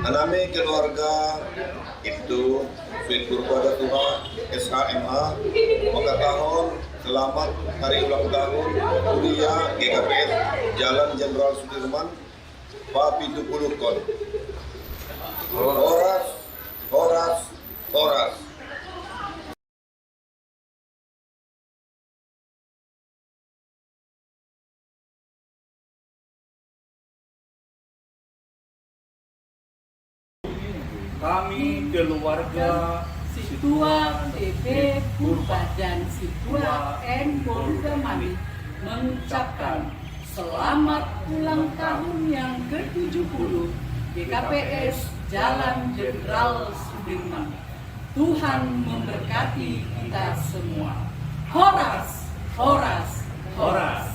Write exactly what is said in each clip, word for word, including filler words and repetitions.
Hanami keluarga Ibtu Sweet Purba Datuha, S H M H, mangkatahon selamat hari ulang tahun kuria G K P S Jalan Jenderal Sudirman, papitu puluh kon. Horas, horas, horas. Kami keluarga Situa T B Purba dan Situa N Purba Mami mengucapkan selamat ulang tahun yang ketujuh puluh G K P S Jalan Jenderal Sudirman. Tuhan memberkati kita semua. Horas, horas, horas.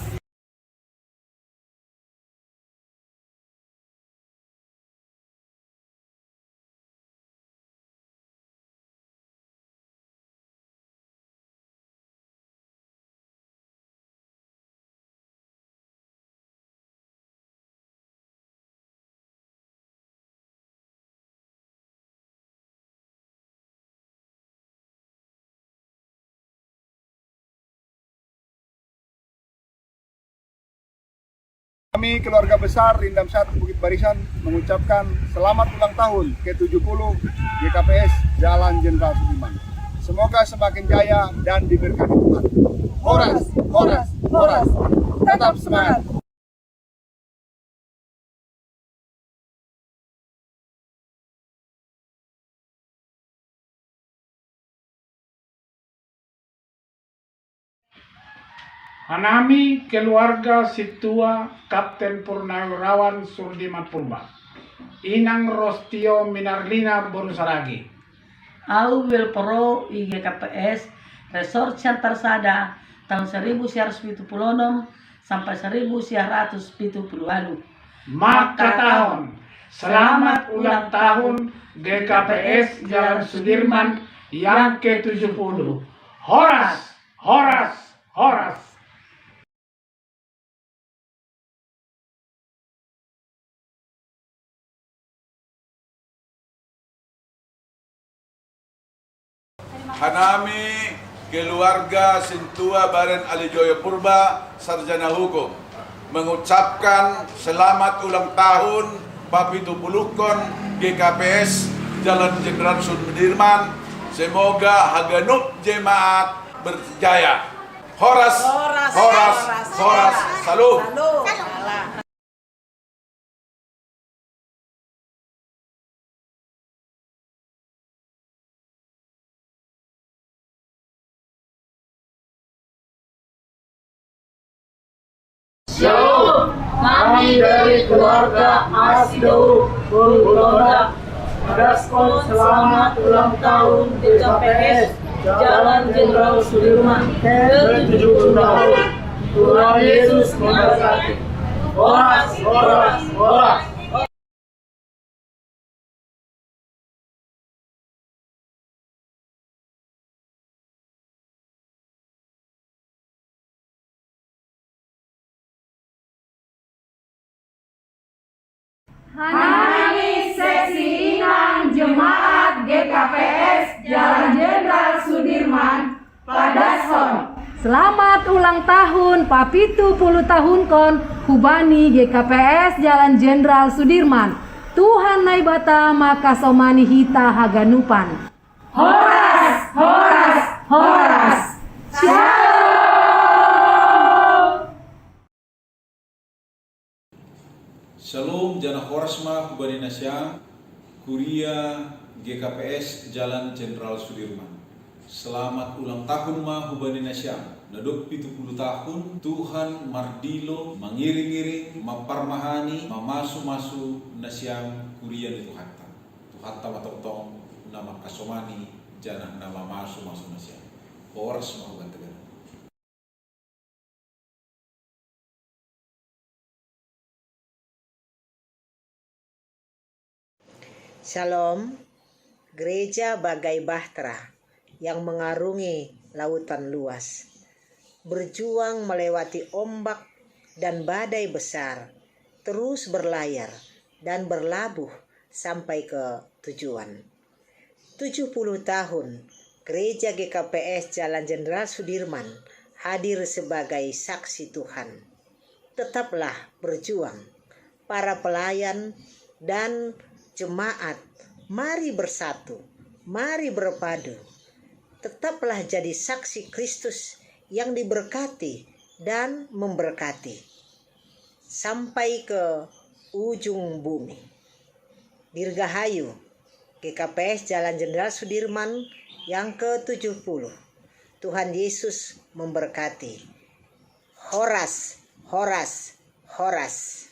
Kami keluarga besar Rindam Satu Bukit Barisan mengucapkan selamat ulang tahun ke tujuh puluh G K P S Jalan Jenderal Sudirman. Semoga semakin jaya dan diberkati Tuhan. Horas, horas, horas. Tetap semangat. Hanami keluarga Situa Kapten Purnawirawan Surdiman Purba, Inang Rostio Minarlina Borusaragi. Au Wilpro I G K P S Resort Siantar Sada tahun seribu sembilan ratus tujuh puluh enam sampai seribu sembilan ratus tujuh puluh delapan. Maka tahun, selamat ulang tahun G K P S Jalan Sudirman yang ketujuh puluh. Horas, horas, horas. Hanami keluarga Sintua Baren Alijoyo Purba, Sarjana Hukum, mengucapkan selamat ulang tahun papitupulukon G K P S Jalan Jenderal Sudirman. Semoga haganup jemaat berjaya. Horas, horas, horas, horas. Salam. Shalom, kami dari keluarga Asidauruk, Purwotonda, madaskon selamat ulang tahun G K P S Jalan Jenderal Sudirman ke tujuh puluh tahun. Tuhan Yesus memberkati. Horas, horas, horas. Hanami seksi inang jemaat G K P S Jalan Jenderal Sudirman, padaskon. Selamat ulang tahun, papitu puluh tahun kon, hubani G K P S Jalan Jenderal Sudirman. Tuhan Naibata makasomani hita haganupan. Horas, horas, horas. Shalom. Shalom, jana horas ma hubani nasiam, kuria G K P S Jalan Jenderal Sudirman. Selamat ulang tahun ma hubani nasiam. Nadok pitu puluh tahun, Tuhan mardilo, mangiring-iring, mamparmahani, mamasu-masu nasiam kuria ni Tuhanta. Tuhanta ma tongtong na mangkasomani, jana na mamasu-masu nasiam. Horas ma hubanta. Shalom, gereja bagai bahtera yang mengarungi lautan luas, berjuang melewati ombak dan badai besar, terus berlayar dan berlabuh sampai ke tujuan. Tujuh puluh tahun Gereja G K P S Jalan Jenderal Sudirman hadir sebagai saksi Tuhan. Tetaplah berjuang. Para pelayan dan jemaat, mari bersatu, mari berpadu. Tetaplah jadi saksi Kristus yang diberkati dan memberkati sampai ke ujung bumi. Dirgahayu, G K P S Jalan Jenderal Sudirman yang ketujuh puluh. Tuhan Yesus memberkati. Horas, horas, horas.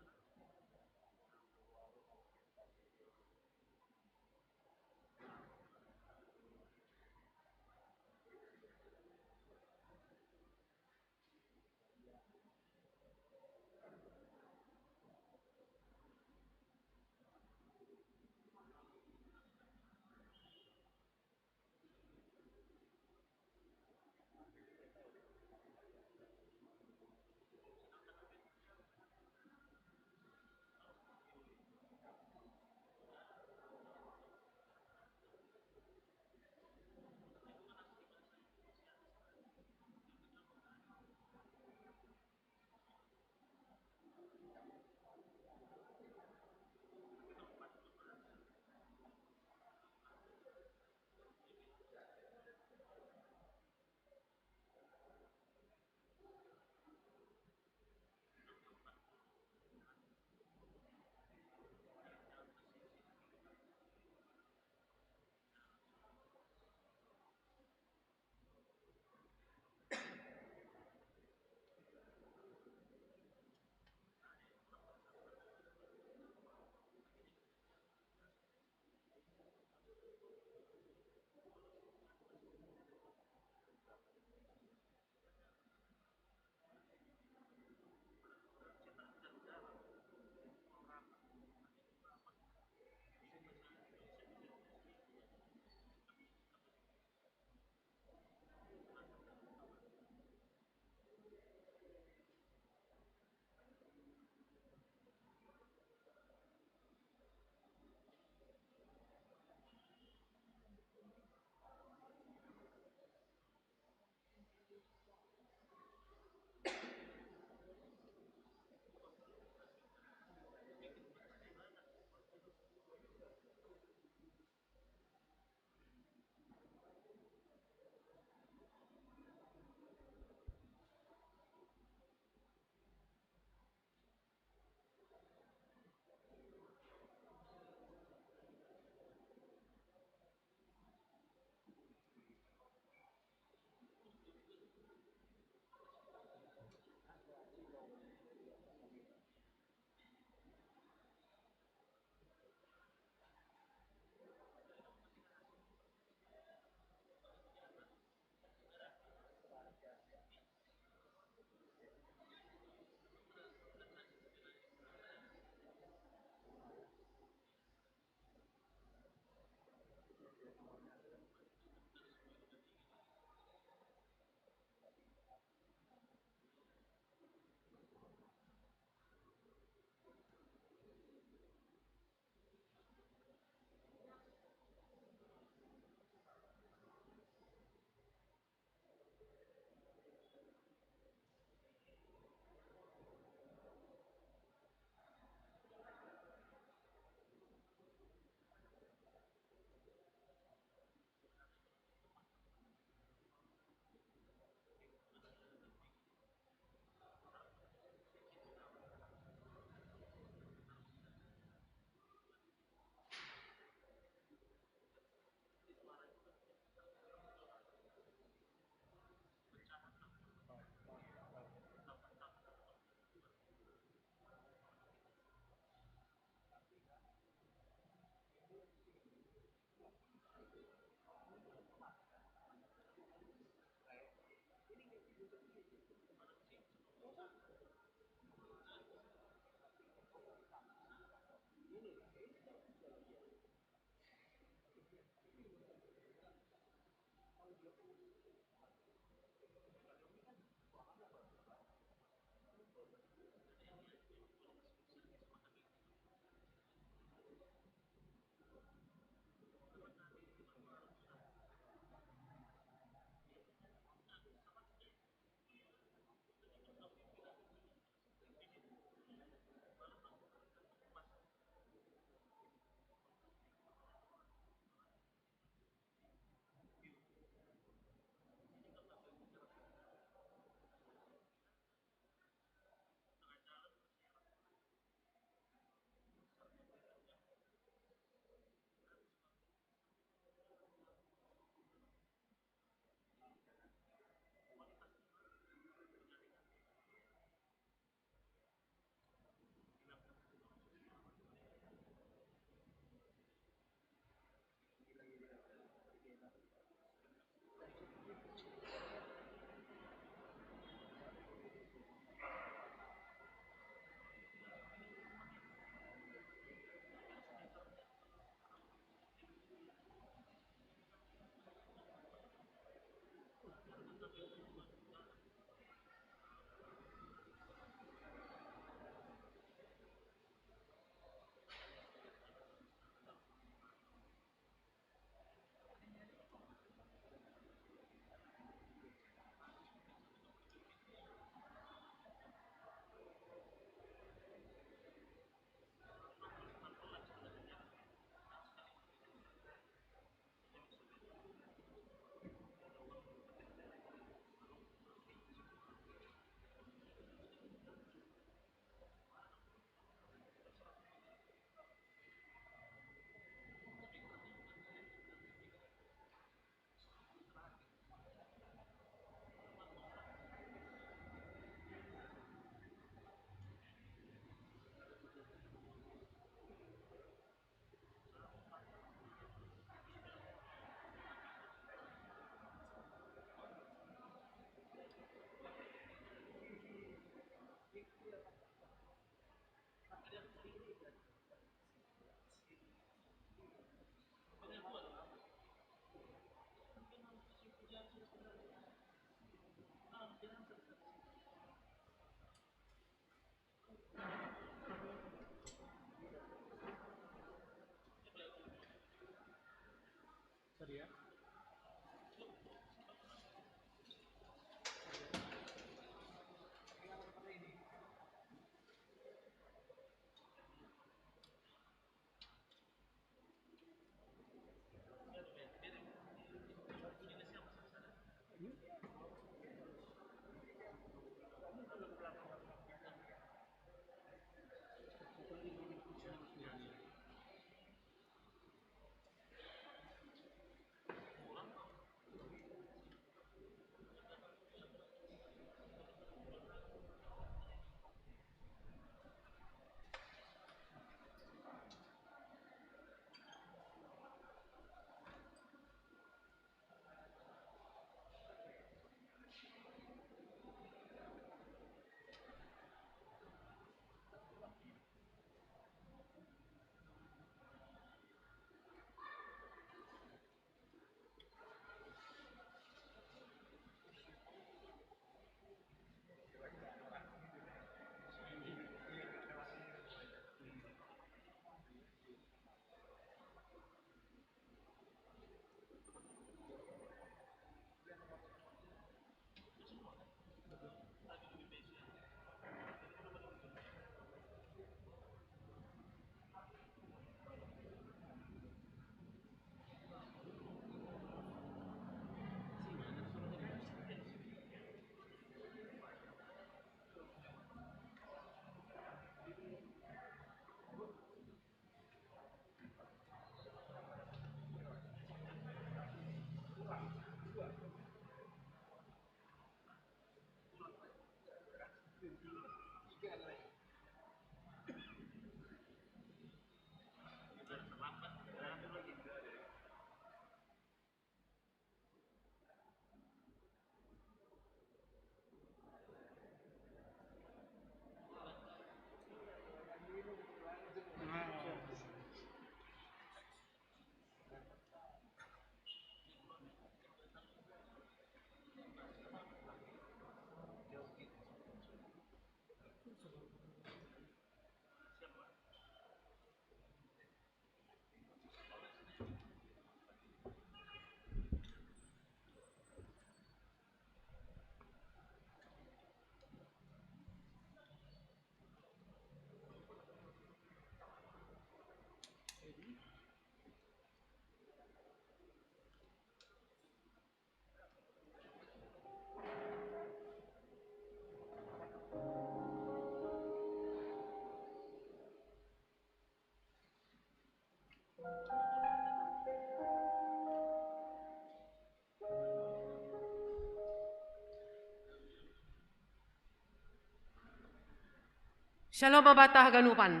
Shalom Babata haganupan.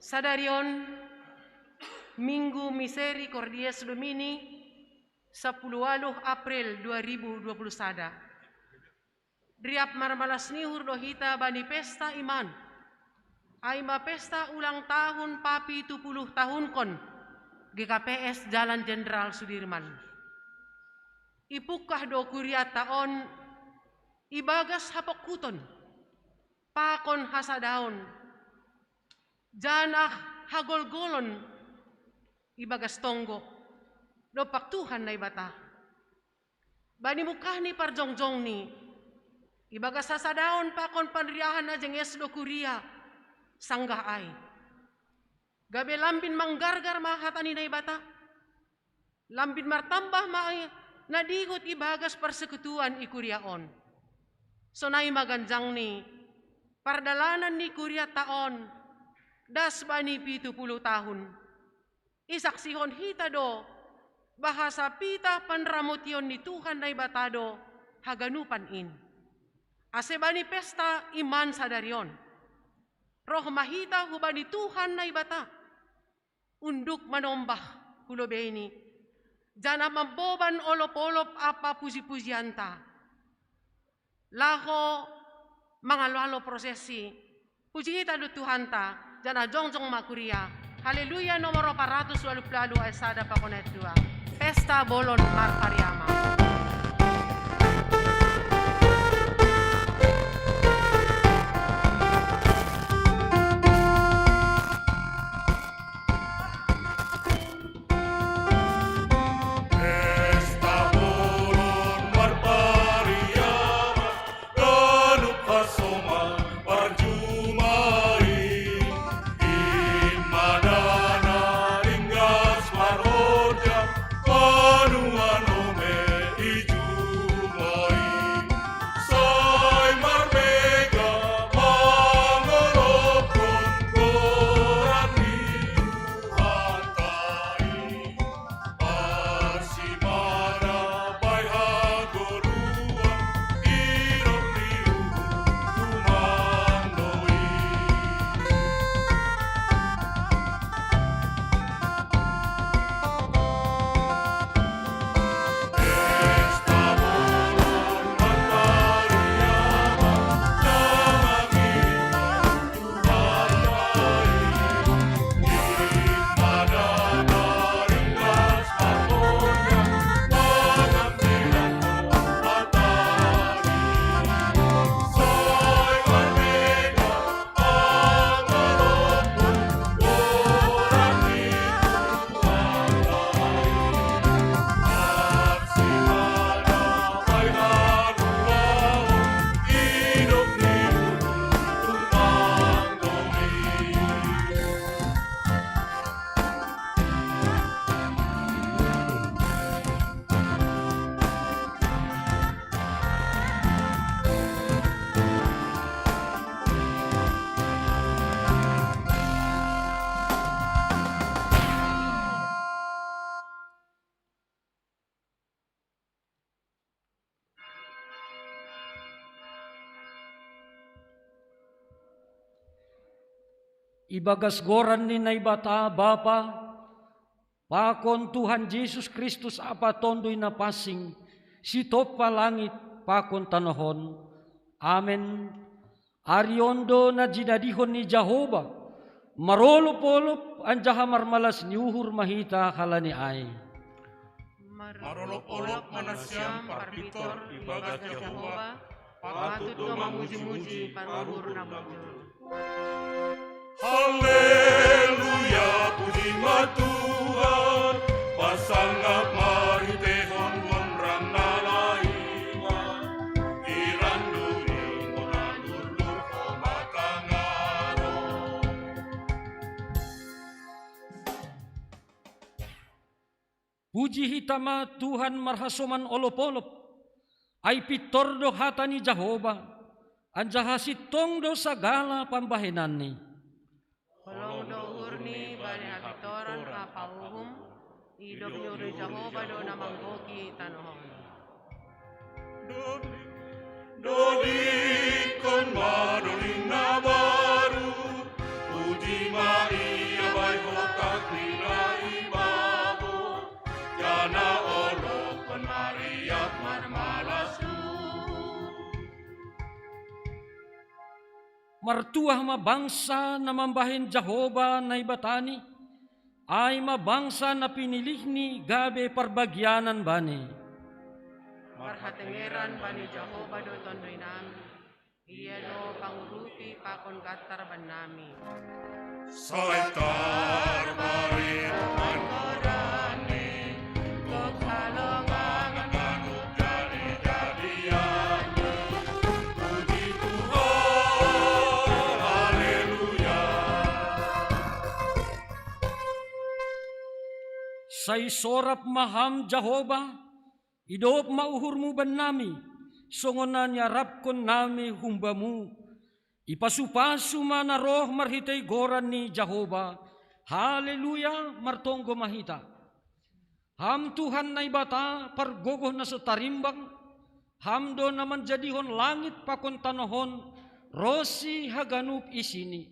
Sadarion Minggu Misericordias Domini, sapuluh waluh April dua ribu dua puluh sada. Riap marmalas ni uhur do hita bani pesta iman. Ai ma pesta ulang tahun papitu puluh tahunkon G K P S Jalan Jenderal Sudirman. Ipungkah do kuriata on ibagas hapongkuton, pakon hasadaon, janah hagolgolon ibagas tonggo dompak Tuhan Naibata. Bani mungkah ni parjongjongni, ibagas hasadaon pakon panriahan na jenges do kuria, sanggah ai. Gabe lambin manggargar ma hata ni Naibata, lambin martambah ma ai na dihut ibagas parsekutuan i kuria on. Sonai ma ganjangni pardalanan ni kuriata on das bani pitu puluh tahun. Isaksihon hita do, bahasa pitah panramotion ni Tuhan Naibata do haganupan in. Ase bani pesta iman sadarion, roh ma hita hubani Tuhan Naibata, unduk manombah hu lobeini, janah mamboban olop-olop ampa puji-pujianta. Laho mangalo-alo prosesi, puji hita do Tuhanta, janah jongjong ma kuria. Haleluya nomor opat ratus waluh puluh waluh ayat sada pakon ayat dua. Pesta bolon marpariama. Ibagas goran ni Naibata Bapa, pakon Tuhan Jesus Kristus Amanta Tonduy Napansing, sitompa langit pakon tanoh on. Amen. Ari on do na jinadihon ni Jahowa, marolopolop anjaha marmalas ni uhur ma hita halani ai. Marolopolop ma nasiam parpintor ibagas Jahowa, patut do mamujimuji paruhur na bujur. Haleluya, puji ma Tuhan, pasangap marhitehon bonram na laingan, iran duri monandur durko matangaron. Puji hita ma Tuhan marhasoman olopolop, ai pintor do hata ni Jahowa, anjaha sintong do sagala pambahenanni. Holong do uhurni bani hapintoron ampa uhum, idop ni uhur ni Jahowa do na manggohi tanoh on. Dodingkon ma doding na baru, puji ma Ia bai hotang ni na i babo, janah olophon ma riap marmalas uhur. Martuah ma bangsa na mambahen Jahowa Naibatani, ai ma bangsa na pinilihni gabe parbagianan Bani. Marhatengeran bani Jahowa do Tonduy nami, Ia do pangurupi pakon gantar bannami. Sai tarbarita ma goran-Ni, gok halongangan ganup jadi-jadian-Ni. Puji Tuhan, haleluya. Sai sorap ma Ham, Jahowa, idop ma uhurmu bannami, songon na niarapkon nami humbamu. Ipasu-pasu ma na roh marhitei goran ni Jahowa. Haleluya, martonggo ma hita. Ham Tuhan Naibata, pargogoh na so tarimbang, Ham do na manjadihon langit pakon tanoh on, ronsi haganup isini.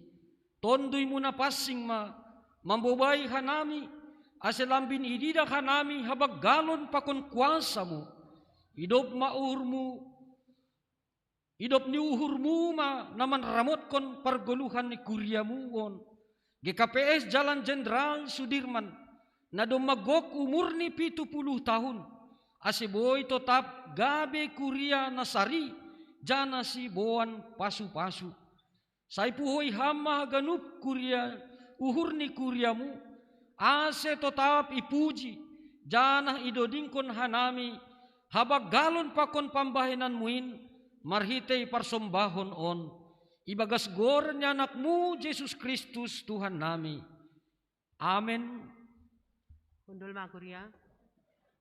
Tonduymu na pansing ma, mambobai hanami, ase lambin ididah hanami habanggalon pakon kuasamu. Idop ma uhurmu, idop ni uhurmu ma na manramotkon pargoluhan ni kuriamu on. G K P S Jalan Jenderal Sudirman, na domma gok umurni pitu puluh tahun, ase boi totap gabe kuria na sari, janah siboan pasu-pasu. Sai puhoi Ham ma haganup kuria, uhur ni kuriamu, ase totap ipuji, janah idodingkon hanami, habanggalon pakon pambahenanmu in, marhitei parsombahon on, ibagas goran ni AnakMu Jesus Kristus Tuhan nami. Amen. Hundul ma kuria.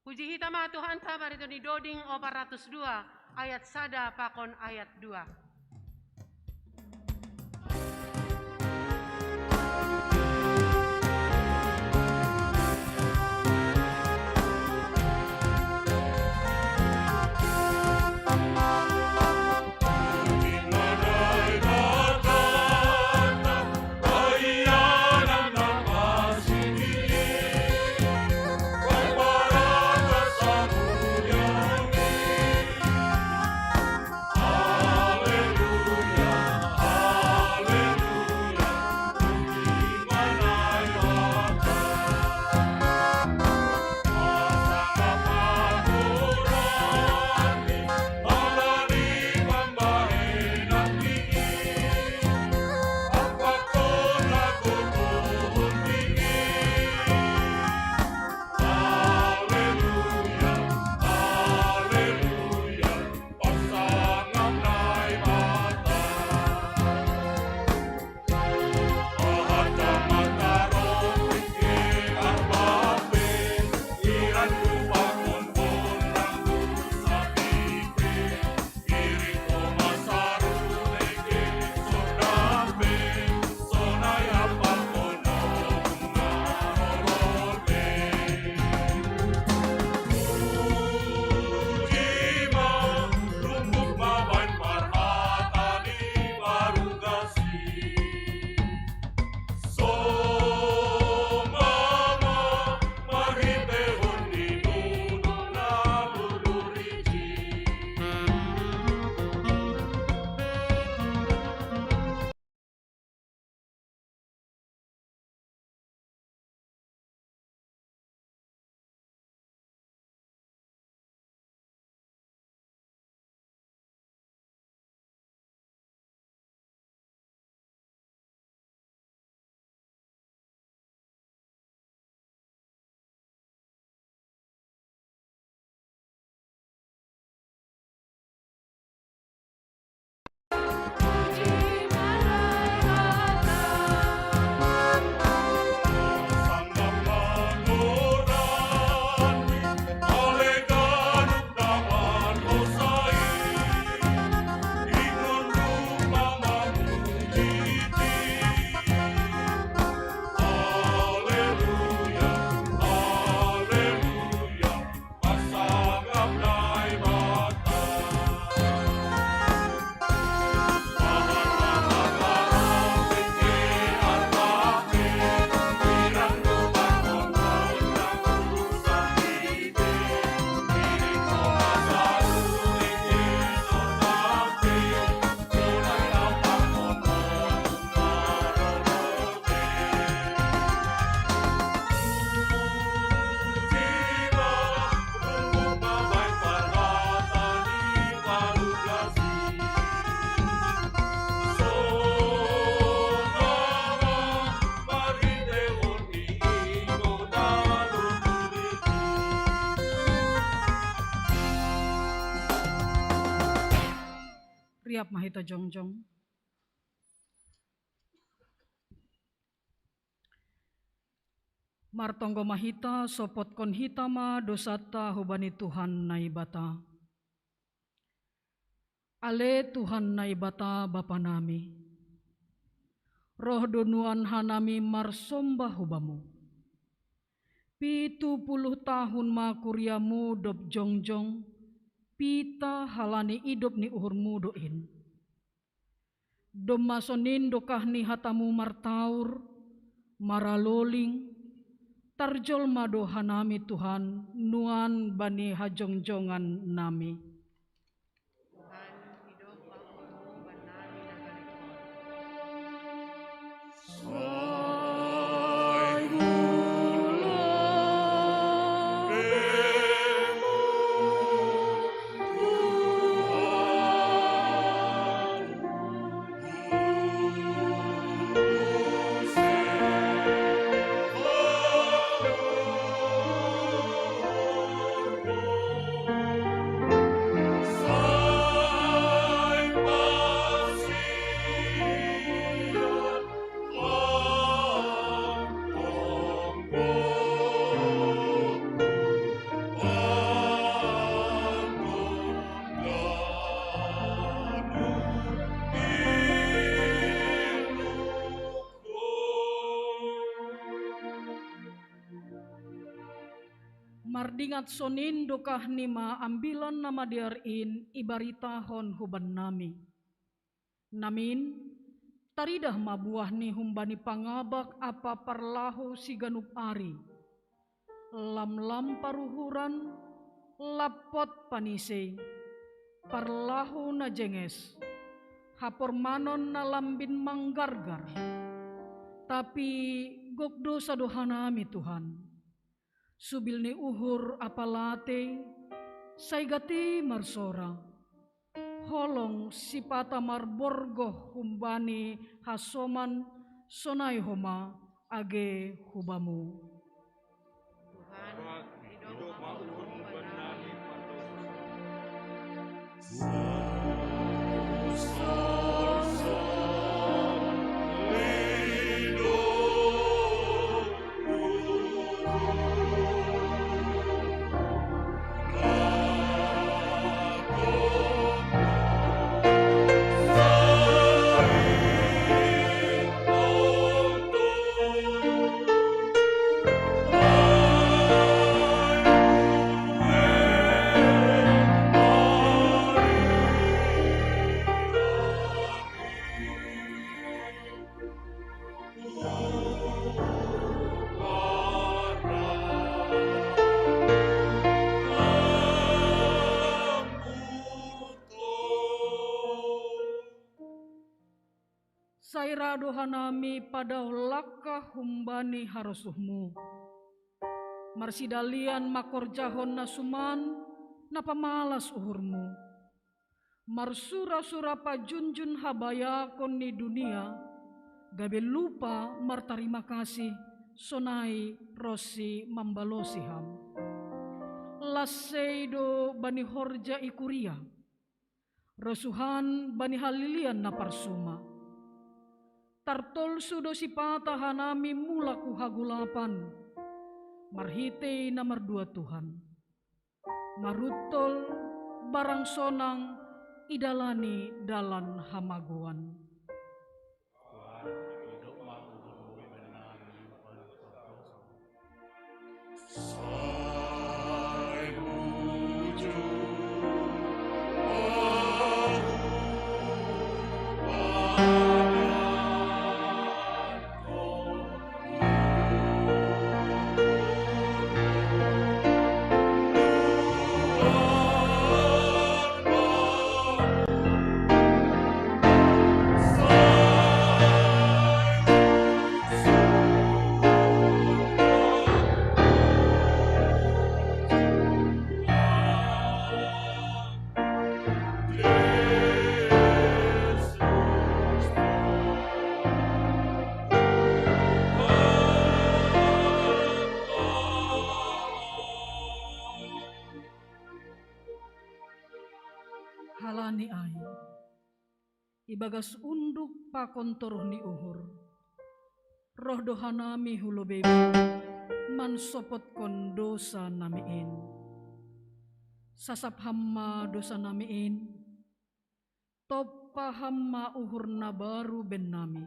Puji hita ma Tuhanta, marhitei ni doding opat ratus dua, ayat sada pakon ayat dua. Riap ma hita jongjong. Martonggo ma hita, sopotkon hita ma dosanta hubani Tuhan Naibata. Ale Tuhan Naibata Bapa nami, roh do nuan hanami marsomba hubamu. Pitu puluh tahun ma kuriamu dob jongjong, pita halani idop ni uhurmu do in. Domma sonin do kah ni hatamu martaur, maraloling, tarjolma do hanami Tuhan, nuan bani hajongjongan nami. Tuhan, idop ma uhurmu bannami na gari on. Mardingat sonin do kah ni ma Ambilan Namadear in ibaritahon hubannami. Namin, taridah ma buahni humbani pangabak ampa parlahu siganup ari. Lamlam paruhuran, lampot panisei, parlahu na jenges, hapormanon na lambin manggargar. Tapi gok dosa do hanami, Tuhan. Subil ni uhur ampa latei, sai gati marsora. Holong sipata marborgoh humbani hasoman, sonai homa age hubamu. Tuhan, idop ma uhurmu bannami. Sai ra do hanami padaoh langkah humbani harosuhmu. Marsidalian mangkorjahon na suman, na pamalas uhurmu. Marsura-sura pajunjun habayakon ni dunia, gabe lupa martarima kasih, sonai ronsi mambalosi ham. Las sei do bani horja i kuria, rosuhan bani halilian na parsuma. Tartolsu do sipata hanami mulak hu hagolapan, marhitei na mardua Tuhan. Maruntol barang sonang idalani dalan hamagoan. Ibagas unduk pakon toruh ni uhur, roh do hanami hu lobeimu mansopotkon dosa nami in. Sasap ham ma dosa nami in, tompa ham ma uhur na baru bennami,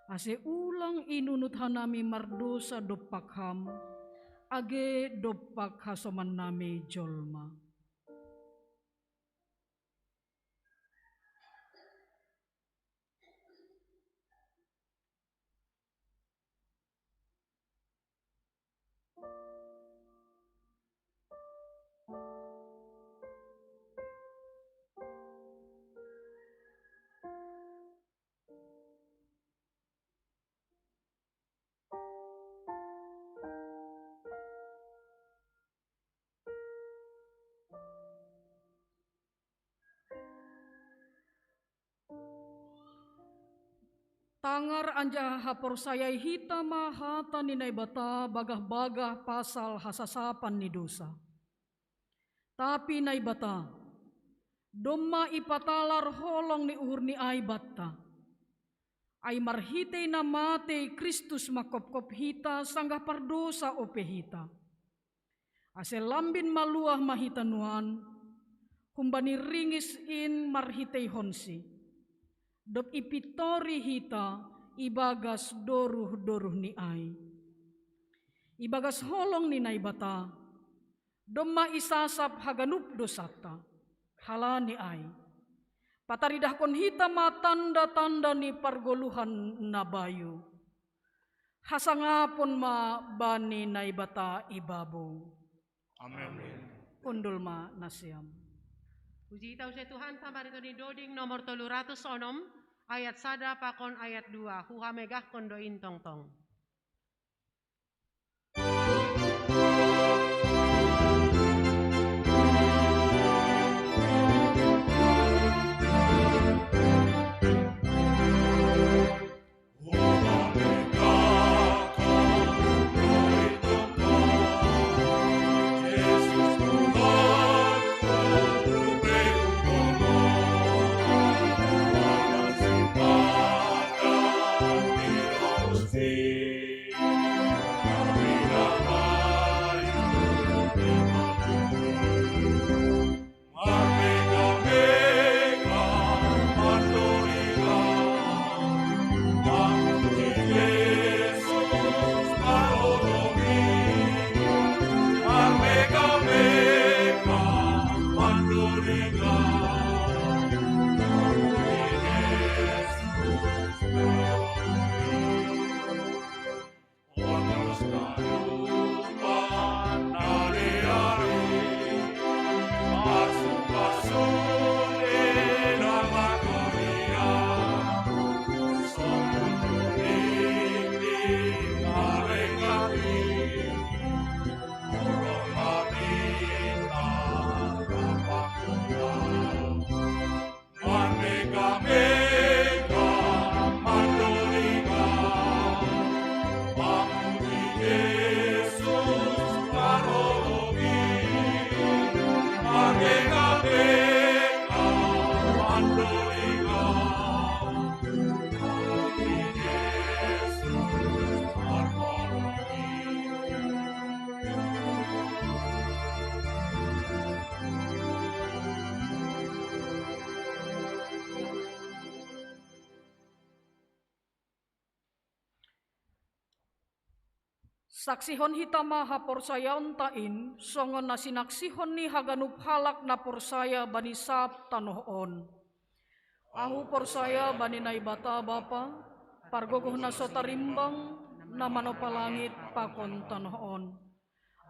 ase ulang inunut hanami mardosa dompak ham, age dompak hasomannami jolma. Tangar anjaha haporsayai hita ma hata ni Naibata bagah-bagah pasal hasasapan ni dosa. Tapi Naibata, domma ipatalar holong ni uhurni ai banta. Ai marhitei na matei Kristus mangkopkop hita sanggah pardosa ope hita. Ase lambin maluah ma hita nuan, humbani ringis in marhiteihonsi, dob ipintori hita ibagas doruh-doruhni ai. Ibagas holong ni Naibata, domma isasap haganup dosanta. Halani ai, pataridahkon hita ma tanda-tanda ni pargoluhan na bayu. Hasangapon ma bani Naibata ibabou. Amen. Hundul ma nasiam. Puji tau se Tuhan, pamariton ni Doding nomor tolu ratus onom, ayat sada pakon ayat dua, huhamegahkon do in tongtong. Saksihon hita ma haporsayaonta in, songon na sinaksihon ni haganup halak na porsaya bani sab tanoh on. Ahu porsaya bani Naibata Bapa, pargogoh na so tarimbang, na manompa langit pakon tanoh on.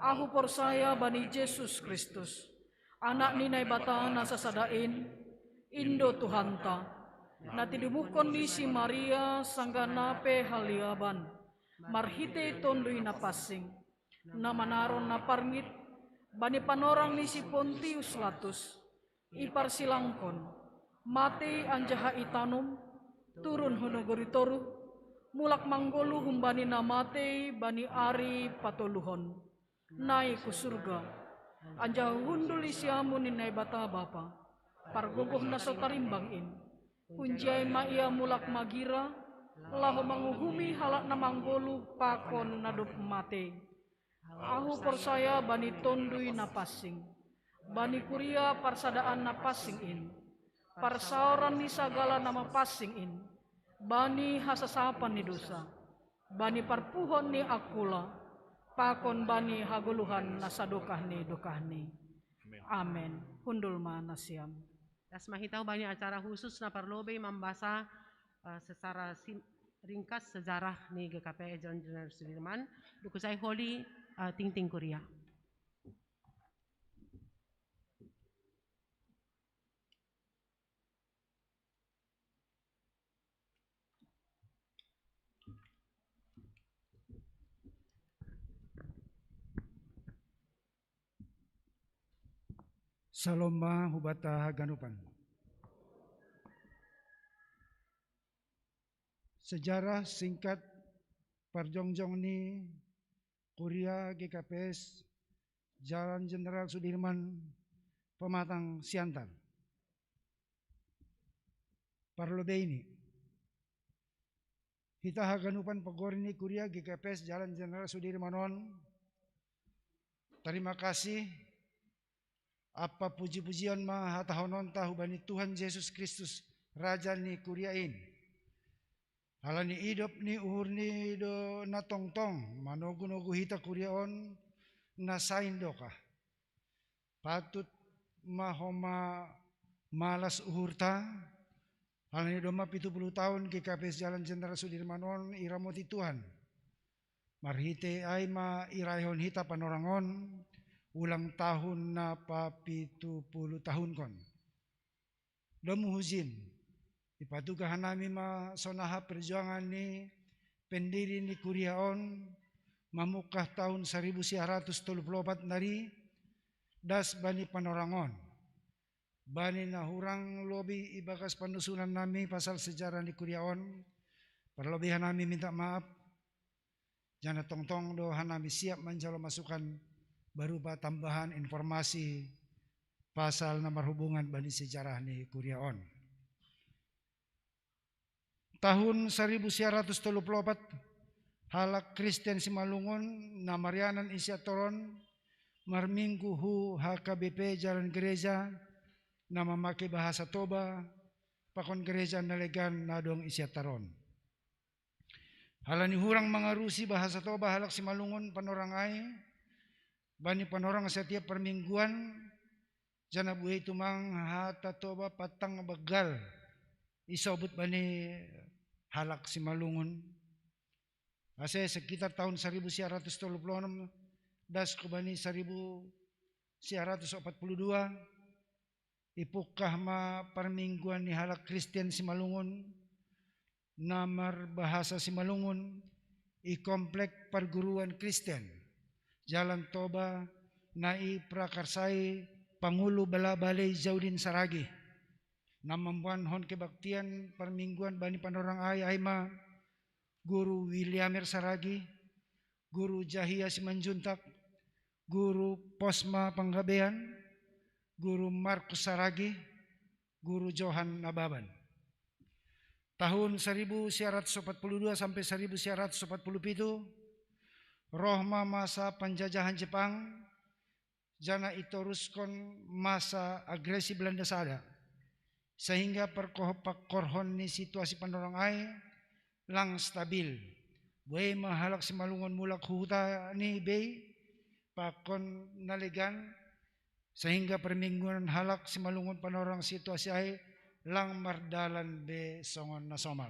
Ahu porsaya bani Jesus Kristus, Anak ni Naibata na sasada in, in do Tuhanta, na tinumuhkon ni si Maria sanggah na pe haliaban, marhitei Tonduy Napansing, na manaron na parngit, bani panorang ni si Pontius Latus, iparsilangkon, matei anjaha itanom, turun hu nagori toruh, mulak manggoluh humbani na matei bani ari patoluhon, naik hu surga, anjaha hundul di siamun ni Naibata Bapa, pargogoh na so tarimbang in. Hunjai ma ia mulak magira, laho manguhumi halak na manggoluh pakon na dob mate. Ahu porsaya bani Tonduy Napansing, bani kuria parsadaan na pansing in, parsaoran ni sagala na mapansing in, bani hasasapan ni dousa, bani parpuhon ni angkula, pakon bani hagoluhan na sadokah ni dokahni. Amen. Hundul ma nasiam. Das ma hita hubani acara khusus na parlobei mambasa, eh, secara sim-, ringkas sejarah ni G K P S Jalan Jenderal Sudirman, dukuzai holi, eh, tingting kuria. Salom ma hubata haganupan. Sejarah singkat parjongjong ni Kuria G K P S Jalan Jenderal Sudirman, Pematang, Siantar. Parlobei ni hita haganupan pogari ni Kuria G K P S Jalan Jenderal Sudirman on, tarima kasih ampa puji-pujian ma hatahononta hubani Tuhan Jesus Kristus, Raja ni Kuria in. Halani idop ni uhurni do na tongtong manogu-nogu hita kuria on na sain dokah. Patut ma homa malas uhurta, halani domma pitu puluh taon G K P S Jalan Jenderal Sudirman on iramoti Tuhan. Marhitei ai ma iraihon hita panorang on ulang tahun na papitu puluh tahunkon. Domu hujin, ipatugah hanami ma sonaha perjuangan ni pendiri ni kuria on, mamungkah tahun saribu sia ratus tolu puluh opat nari, das bani panorang on. Bani na hurang lobi ibagas panusunan nami pasal sejarah ni kuria on, parlobei hanami minta maaf. Jana tongtong do hanami siap manjalo masukan berupa tambahan informasi pasal na marhubungan bani sejarah ni kuria on. Tahun saribu sia ratus tolu puluh opat, halak Kristen Simalungun na marianan i Siantar on marminggu hu H K B P Jalan Gereja na mamake bahasa Toba, pakon gereja na legan na adong i Siantar on. Halani hurang mangarusi bahasa Toba halak Simalungun panorang ai, bani panorang satiap parmingguan, jana buei tumang hata Toba patang banggal isobut bani halak Simalungun. Ase sekitar tahun saribu sia ratus tolu puluh onom das hu bani saribu sia ratus opat puluh dua, ipungkah ma parmingguan ni halak Kristen Simalungun, na marbahasa Simalungun, i Komplek Parguruan Kristen Jalan Toba, na ipakarsai pangulu bala balei Jaudin Saragih. Na mamboanhon kebaktian parmingguan bani panorang ai, ai ma Guru Williamer Saragih, Guru Jahia Simanjuntak, Guru Posma Panggabean, Guru Markus Saragih, Guru Johan Nababan. Tahun saribu sia ratus opat puluh dua sampai saribu sia ratus opat puluh pitu, roh ma masa panjajahan Jepang, jana itoruskon masa agresi Belanda sada, sehingga parkoh-, parkorhon ni situasi panorang ai lang stabil. Buei ma halak Simalungun mulak hu huta ni bei, pakon na legan, sehingga parmingguan halak Simalungun panorang situasi ai lang mardalan be songon na somal.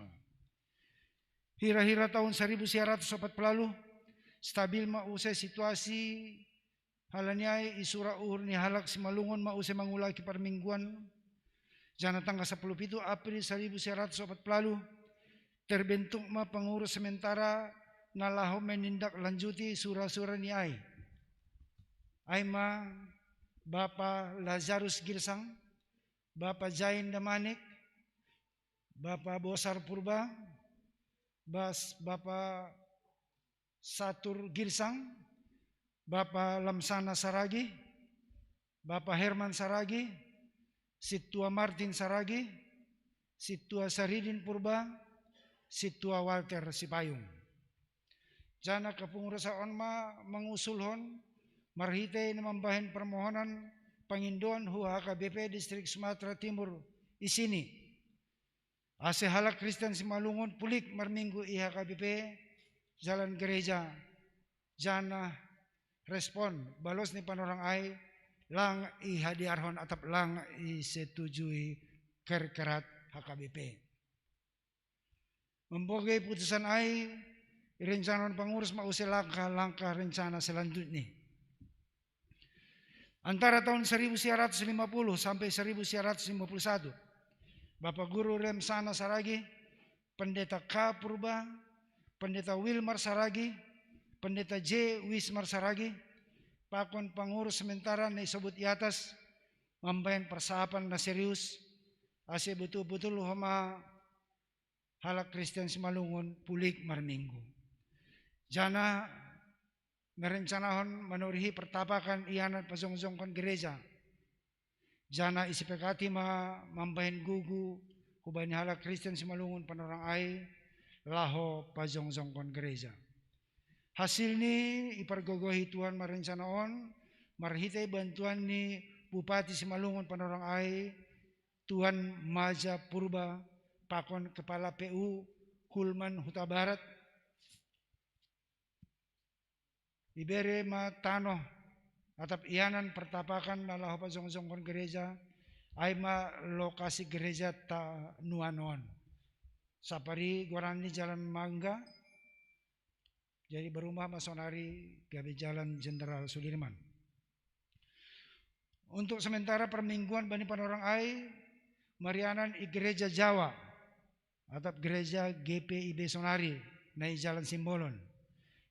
Hira-hira tahun saribu sia ratus opat puluh, stabil ma use situasi. Halani ai isura uhur ni halak Simalungun ma use mangulaki parmingguan. Jana tanggal sapuluh pitu April saribu sia ratus opat puluh, terbentuk ma pengurus sementara na laho menindaklanjuti sura-sura ni ai. Ai ma Bapa Lazarus Girsang, Bapa Jain Damanik, Bapa Bosar Purba, bas Bapa Satur Girsang, Bapa Lamsana Saragih, Bapa Herman Saragih, Sintua Martin Saragih, Situa Saridin Purba, Situa Walter Sipayung. Jana kepengurusan on ma mengusulhon, marhitei na mambahen permohonan pangindoan hu H K B P Distrik Sumatera Timur isini. Ase halak Kristen Simalungun pulik marminggu i H K B P jalan gereja, jana respon balos ni panorang ai lang i hadiarhon atap lang i setujui kerkerat H K B P. Memboge putusan ai, rencana pengurus ma use langkah-langkah rencana selanjutnya. Antara tahun seribu sembilan ratus lima puluh sampai seribu sembilan ratus lima puluh satu, Bapak Guru Remsana Saragi, Pendeta K Purba, Pendeta Wilmar Saragi, Pendeta J Wismar Saragi, pakon pengurus sementara na isobut i atas, mambahen persahapan na serius, ase betul-betul homa halak Kristen Simalungun pulik marminggu. Jana merencanahon manorihi pertapakan ianan pajongjongkon gereja. Jana isepakati ma mambahen gugu hubani halak Kristen Simalungun panorang ai laho pajongjongkon gereja. Hasilni ipargogohi Tuhan ma rencana on, marhitei bantuan ni Bupati Simalungun panorang ai, Tuan Maja Purba, pakon Kepala P U Hulman Hutabarat, ibere ma tanoh atap ianan pertapakan na laho pajongjongkon gereja, ai ma lokasi gereja ta nuan on. Sapari goran ni Jalan Mangga, jadi berumah ma sonari gabe Jalan Jenderal Sudirman. Untuk sementara permingguan bani panorang ai marianan i Gereja Jawa atap Gereja G P I B sonari na i Jalan Simbolon.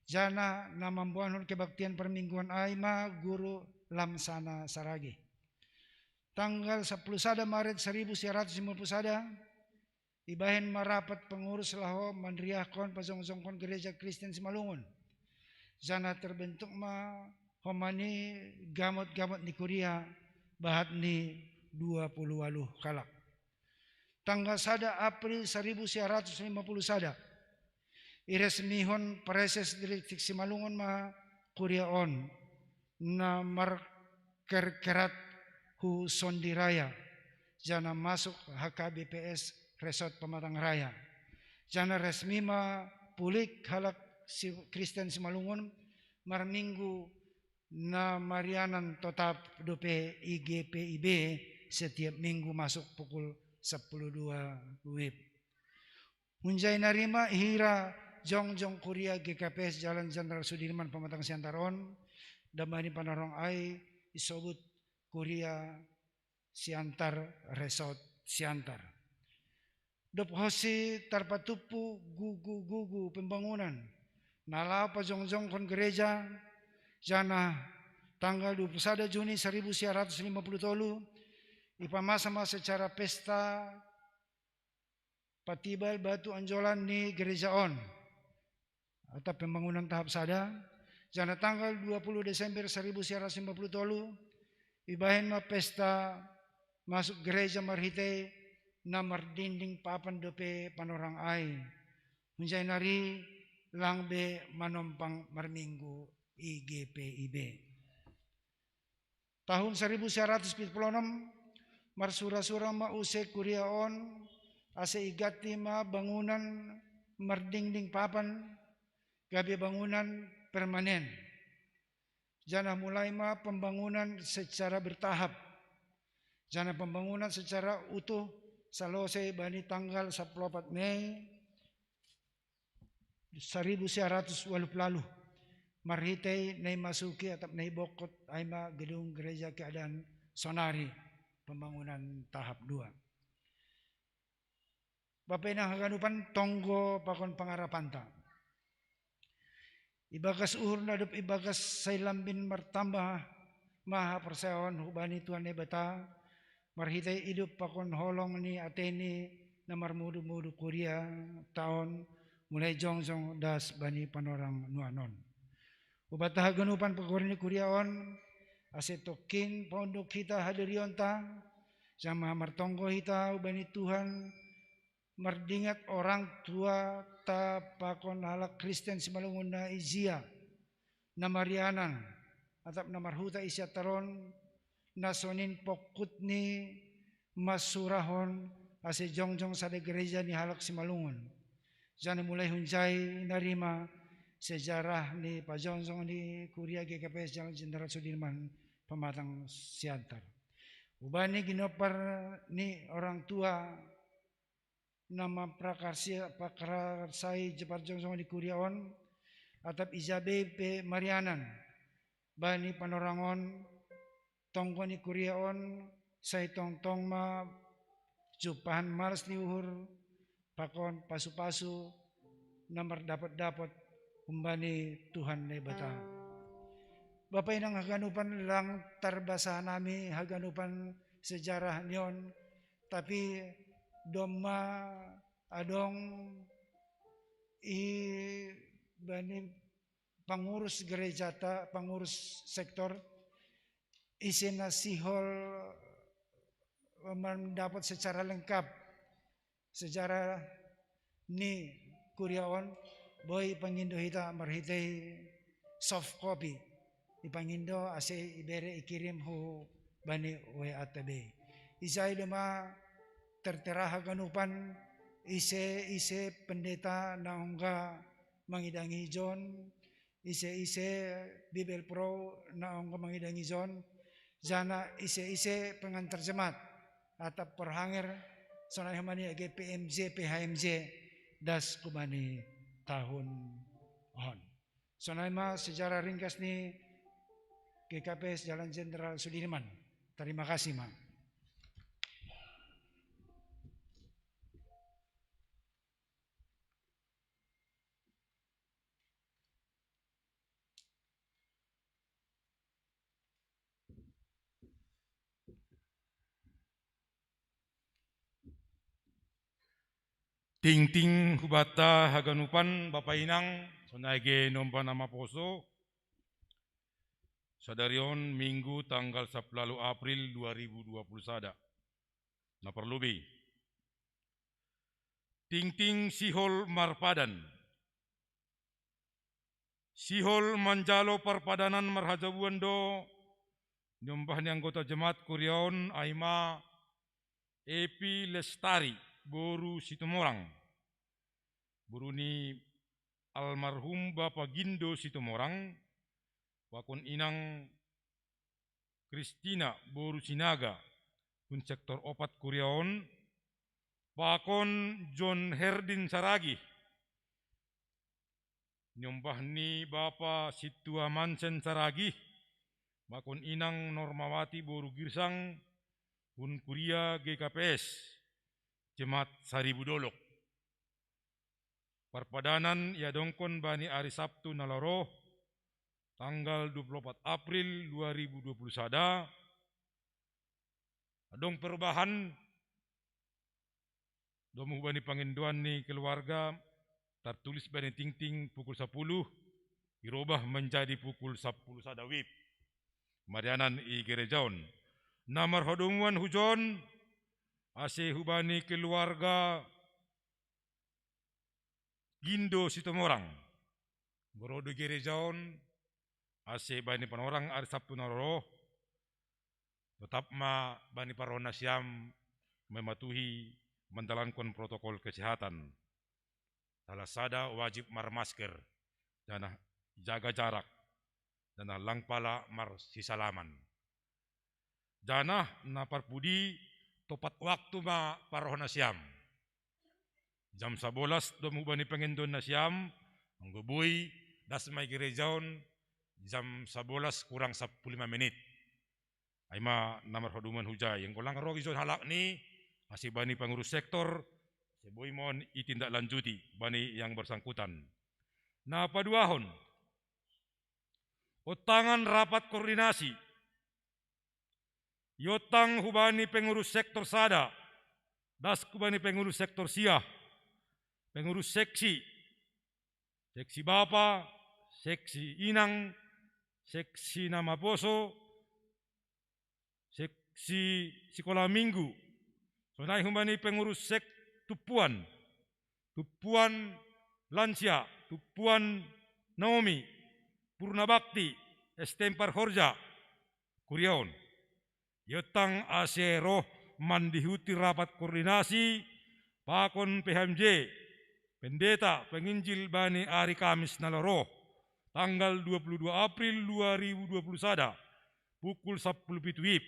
Jana na mamboanhon kebaktian permingguan ai ma Guru Lamsana Saragi. Tanggal sepuluh sada Maret seribu sembilan ratus lima puluh sada, ibahen ma rapat pengurus laho manriahkon pajongjongkon Gereja Kristen Simalungun. Jana terbentuk ma homa ni gamot-gamot ni kuria, bahat ni dua puluh waluh kalak. Tanggal sada April seribu sembilan ratus lima puluh sada, iresmihon Praeses Distrik Simalungun ma kuria on, na markerkerat hu Sondi Raya, jana masuk H K B P S Resort Pematang Raya. Jana resmi ma pulik halak si Kristen Simalungun marminggu na marianan totap dope i G P I B setiap minggu masuk pukul sepuluh dua wib. Hunjai nari ma hira jongjong kuria G K P S Jalan Jenderal Sudirman Pematang Siantar on, dambani panorang ai isobut kuria Siantar Resort Siantar. Dob hosi tarpatumpu gugu-gugu pembangunan na laho pajongjongkon gereja, jana tanggal dua puluh sada Juni seribu sembilan ratus lima puluh tolu, ipamasa ma secara pesta patibal batu anjolan ni gereja on atap pembangunan tahap sada, jana tanggal dua puluh Desember seribu sembilan ratus lima puluh tolu, ibahen ma pesta masuk gereja marhitei na mardinding papan dope panorang ai. Hunjai nari lang be manompang marminggu i G P I B. Tahun seribu sembilan ratus pitu puluh enam, marsura-sura ma use kuria on, ase iganti ma bangunan mardinding papan gabe bangunan permanen. Jana mulai ma pembangunan secara bertahap. Jana pembangunan secara utuh salose bani tanggal sepuluh opat Mei seribu sembilan ratus waluh puluh waluh, marhitei na imasuki atap na ibongkot ai ma gedung gereja keadaan sonari, pembangunan tahap dua. Bapa inang haganupan, tonggo pakon pangarapanta. Ibagas uhur na dob ibagas sai lambin martamba ma haporsayaon hubani Tuhan Naibata, marhitei idop pakon holong ni ateini na marmudu-mudu kuria ta on, mulai jongjong das bani panorang nuan on. Hubanta haganupan pagoran ni kuria on, ase tongkin paunduk hita hadirionta, jama martonggo hita hubani Tuhan, mardingat orang tua ta pakon halak Kristen simalungun na ijia, na marianan, atap na marhuta isi atalon, na sonin pokkut ni masurahon ase jongjong sada gereja ni halak simalungun. Jana mulai hunjai narima sejarah ni pajongjong ni kuria G K P S Jalan Jenderal Sudirman Pematang Siantar. Ubani ginopar ni orang tua na mamprakarsai pakarsai jeparjongjong ni kuria on, atap ija be pe marianan bani panorangon tonggo ni kuria on, sai tongtong ma jumpahan malas ni uhur pakon pasu-pasu na mardapot-dapot umbani Tuhan Naibata. Bapa inang haganupan, lang tarbasa nami haganupan sejarah nion, tapi domma adong i bani pangurus gerejata, pangurus sektor, ise na sihol mendapat secara lengkap sejarah ni kuria on, boi pangindo hita marhitei soft copy. Ipangindo ase ibere ikirim hu bani W A T B. Ijai doma tertera haganupan ise-ise pendeta na ongga mangidangi jon, ise-ise Bible Pro na ongga mangidangi jon, jana ise-ise pengantar jemaat atap porhanger, sonai humani age P M J, P H M J, das kubani tahun on. Sonai ma sejarah ringkas ni G K P S Jalan Jenderal Sudirman. Terima kasih, Ma. Tingting hubata haganupan bapa inang, sonai ge nomba na maposo, sadari on Minggu tanggal sapuluh April dua ribu dua puluh sada. Na parlobei. Tingting sihol marpadan. Sihol manjalo parpadanan marhajabuan do niombah ni anggota jemaat kuria on, ai ma Epi Lestari, boru Situmorang, boru ni almarhum Bapa Gindo Situmorang, pakon inang Kristina boru Sinaga, hun sektor opat kuria on, pakon John Herdin Saragih, niombah ni Bapa Sintua Mansen Saragih, pakon inang Normawati boru Girsang, hun kuria G K P S, Jemaat Saribu Dolok. Parpadanan iadongkon bani ari Sabtu na laho ro, tanggal dua puluh opat April dua ribu dua puluh sada. Adong perubahan, domu hubani pangindoan ni keluarga, tartulis bani tingting pukul sapuluh, irobah manjadi pukul sapuluh sada W I B. Marianan i gereja on. Na marhadomuan hujon, ase hubani keluarga Gindo Situmorang. Ro do i gereja on, ase bani panorang ari Sabtu na ro, totap ma bani parrohannasiam mematuhi mandalankon protokol kesehatan. Salah sada wajib marmasker, janah jaga jarak, janah lang pala marsisalaman. Janah na parpudi, topat waktu ma parrohannasiam. Jam sabolas domu bani pangindoan nasiam, anggo boi, das ma i gereja on, jam sabolas kurang sapuluh lima menit. Ai ma na marhadomuan hujai, anggo lang ro ijon halak ni, ase bani pangurus sektor, ase boi ma on itindak lanjuti bani yang bersangkutan. Na paduahon, ontangan rapat koordinasi. Iontang hubani pengurus sektor sada, das hubani pengurus sektor sia, pengurus seksi, seksi bapa, seksi inang, seksi na maposo, seksi sikola minggu. Sonai hubani pengurus sek-, tumpuan, tumpuan lansia, tumpuan Naomi, Purna Bakti, Stempar Horja, kuriaon. Iontang ase roh mandihuti rapat koordinasi pakon P H M J, pendeta penginjil bani ari Kamis na laho ro, tanggal dua puluh dua April dua ribu dua puluh sada, pukul sapuluh pitu wib,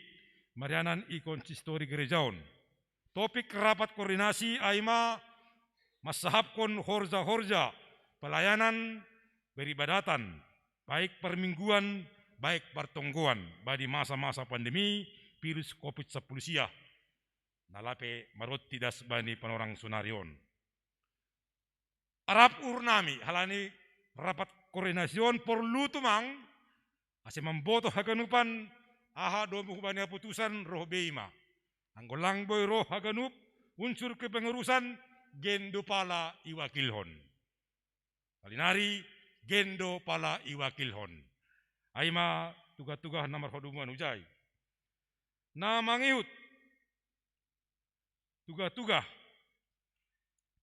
marianan i konsistori gereja on. Topik rapat koordinasi ai ma mansahapkon horja-horja pelayanan peribadatan, baik parmingguan, baik partonggoan, bani masa-masa pandemi virus covid sapuluh sia, na lape maronti das bani panorang sonari on. Arap uhur nami, halani rapat koordinasi on porlu tumang, ase mamboto haganupan aha domu hubani haputusan roh be i ma. Anggo lang boi roh haganup unsur kepengurusan, gendo pala iwakilhon. Salinari gendo pala iwakilhon. Ai ma tugah-tugah na marhadomuan hujai. Na mangihut tugah-tugah,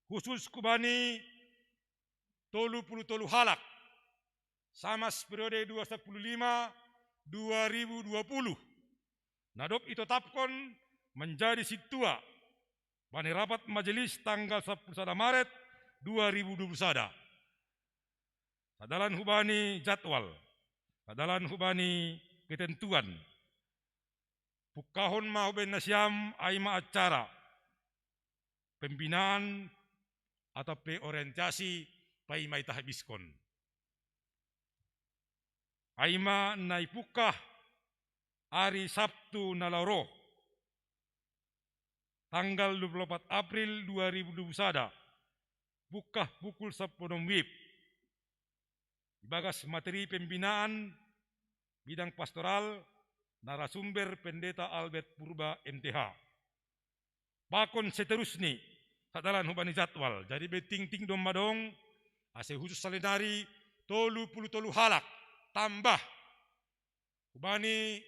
khusus hubani tolu puluh tolu halak, Samas periode dua sapuluh lima dua ribu dua puluh, na dob itotapkon manjadi sintua bani rapat majelis tanggal sapuluh sada Maret dua ribu dua puluh sada. Sadalan hubani jadwal, sadalan hubani ketentuan, pungkahon ma hubaen nasiam ai ma acara pembinaan atau pe orientasi paima itahabiskon. Ai ma na ipungkah ari Sabtu na laho ro, tanggal dua puluh opat April dua ribu dua puluh sada, pungkah pukul sapuluh onom wib. Ibagas materi pembinaan bidang pastoral, narasumber Pendeta Albert Purba M T H. Pakon seterusni, sadalan hubani jadwal. Jadi be tingting domma dong, ase khusus salinari tolu puluh tolu halak tambah hubani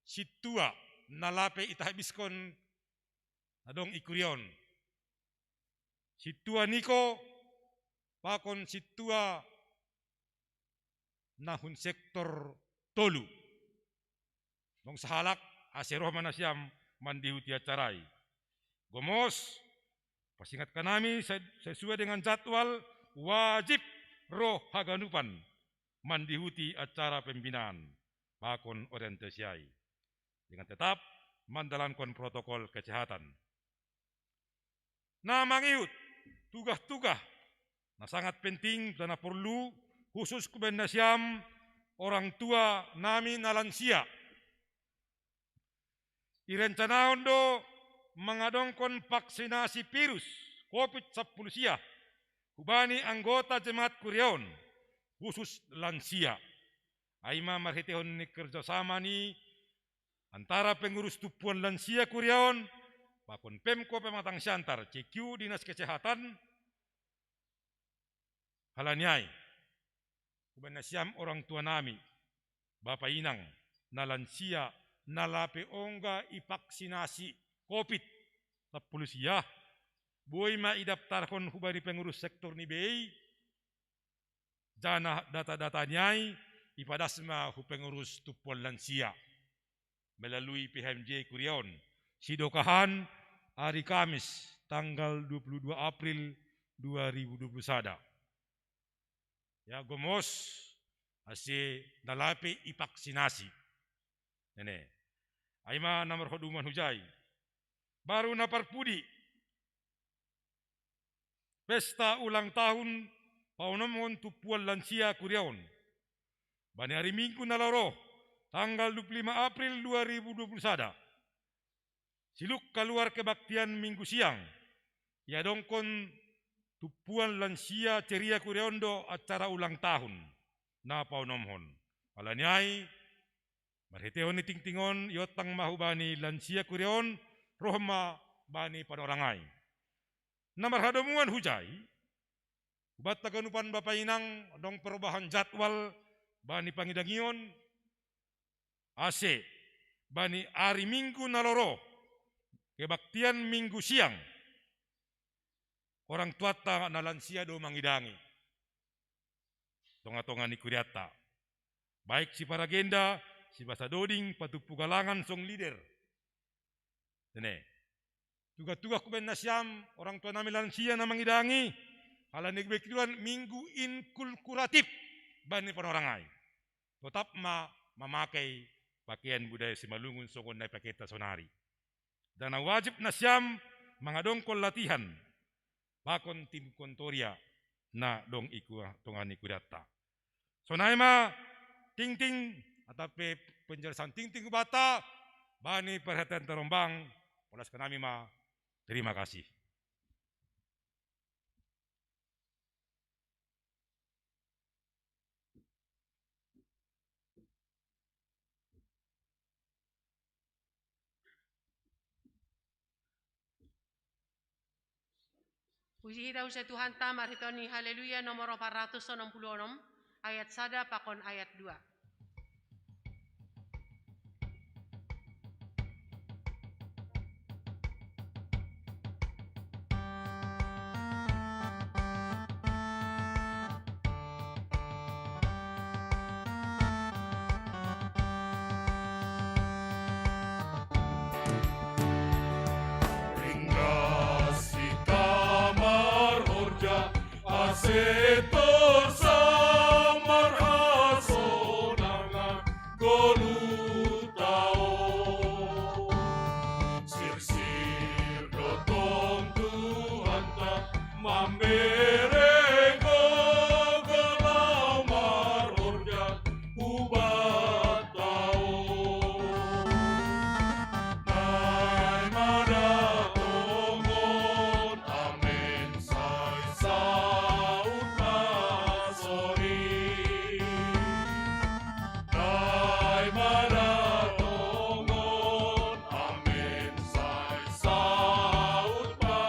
sintua na lape itahabiskon na dong i kuria on. Sintua Niko pakon sintua na hun sektor tolu. Dong sahalak, ase roh ma nasiam mandihuti acara i. Gomos, pasingatkan hami se-, sesuai dengan jadwal, wajib roh haganupan mandihuti acara pembinaan pakon orientasi ai, dengan tetap mandalankon protokol kesehatan. Na mangihut tugah-tugah na sangat penting, na porlu, khusus hubani nasiam orang tua nami na lansia. Irencanahon do mangadongkon vaksinasi virus covid sapuluh sia hubani anggota jemaat kuria on, khusus lansia. Ai ma marhiteihon ni kerjasama ni antara pengurus tumpuan lansia kuria on pakon Pemko Pematang Siantar, C Q Dinas Kesehatan. Halani ai, hubani nasiam orang tua nami, bapa inang na lansia, na lape ongga ivaksinasi covid sapuluh sia, boi ma idaptarhon hubani pengurus sektor ni B I, janah data-data ni ai ipadas ma hu pengurus tumpuan lansia melalui P H M J kuria on, sidokahan ari Kamis tanggal dua puluh dua April dua ribu dua puluh sada. Ya, gomos, ase na lape ivaksinasi. Nene. Ai ma na marhadomuan hujai. Baru na parpudi, pesta ulang tahun paonomhon tumpuan lansia kuria on bani ari Minggu na laho ro, tanggal dua puluh lima April dua ribu dua puluh sada. Siluk kaluar kebaktian Minggu siang, iadongkon tumpuan lansia ceria kuria on do acara ulang tahun na paonomhon. Halani ai, marhiteihon ni tingting on, iontang ma hubani lansia kuria on, roh ma bani panorang ai. Na marhadomuan hujai, hubanta ganupan bapa inang, dong perubahan jadwal bani pangidangion, ase bani ari Minggu na laho ro, kebaktian Minggu siang, orang tuatta na lansia do mangidangi tonga-tonga ni kuriatta. Baik siparagenda, sipasa doding, patumpu galangan song leader. Tene. Tuga-tuga kubaen nasiam orang tua nami lansia na mangidangi, ala ni baen minggu inkulkuratif bani panorang ai. Totap ma mamakai pakaian budaya Simalungun songon na ipakaianta sonari. Dan na wajib nasiam mangadongkon latihan pakon tim kontoria na dong iku tonga ni kuriatta. Sonai ma tingting atau pe penjelasan tingting hubata bani perhatian terombang. Polas kanami ma. Terima kasih. Puji hita use Tuhanta marhiteni Haleluya nomor opat ratus onom puluh onom, ayat sada pakon ayat dua. Setor samar hasonangan goluta on. Sirsir do tong Tuhanta mambere gogo lao marorja hubanta on. Naima da tongon amen sai saut na sori. Naima da tongon amen sai saut na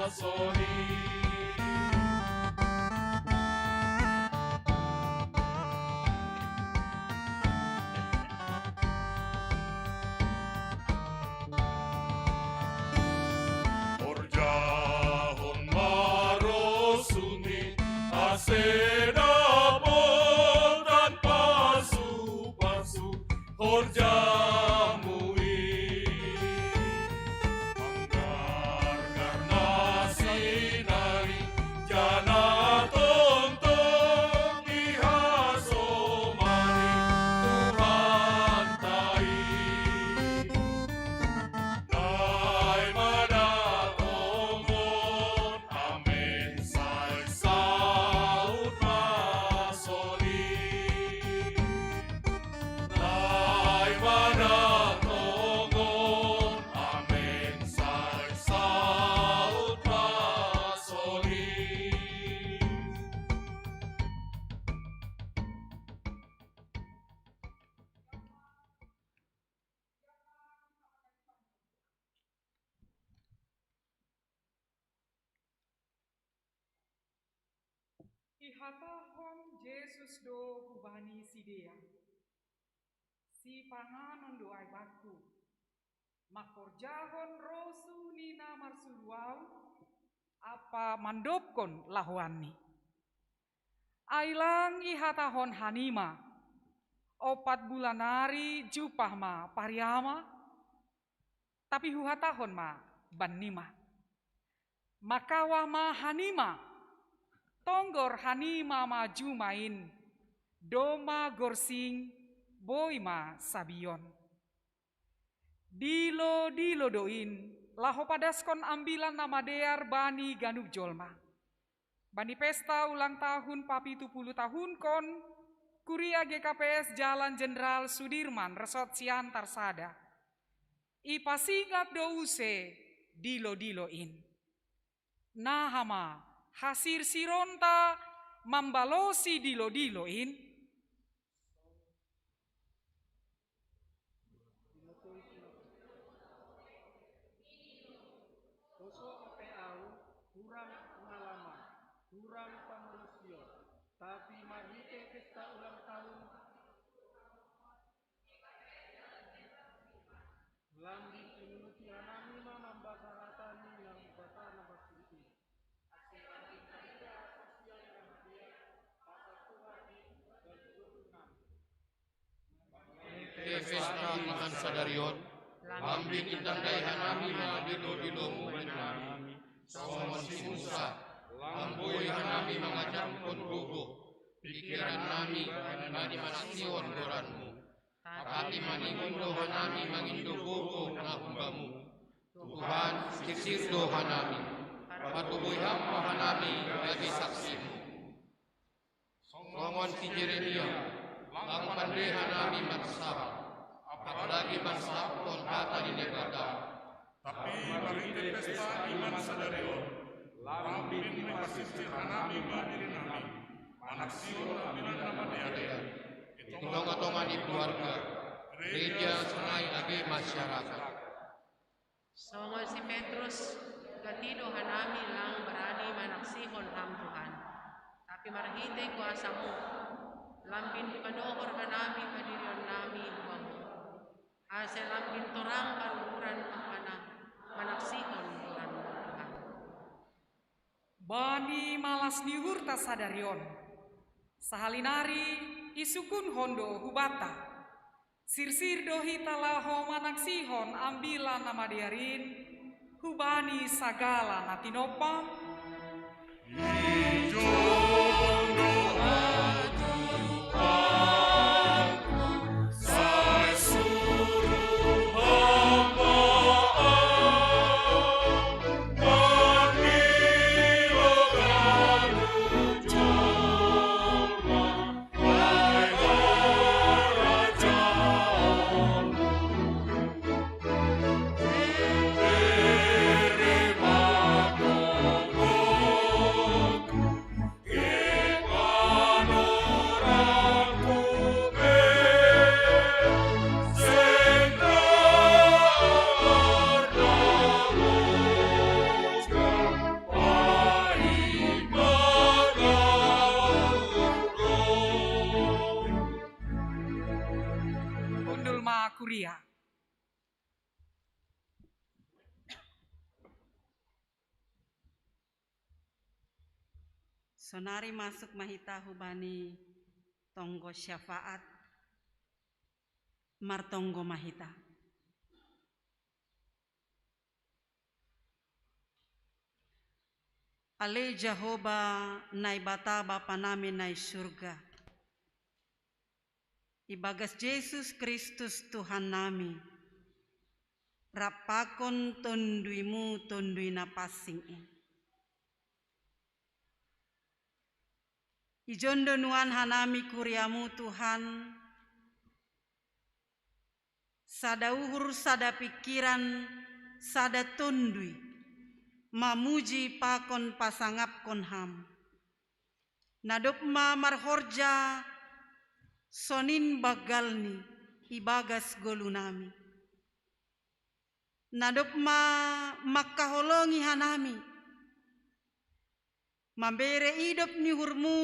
sori. Horjahon ma rosuMi ase dapotan pasupasu horjaMu i. Manggargar na sinari jana tongtong dihasomani Tuhanta i. Naima da tongon amen sai saut na sori. Naima da tongon amen sai saut na sori. Ihatahon Jesus do hubani sidea: Sipanganon do ai Bakku, mangkorjahon rosu ni na marsuru Ahu, ampa mandobkon lahoanni. Ai lang ihatahon hanima: Ompat bulan nari jumpah ma pariama? Tapi Huhatahon ma bannima: Mangkawah ma hanima, tonggor hanima ma juma in, domma gorsing boi ma sabion. Dilo-dilo do in, laho padaskon Ambilan Namadear bani ganup jolma. Bani pesta ulang tahun papitu puluh tahunkon, Kuria G K P S Jalan Jenderal Sudirman, Resort Siantar sada, ipasingat do use dilo-dilo in. Naha ma hasirsironta mambalosi dilo-dilo in? Hurang pengalaman, hurang pamorosion, tapi marhite pesta ulang tahun, lambin inunuti hanami ma mambasa hata ni Naibata na marsiri i. Lambin itandai hanami ma lilo-lilomu bani nami. Songon si Musa, lam boi hanami mangajarhon gogo, pikiran nami bani manaksihon goranmu. Tapi maningon do hanami mangindo gogo na humbamu. Tuhan, sirsir do hanami, patoboi Ham ma hanami gabe saksimu. Songon si Jeremia, lam pande hanami marsahap, apalagi mansahaphon hata ni Naibata. Tapi marhite pesta iman sadari on, lambin ma sirsir hanami ma dirinami, manaksihon Ambilan Namadear i, di tonga-tonga ni keluarga, gereja, sonai age masyarakat. Songon si Petrus, gati do hanami lang barani manaksihon Ham, Tuhan. Tapi marhite kuasamu, lambin ipadohor hanami padirionnami Bamu, asa lambin torang paruhuran ampana manaksihon goranmu, Tuhan. Bani malas ni uhurta sadari on, sahali nari isungkunhon do hubanta. Sirsir do hita laho manaksihon Ambilan Namadear in hubani sagala na tinompa. Hundul ma kuria. Sonari masuk ma hita hubani tonggo syafaat, martonggo ma hita. Ale Jahowa Naibata Bapa nami na i surga, ibagas Jesus Kristus Tuhan nami, rap pakon Tonduimu, Tonduy na pansing i. Ijon do nuan hanami kuriamu Tuhan, sada uhur, sada pikiran, sada tonduy, mamuji pakon pasangapkon Ham. Na dob ma marhorja sonin banggalni ibagas golu nami. Na dob ma mangkaholongi hanami, mambere idop ni uhurmu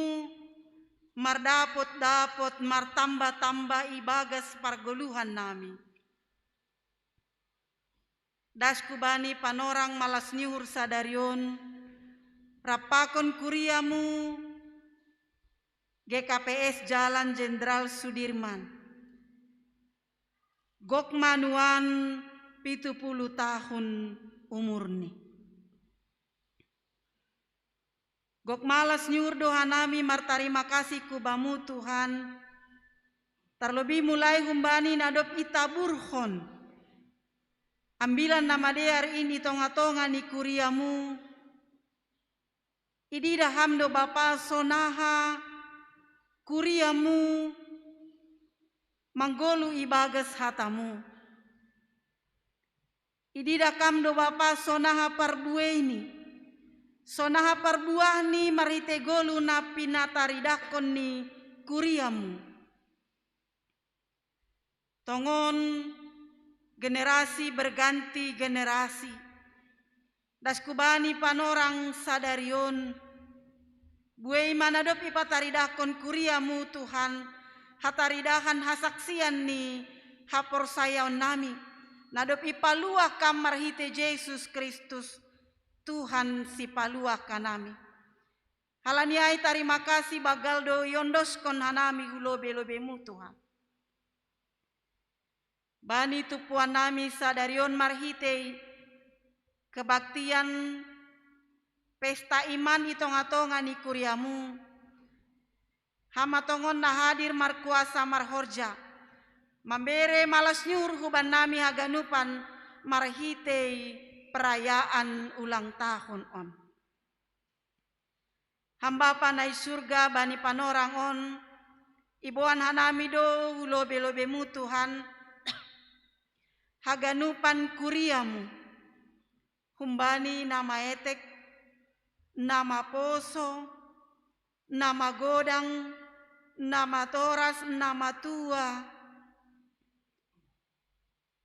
mardapot-dapot martamba-tamba ibagas pargoluhan nami. Das hubani panorang malas ni uhur sadari on, rap pakon kuriamu, G K P S Jalan Jenderal Sudirman. Gok ma nuan pitu pulu tahun umurni. Gok malas ni uhur do hanami martarima kasih hu Bamu Tuhan, tarlobi mulai humbani na dob itaburhon Ambilan Namadear in i tonga-tonga ni kuriamu. Ididah Ham do Bapa sonaha kuriamu manggolu ibagas hatamu. Ididah Ham do Bapa sonaha parbueini, sonaha parbuahni marhite golu na pinataridahkon ni kuriamu. Tongon generasi berganti generasi. Das hubani panorang sadari on, buei ma na dob ipataridahkon kuriamu Tuhan, hataridahan hasaksian ni haporsayaon nami, na dob ipaluah Ham marhite Jesus Kristus, Tuhan sipaluah hanami. Halani ai tarima kasih banggal do iondoskon hanami hu lobe-lobemu Tuhan. Bani tumpuan nami sadari on marhitei kebaktian pesta iman i tonga-tonga ni kuriamu, hama tongon na hadir markuasa marhorja, mambere malas ni uhur huban nami haganupan marhitei perayaan ulang tahun on. Ham Bapa na i surga, bani panorang on iboan hanami do hu lobe-lobemu Tuhan haganupan kuriamu, humbani na maetek, na maposo, na magodang, na matoras, na matua,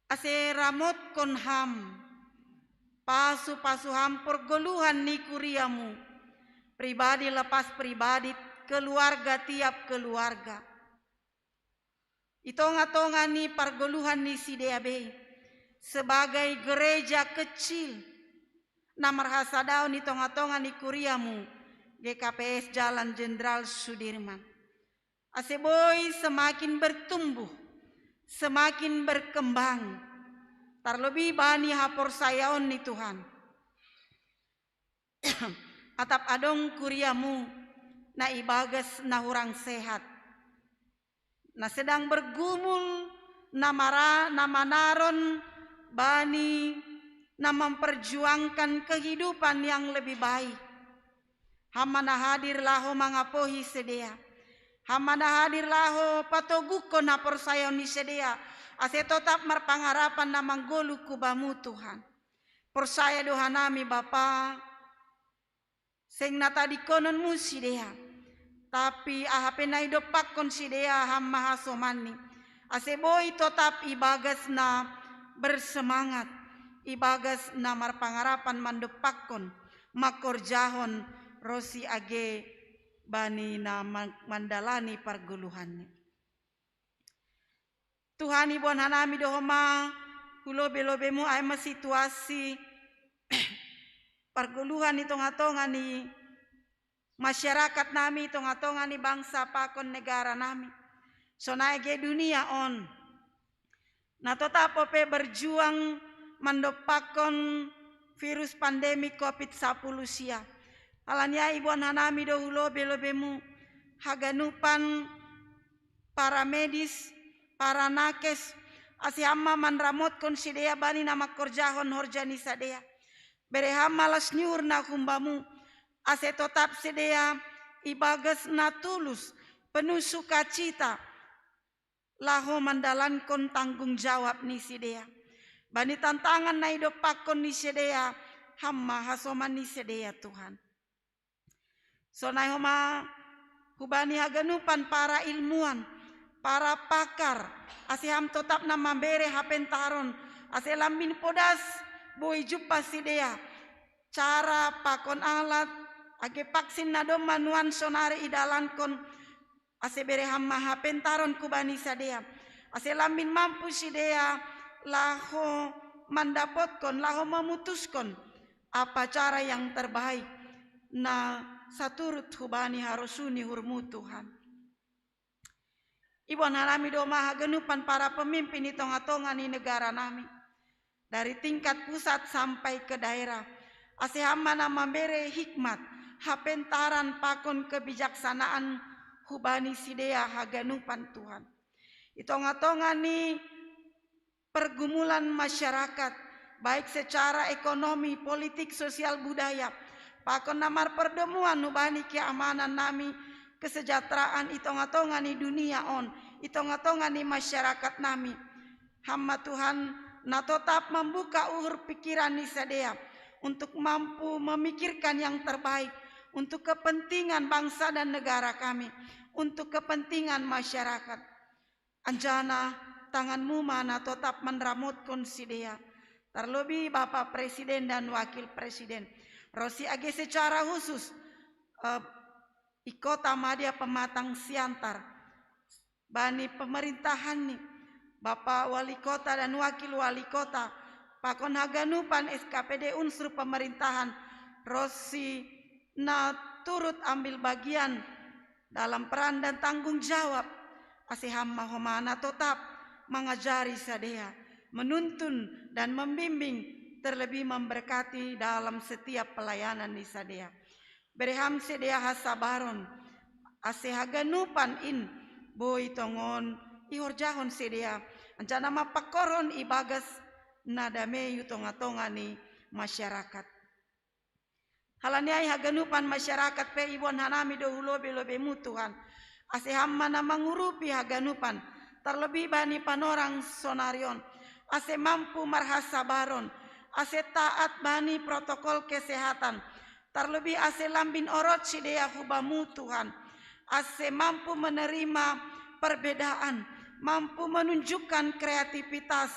ase ramotkon ham, pasu-pasu ham pergoluhan ni kuriamu, pribadi lepas pribadi, keluarga tiap keluarga. I tonga-tonga ni pargoluhan ni sidea be, sebagai gereja kecil na marhasadaon i tonga-tonga ni kuriamu, G K P S Jalan Jenderal Sudirman. Ase boi semakin bertumbuh, semakin berkembang, tarlobi bani haporsayaon ni Tuhan. Atap adong kuriamu na ibagas na hurang sehat, na sedang bergumul, na mara-, na manaron bani na memperjuangkan kehidupan yang lebih baik. Ham ma na hadir laho mangapohi sidea. Ham ma na hadir laho patoguhkon haporsayaon ni sidea, ase totap marpangarapan na manggoluh hu Bamu Tuhan. Porsaya do hanami Bapa, seng na tadingkononmu sidea, tapi aha pe na idompakkon sidea Ham ma hasomanni, ase boi totap ibagas na bersemangat, ibagas na marpangarapan mandompakkon, mangkorjahon ronsi age bani na ma-, mandalani pargoluhanni. Tuhan, iboan hanami do homa hu lobe-lobemu ai ma situasi pargoluhan i tonga-tonga ni masyarakat nami, i tonga-tonga ni bangsa pakon negara nami. Sonai age dunia on na totap ope berjuang mandompakkon virus pandemi covid sapuluh sia. Alani ai iboan hanami do hu lobe-lobemu haganupan para medis, para nakes, ase Ham ma manramotkon sidea bani na mangkorjahon horja ni sidea. Bere Ham malas ni uhur na hum Bamu, ase totap sidea ibagas na tulus, penuh sukacita, laho mandalankon tanggung jawab ni sidea. Bani tantangan na idompakkon ni sidea, Ham ma hasoman ni sidea Tuhan. Sonai homa hubani haganupan para ilmuwan, para pakar, ase Ham totap na mambere hapentaron, ase lambin podas boi jumpa sidea cara pakon alat, age vaksin na domma nuan sonari idalankon, ase bere Ham ma hapentaron hubani sidea, ase lambin mampu sidea laho mandapotkon, laho memutuskon apa cara yang terbaik na saturut hubani harosuh ni uhurmu Tuhan. Iboan hanami do homa haganupan para pemimpin i tonga-tonga ni negara nami, dari tingkat pusat sampai ke daerah, ase Ham ma na mambere hikmat, hapentaran pakon kebijaksanaan hubani sidea haganupan Tuhan. I tonga-tonga ni pergumulan masyarakat, baik secara ekonomi, politik, sosial, budaya, pakon na marperdomuan hubani keamanan nami, kesejahteraan i tonga-tonga ni dunia on, i tonga-tonga ni masyarakat nami. Ham ma Tuhan na totap mambuka uhur pikiran ni sidea untuk mampu memikirkan yang terbaik untuk kepentingan bangsa dan negara kami, untuk kepentingan masyarakat. Anjaha tangan-Mu ma na totap manramotkon sidea. Tarlobi Bapa Presiden dan Wakil Presiden. Ronsi age secara khusus, eh, i Kota Madya Pematang Siantar. Bani pemerintahanni, Bapa Wali Kota dan Wakil Wali Kota, pakon haganupan S K P D unsur pemerintahan, ronsi na turut ambil bagian dalam peran dan tanggung jawab, ase Ham ma homa na totap mangajari sidea, menuntun dan membimbing, terlebih memberkati dalam setiap pelayanan ni sidea. Bere ham sidea hasabaron, ase haganupan in boi tongon ihorjahon sidea, anjaha mapakorhon ibagas na dame i tonga-tonga ni masyarakat. Halani ai haganupan masyarakat pe iboan hanami do hu lobe-lobeMu Tuhan. Ase Ham ma na mangurupi haganupan, terlebih bani panorang sonari on, ase mampu marhasabaron, ase taat bani protokol kesehatan, terlebih ase lambin orot sidea hu Bamu Tuhan, ase mampu menerima perbedaan, mampu menunjukkan kreativitas,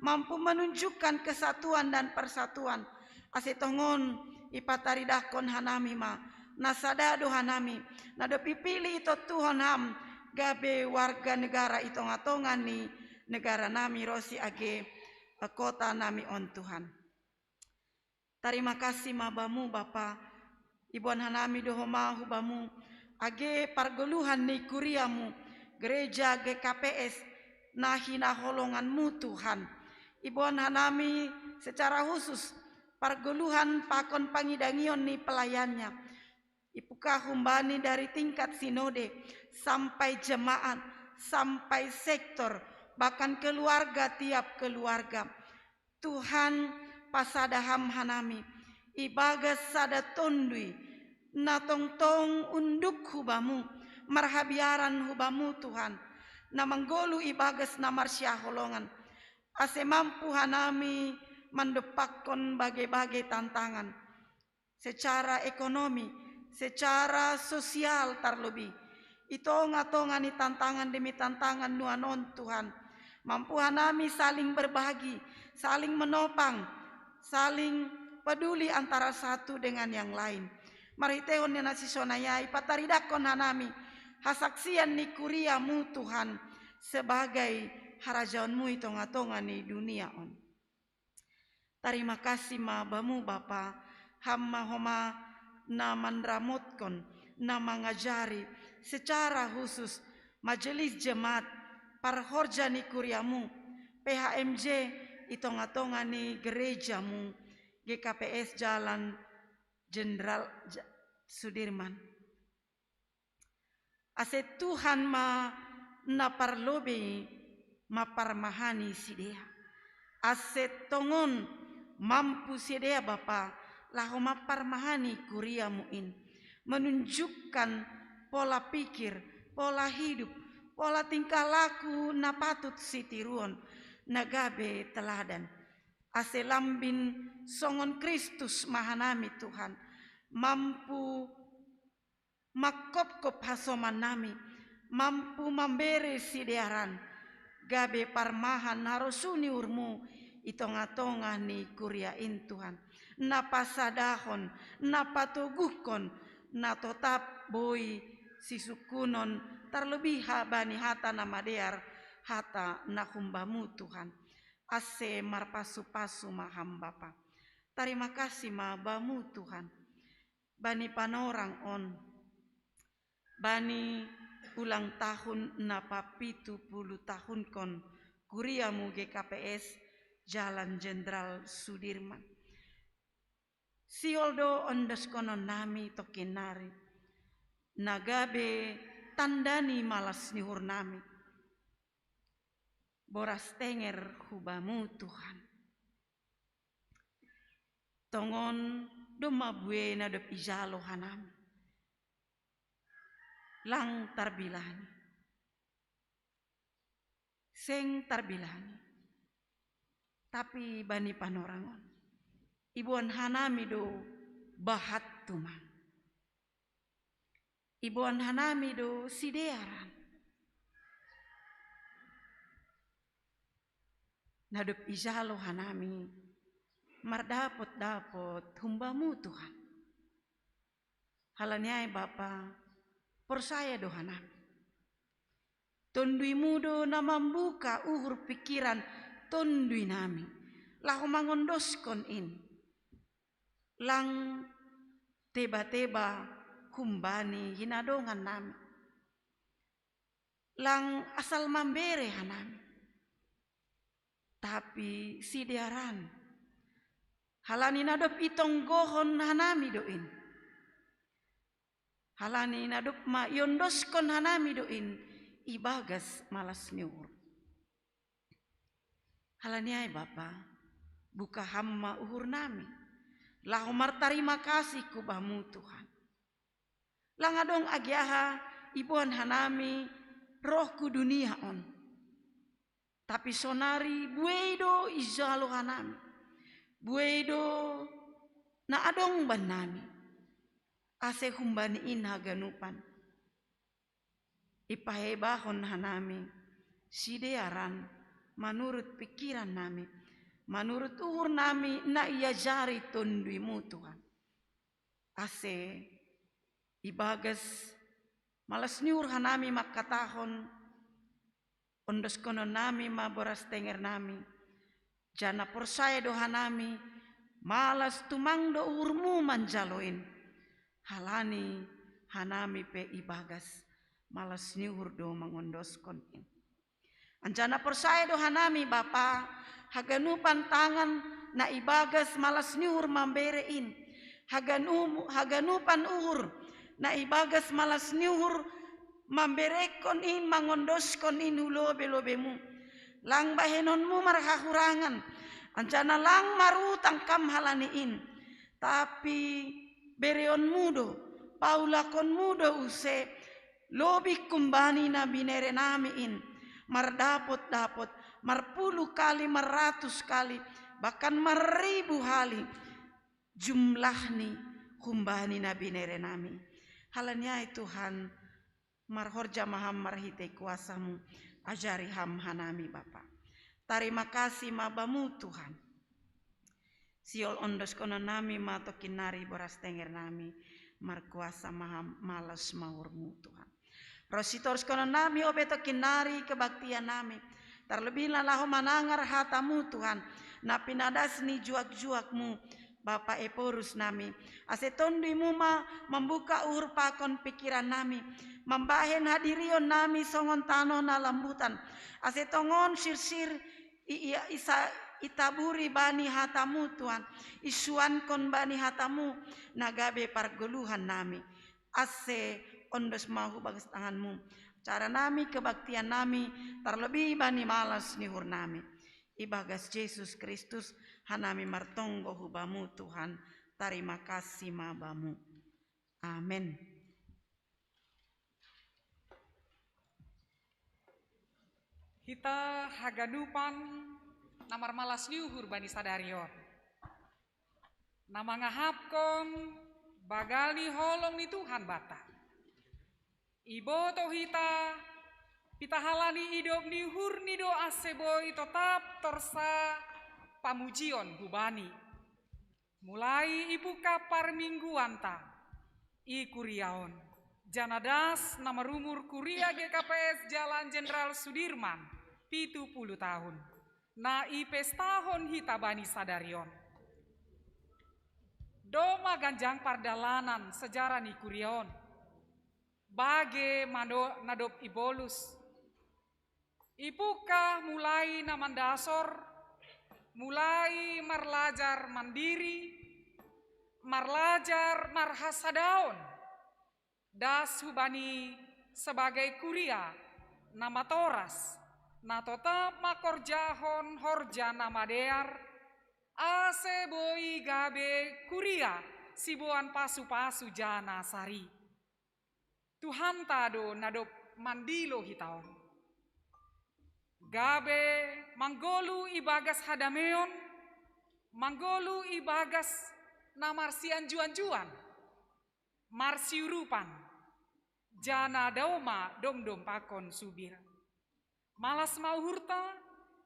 mampu menunjukkan kesatuan dan persatuan. Ase tongon ipataridahkon hanami ma, na sada do hanami, na dob ipilih itotohon Ham gabe warga negara i tonga-tonga ni negara nami ronsi age, eh, kota nami on Tuhan. Tarima kasih ma Bamu Bapa, iboan hanami do homa hu Bamu, age pargoluhan ni kuriaMu, gereja G K P S, na hinaholonganMu Tuhan. Iboan hanami secara khusus pargoluhan pakon pangidangion ni pelayannya. Ipuka humbani dari tingkat sinode, sampai jemaat, sampai sektor, bahkan keluarga tiap keluarga. Tuhan, pasada Ham hanami, ibagas sada tondui, na tongtong unduk hu Bamu, marhabiaran hu Bamu Tuhan, na manggoluh ibagas na marsihaholongan, ase mampu hanami mandompakkon bage-bage tantangan, secara ekonomi, secara sosial terlebih. I tonga-tonga ni tantangan demi tantangan nuan on Tuhan, mampu hanami saling berbagi, saling menopang, saling peduli antara satu dengan yang lain. Marhiteihon ni na sisonai ai pataridahkon hanami hasaksian ni kuriaMu Tuhan, sebagai harajaonMu i tonga-tonga ni dunia on. Tarima kasih ma Bamu Bapa, Ham ma homa na manramotkon, na mangajari secara khusus majelis jemaat, parhorja ni kuriaMu, P H M J, i tonga-tonga ni gerejaMu, G K P S Jalan Jenderal Ja-, Sudirman. Ase Tuhan ma na parlobei maparmahani sidea. Ase tongon mampu sidea Bapa, laho maparmahani kuriaMu in, menunjukkan pola pikir, pola hidup, pola tingkah laku na patut sitiruon, na gabe teladan. Ase lambin songon Kristus ma hanami Tuhan, mampu mangkopkop hasomannami, mampu mambere sidearan, gabe parmahan harosuh ni uhurMu i tonga-tonga ni kuria in Tuhan, na pasadahon, na patoguhkon, na totap boi sisungkunon, terlebih ha-, bani hata na madear, hata na hum Bamu Tuhan. Ase marpasu-pasu ma Ham Bapa. Tarima kasih ma Bamu Tuhan. Bani panorang on, bani ulang tahun na papitu pulu tahunkon kuriaMu G K P S Jalan Jenderal Sudirman. Sihol do ondoskononnami tongkin nari, na gabe tanda ni malas ni uhurnami, boras tenger hu Bamu Tuhan. Tongon domma buei na dob ijalo hanami. Lang tarbilani. Seng tarbilani. Tapi bani panorang on, iboan hanami do bahat tumang. Iboan hanami do sidearan. Na dob ijalo hanami mardapot-dapot hum Bamu Tuhan. Halani ai Bapa, porsaya do hanami. TonduiMu do na mambuka uhur pikiran tonduinami, laho mangondoskon in. Lang teba-teba humbani hinadongannami. Lang asal mambere hanami. Tapi sidearan, halani nadop itonggohon hanami do in. Halani nadop ma iondoskon hanami do in ibagas malas ni uhur. Halani ai Bapa, buka Ham ma uhur nami, laho martarima kasih ku Bamu Tuhan. Lang adong age aha iboan hanami roh ku dunia on. Tapi sonari buei do ijalo hanami. Buei do na adong bannami. Ase humbani in haganupan ipahebahon hanami sidearan manurut pikiran nami, manurut uhur nami na iajari Tonduimu Tuhan. Ase ibagas malas ni uhur hanami mangkatahon, ondoskonon nami ma boras tenger nami, jana porsaya do hanami, malas tumang do uhurmu manjalo in. Halani hanami pe ibagas malas ni uhur do mangondoskon in. Anjana porsaya do hanami Bapa, haganupan tangan na ibagas malas ni uhur mambere in, haganupan uhur na ibagas malas ni uhur mamberekon in, mangondoskon in hu lobe-lobemu. Lang bahenonmu marhahurangan, anjana lang marutang kam halani in. Tapi bereonmu do, paulakonmu do use lobih humbani na binere nami in, mardapot-dapot, marpuluh kali, marratus kali, bahkan marribu hali jumlah ni humbani na binere nami. Halani ai Tuhan, marhorja ma Ham marhitei kuasamu, ajari Ham hanami Bapa. Tarima kasih ma Bamu Tuhan. Sihol ondoskonon nami ma tokin nari boras tenger nami, markuasa ma Ham, malas ma uhurmu Tuhan. Ro sitoruskonon nami ope tokin nari kebaktian nami, tarlebihna laho manangar hatamu Tuhan, na pinadas ni juak-juakmu, Bapa Ephorus nami, ase Tonduimu ma mambuka uhur pakon pikiran nami, mambahen hadirion nami songon tanoh na lambutan, ase tongon sirsir i, i, isa, itaburi bani hatamu Tuhan, isuankon bani hatamu na gabe pargoluhan nami. Ase ondos ma hu bagas tanganmu acara nami, kebaktian nami, tarlebih bani malas ni uhur nami. Ibagas Jesus Kristus hanami martonggo hu Bamu Tuhan, tarima kasih ma Bamu. Amen. Hita haganupan na marmalas ni uhur bani sadari on, na mangahapkon banggal ni holong ni Tuhan banta. Iboto hita, pitahala ni idop ni uhurni do ase boi totap torsa pamujion hu Bani. Mulai ipungka parmingguanta i kuria on, jana das na marumur kuria G K P S Jalan Jenderal Sudirman pitu puluh tahun, na ipestahon hita bani sadari on. Domma ganjang pardalanan sejarah ni kuria on, bage mano na dob ibolus. Ipungka mulai na mandasor, mulai marlajar mandiri, marlajar marhasadaon, das hubani sebagai kuria na matoras, na totap mangkorjahon horja na madear, ase boi gabe kuria siboan pasu-pasu jana sari. Tuhanta do na dob mandilo hita on. Gabe manggolu ibagas hadameon, manggolu ibagas na marsianjuan-juan, marsiurupan, jana dao ma domdom pakon subir. Malas ma uhurta,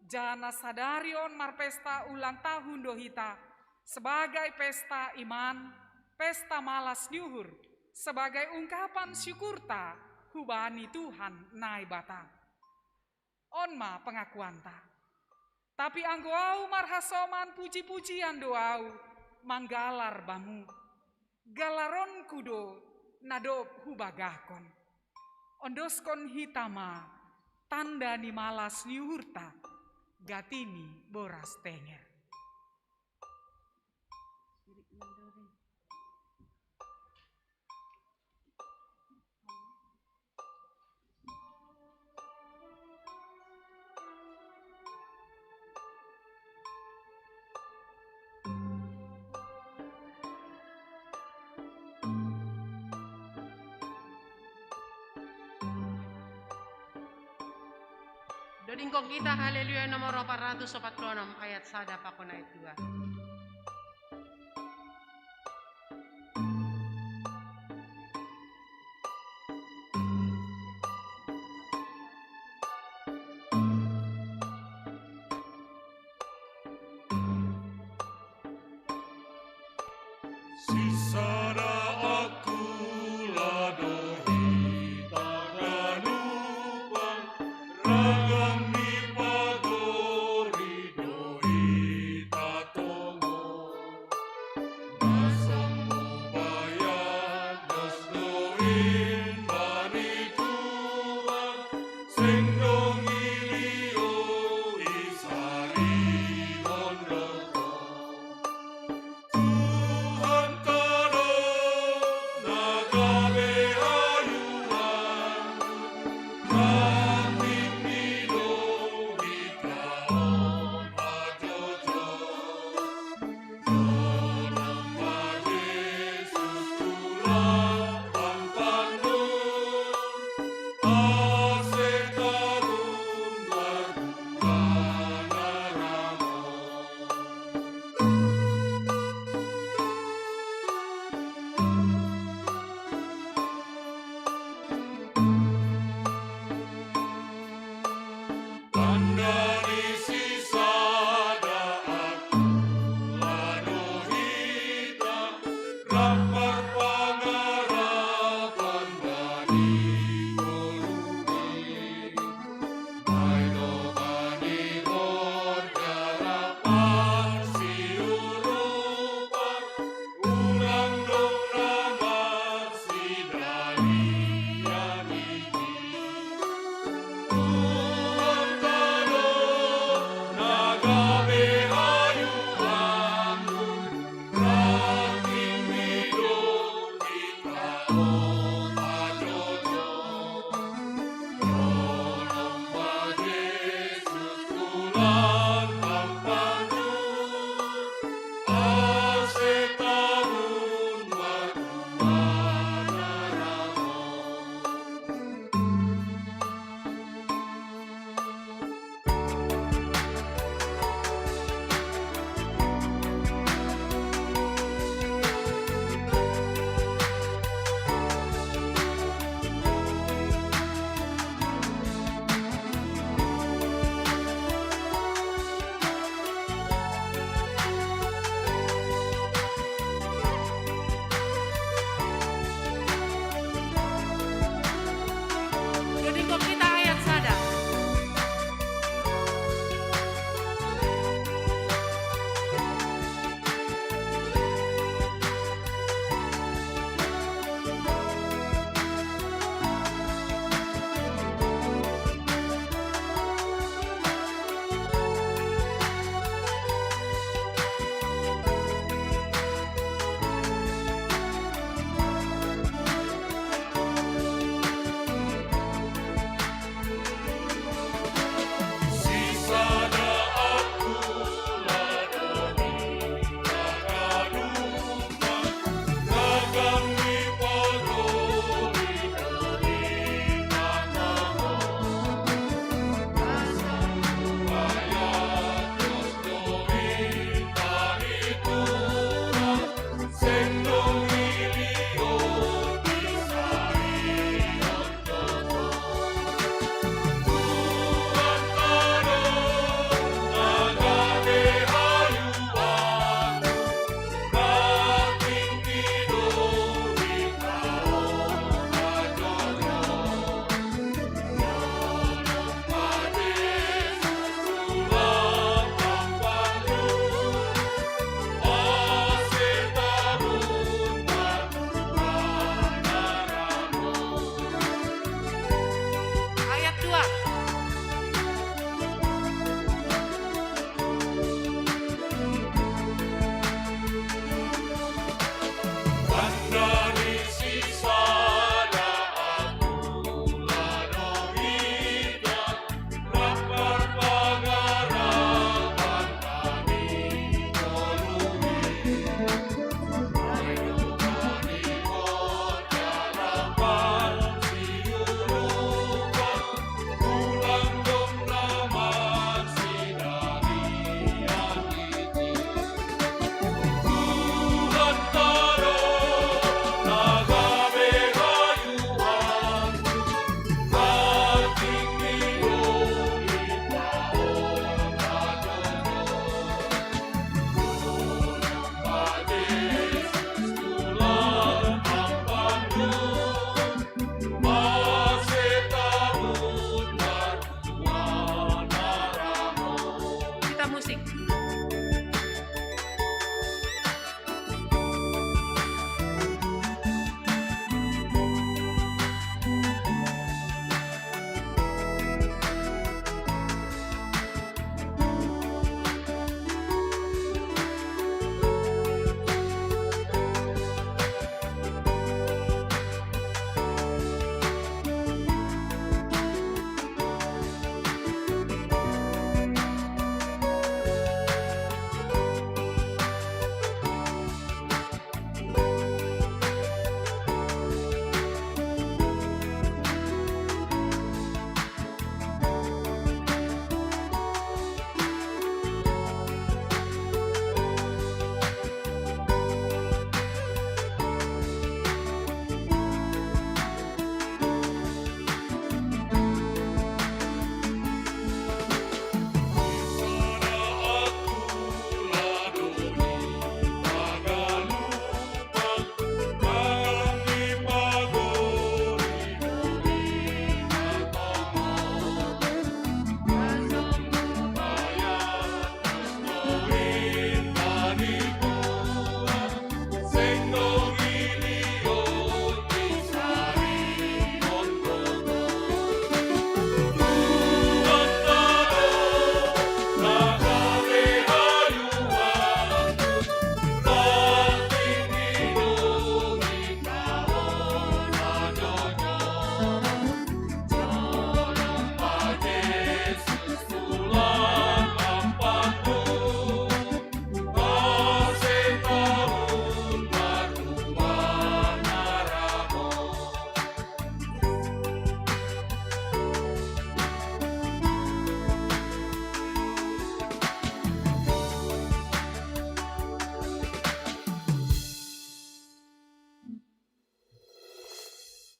jana sadari on marpesta ulang tahun do hita, sebagai pesta iman, pesta malas ni uhur, sebagai ungkapan syukurta hubani Tuhan Naibata. On ma pengakuanta. Tapi anggo au marhasoman puji-pujian do au manggalar Bamu. Galaronku do na dob hubagahkon. Ondoskon hita ma tanda ni malas ni uhurta. Gatini boras tenger. Dodingkong kita Haleluya nomor empat ratus empat puluh enam ayat sada pakon ayat dua. Sisada aku lado hita ganupan, ragam ni pagori do hita tongo. Nasombu bayak das doin bani Tuhan, sendong ilio isari hondoto. Tuhan kado nagabe ayuhan, kami mido hikaon ajojo. Tolong Tuhan Yesus tulah pampang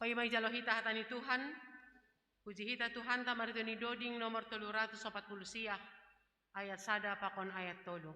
Paima ijalo hita hata ni Tuhan, puji hita Tuhanta marhitei ni doding nomor tolu ratus opat puluh sia, ayat sada pakon ayat tolu.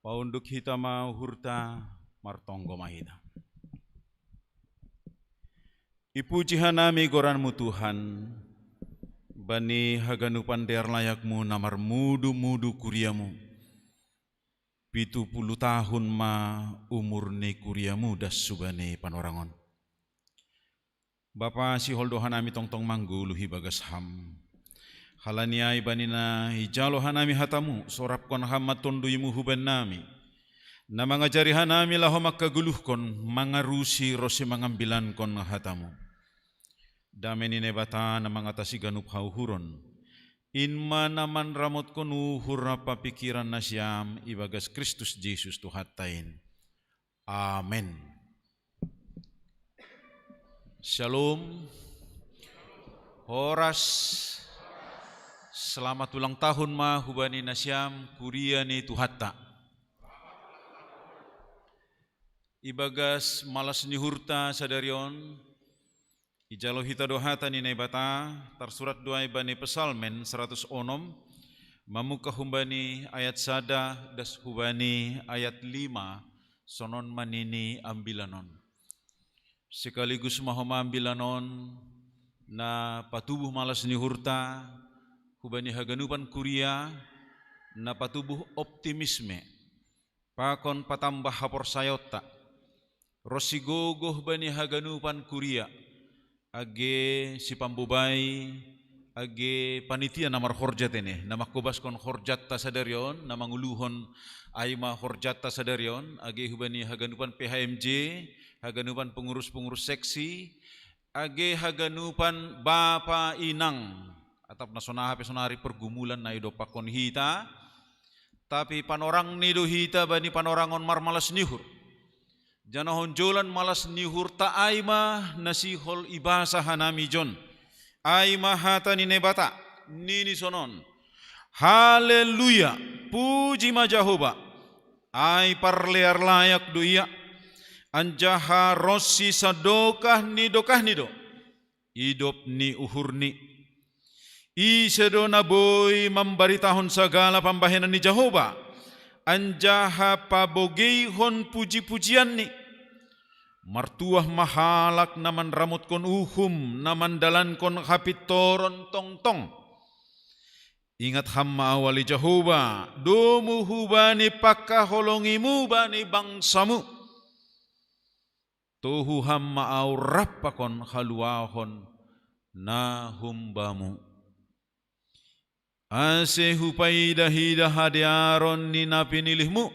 Paunduk hita ma uhurta, martonggo ma hita. Ipuji hanami goranmu Tuhan, bani haganupan dear layakmu na marmudu-mudu kuriamu. Pitu puluh tahun ma umur ni kuriamu das subani panorangon. Bapa, siholdo hanami tongtong mangguluh ibagas Ham. Halani ai bani na ijalo hanami hatamu, sorapkon Ham ma tonduimu hubannami. Na mangajari hanami laho mangkaguluhkon, mangarusi ronsi mangambilankon hatamu. Dame ni Naibata na mangatasi ganup hauhuron. In ma na manramotkon uhur na papikiran nasiam ibagas Kristus Jesus Tuhanta in. Amen. Shalom. Horas. Selamat ulang tahun ma hubani nasiam kuria ni Tuhanta. Ibagas malas ni uhurta sadari on, ijalo hita do hata ni Naibata, tarsurat do ai bani Psalmen seratus onom, mamungka humbani ayat sada das hubani ayat lima, sonon ma nini ambilan on. Sekaligus ma homa ambilan on, na patubuh malas ni uhurta, hubani haganupan kuria, na patubuh optimisme, Pakon patambah haporsayaonta ro sigogoh bani haganupan kuria, age sipambobai, age panitia na marhorja tene, na mangkobaskon horjanta sadari on, na manguluhon ai ma horjanta sadari on, age hubani haganupan P H M J, haganupan pengurus-pengurus seksi, age haganupan bapa inang, atap na sonaha pe sonari pergumulan na idompakkon hita, tapi panorangni do hita bani panorangon marmalas ni uhur. Janahon jolan malas ni uhurta ai ma na sihol ibasa hanami jon. Ai ma hata ni Naibata, nini sonon: Haleluya, puji ma Jahoba, ai parlear layak do ia, anjaha ronsi sadokah ni dokahni do idop ni uhurni. Ise do na boi mambaritahon sagala pambahenan ni Jahoba, anjaha pabogeihon puji-pujianni? Martuah ma halak na manramotkon uhum, na mandalankon hapintoron tongtong. Ingat ham ma ahu ale Jahoba, domu hubani pangkaholongimu bani bangsamu. Tohu ham ma ahu rap pakon haluahon na humbamu. Ase hupaida-ida hadearon ni na pinilihmu,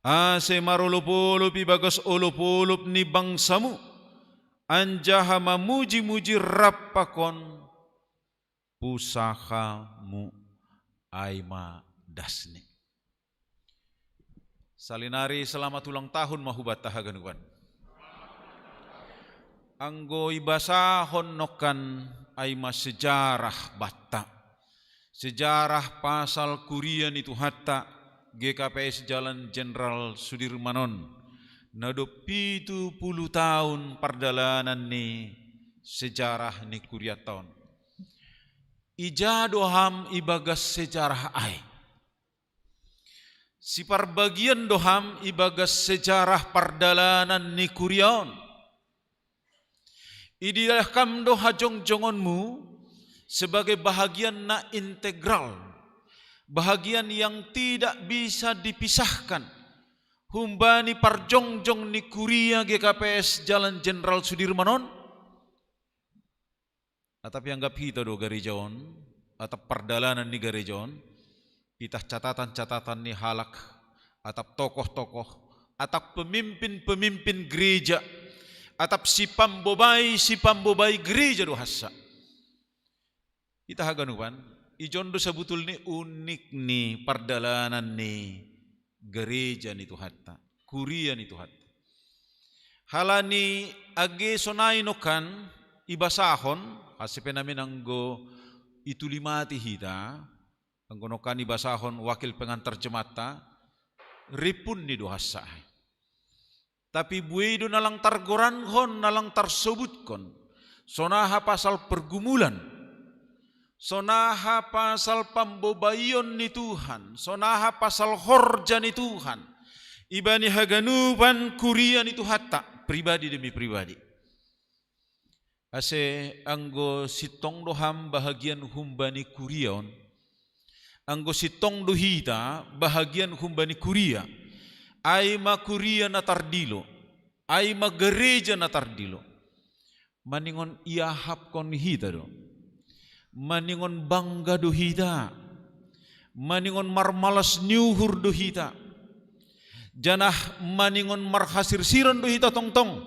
ase marolop-olop ibagas olop-olop ni bangsamu, anjaha mamuji-muji rap pakon pusahamu, ai ma dasni. Salinari selamat ulang tahun ma hubanta haganupan. Anggo ibasahon nongkan ai ma sejarah banta. Sejarah pasal kuria ni Tuhanta, G K P S Jalan Jenderal Sudirman on. Na dob pitu puluh taon pardalanan ni sejarah ni kurianta on. Ija do ham ibagas sejarah ai? Siparbagian do ham ibagas sejarah pardalanan ni kuria on? Ididah kam do hajongjongonmu sebagai bahagian na integral, bahagian yang tidak bisa dipisahkan, humbani parjongjong ni kuria G K P S Jalan Jenderal Sudirman on? Atap ianggap hita do gareja on, atap pardalanan ni gareja on, pitah catatan-catatan ni halak, atap tokoh-tokoh, atap pemimpin-pemimpin gereja, atap sipambobai-sipambobai gereja do hansa. Hita haganupan, ijon do sabutulni unik ni pardalanan ni gareja ni Tuhanta, kuria ni Tuhanta. Halani age sonai nongkan ibasahon, ase pe namin anggo itulimati hita, anggo nongkan ibasahon wakil pengantar jematta, ripunni do hansa. Tapi buei do na lang targorankon, na lang tarsobutkon. Sonaha pasal pergumulan, sonaha pasal pambobaion ni Tuhan, sonaha pasal horja ni Tuhan ibani haganupan kuria ni Tuhanta, pribadi demi pribadi. Ase anggo sintong do ham bahagian humbani kuria on, anggo sintong do hita bahagian humbani kuria, ai ma kuria na tardilo, ai ma gareja na tardilo, maningon iahapkon hita do, maningon bangga do hita, maningon marmalas ni uhur do hita, janah maningon marhasirsiran do hita tongtong,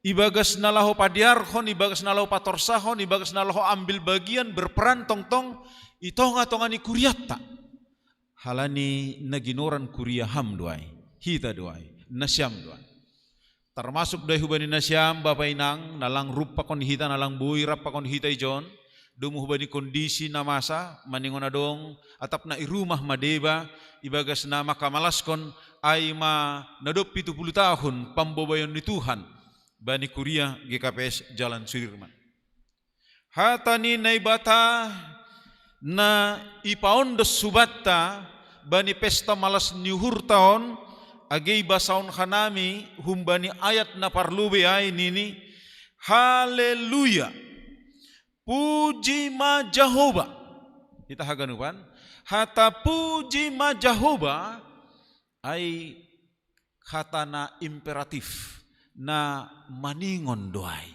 ibagas na laho padearhon, ibagas na laho patorsahon, ibagas na laho ambil bagian, berperan tongtong i tonga-tonga ni kurianta. Halani na ginoran kuria ham do ai, hita do ai, nasiam do ai. Tarmasuk do ai hubani nasiam, bapa inang, na lang rup pakon hita, na lang boi rap pakon hita ijon, domu hubani kondisi na masa, maningon adong, atap na i rumah ma deba, ibagas na mangkamalaskon, ai ma na dob pitu puluh tahun pambobaion ni Tuhan bani kuria G K P S Jalan Sudirman. Hata ni Naibata na ipaondos hubanta bani pesta malas ni uhurta on, age ibasahon hanami humbani ayat na parlobei ai nini: Haleluya, puji ma Jahoba. Hita haganupan, hata puji ma Jahoba, Ai hata na imperatif, na maningon do ai.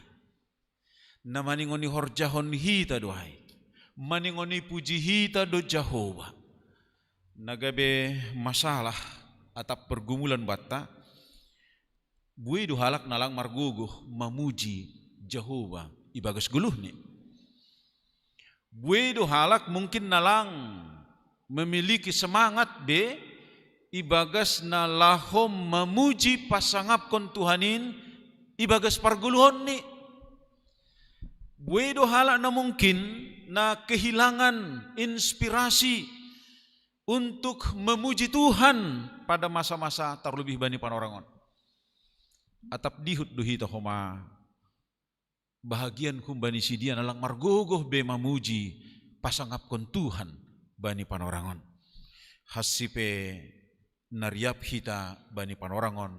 Na maningon ihorjahon hita do ai. Maningon ipuji hita do Jahowa. Na gabe masalah atap pergumulan banta, buei do halak na lang margogoh mamuji Jahowa ibagas goluhni. Buei do halak mungkin na lang memiliki semangat be ibagas na laho mamuji pasangapkon Tuhan in ibagas pargoluhonni. Buei do halak na mungkin na kehilangan inspirasi untuk memuji Tuhan pada masa-masa terlebih bani panorangon. Atap dihut do hita homa bahagian humbani sidia na lang margogoh be mamuji pasangapkon Tuhan bani panorangon. Hansi pe na riap hita bani panorangon,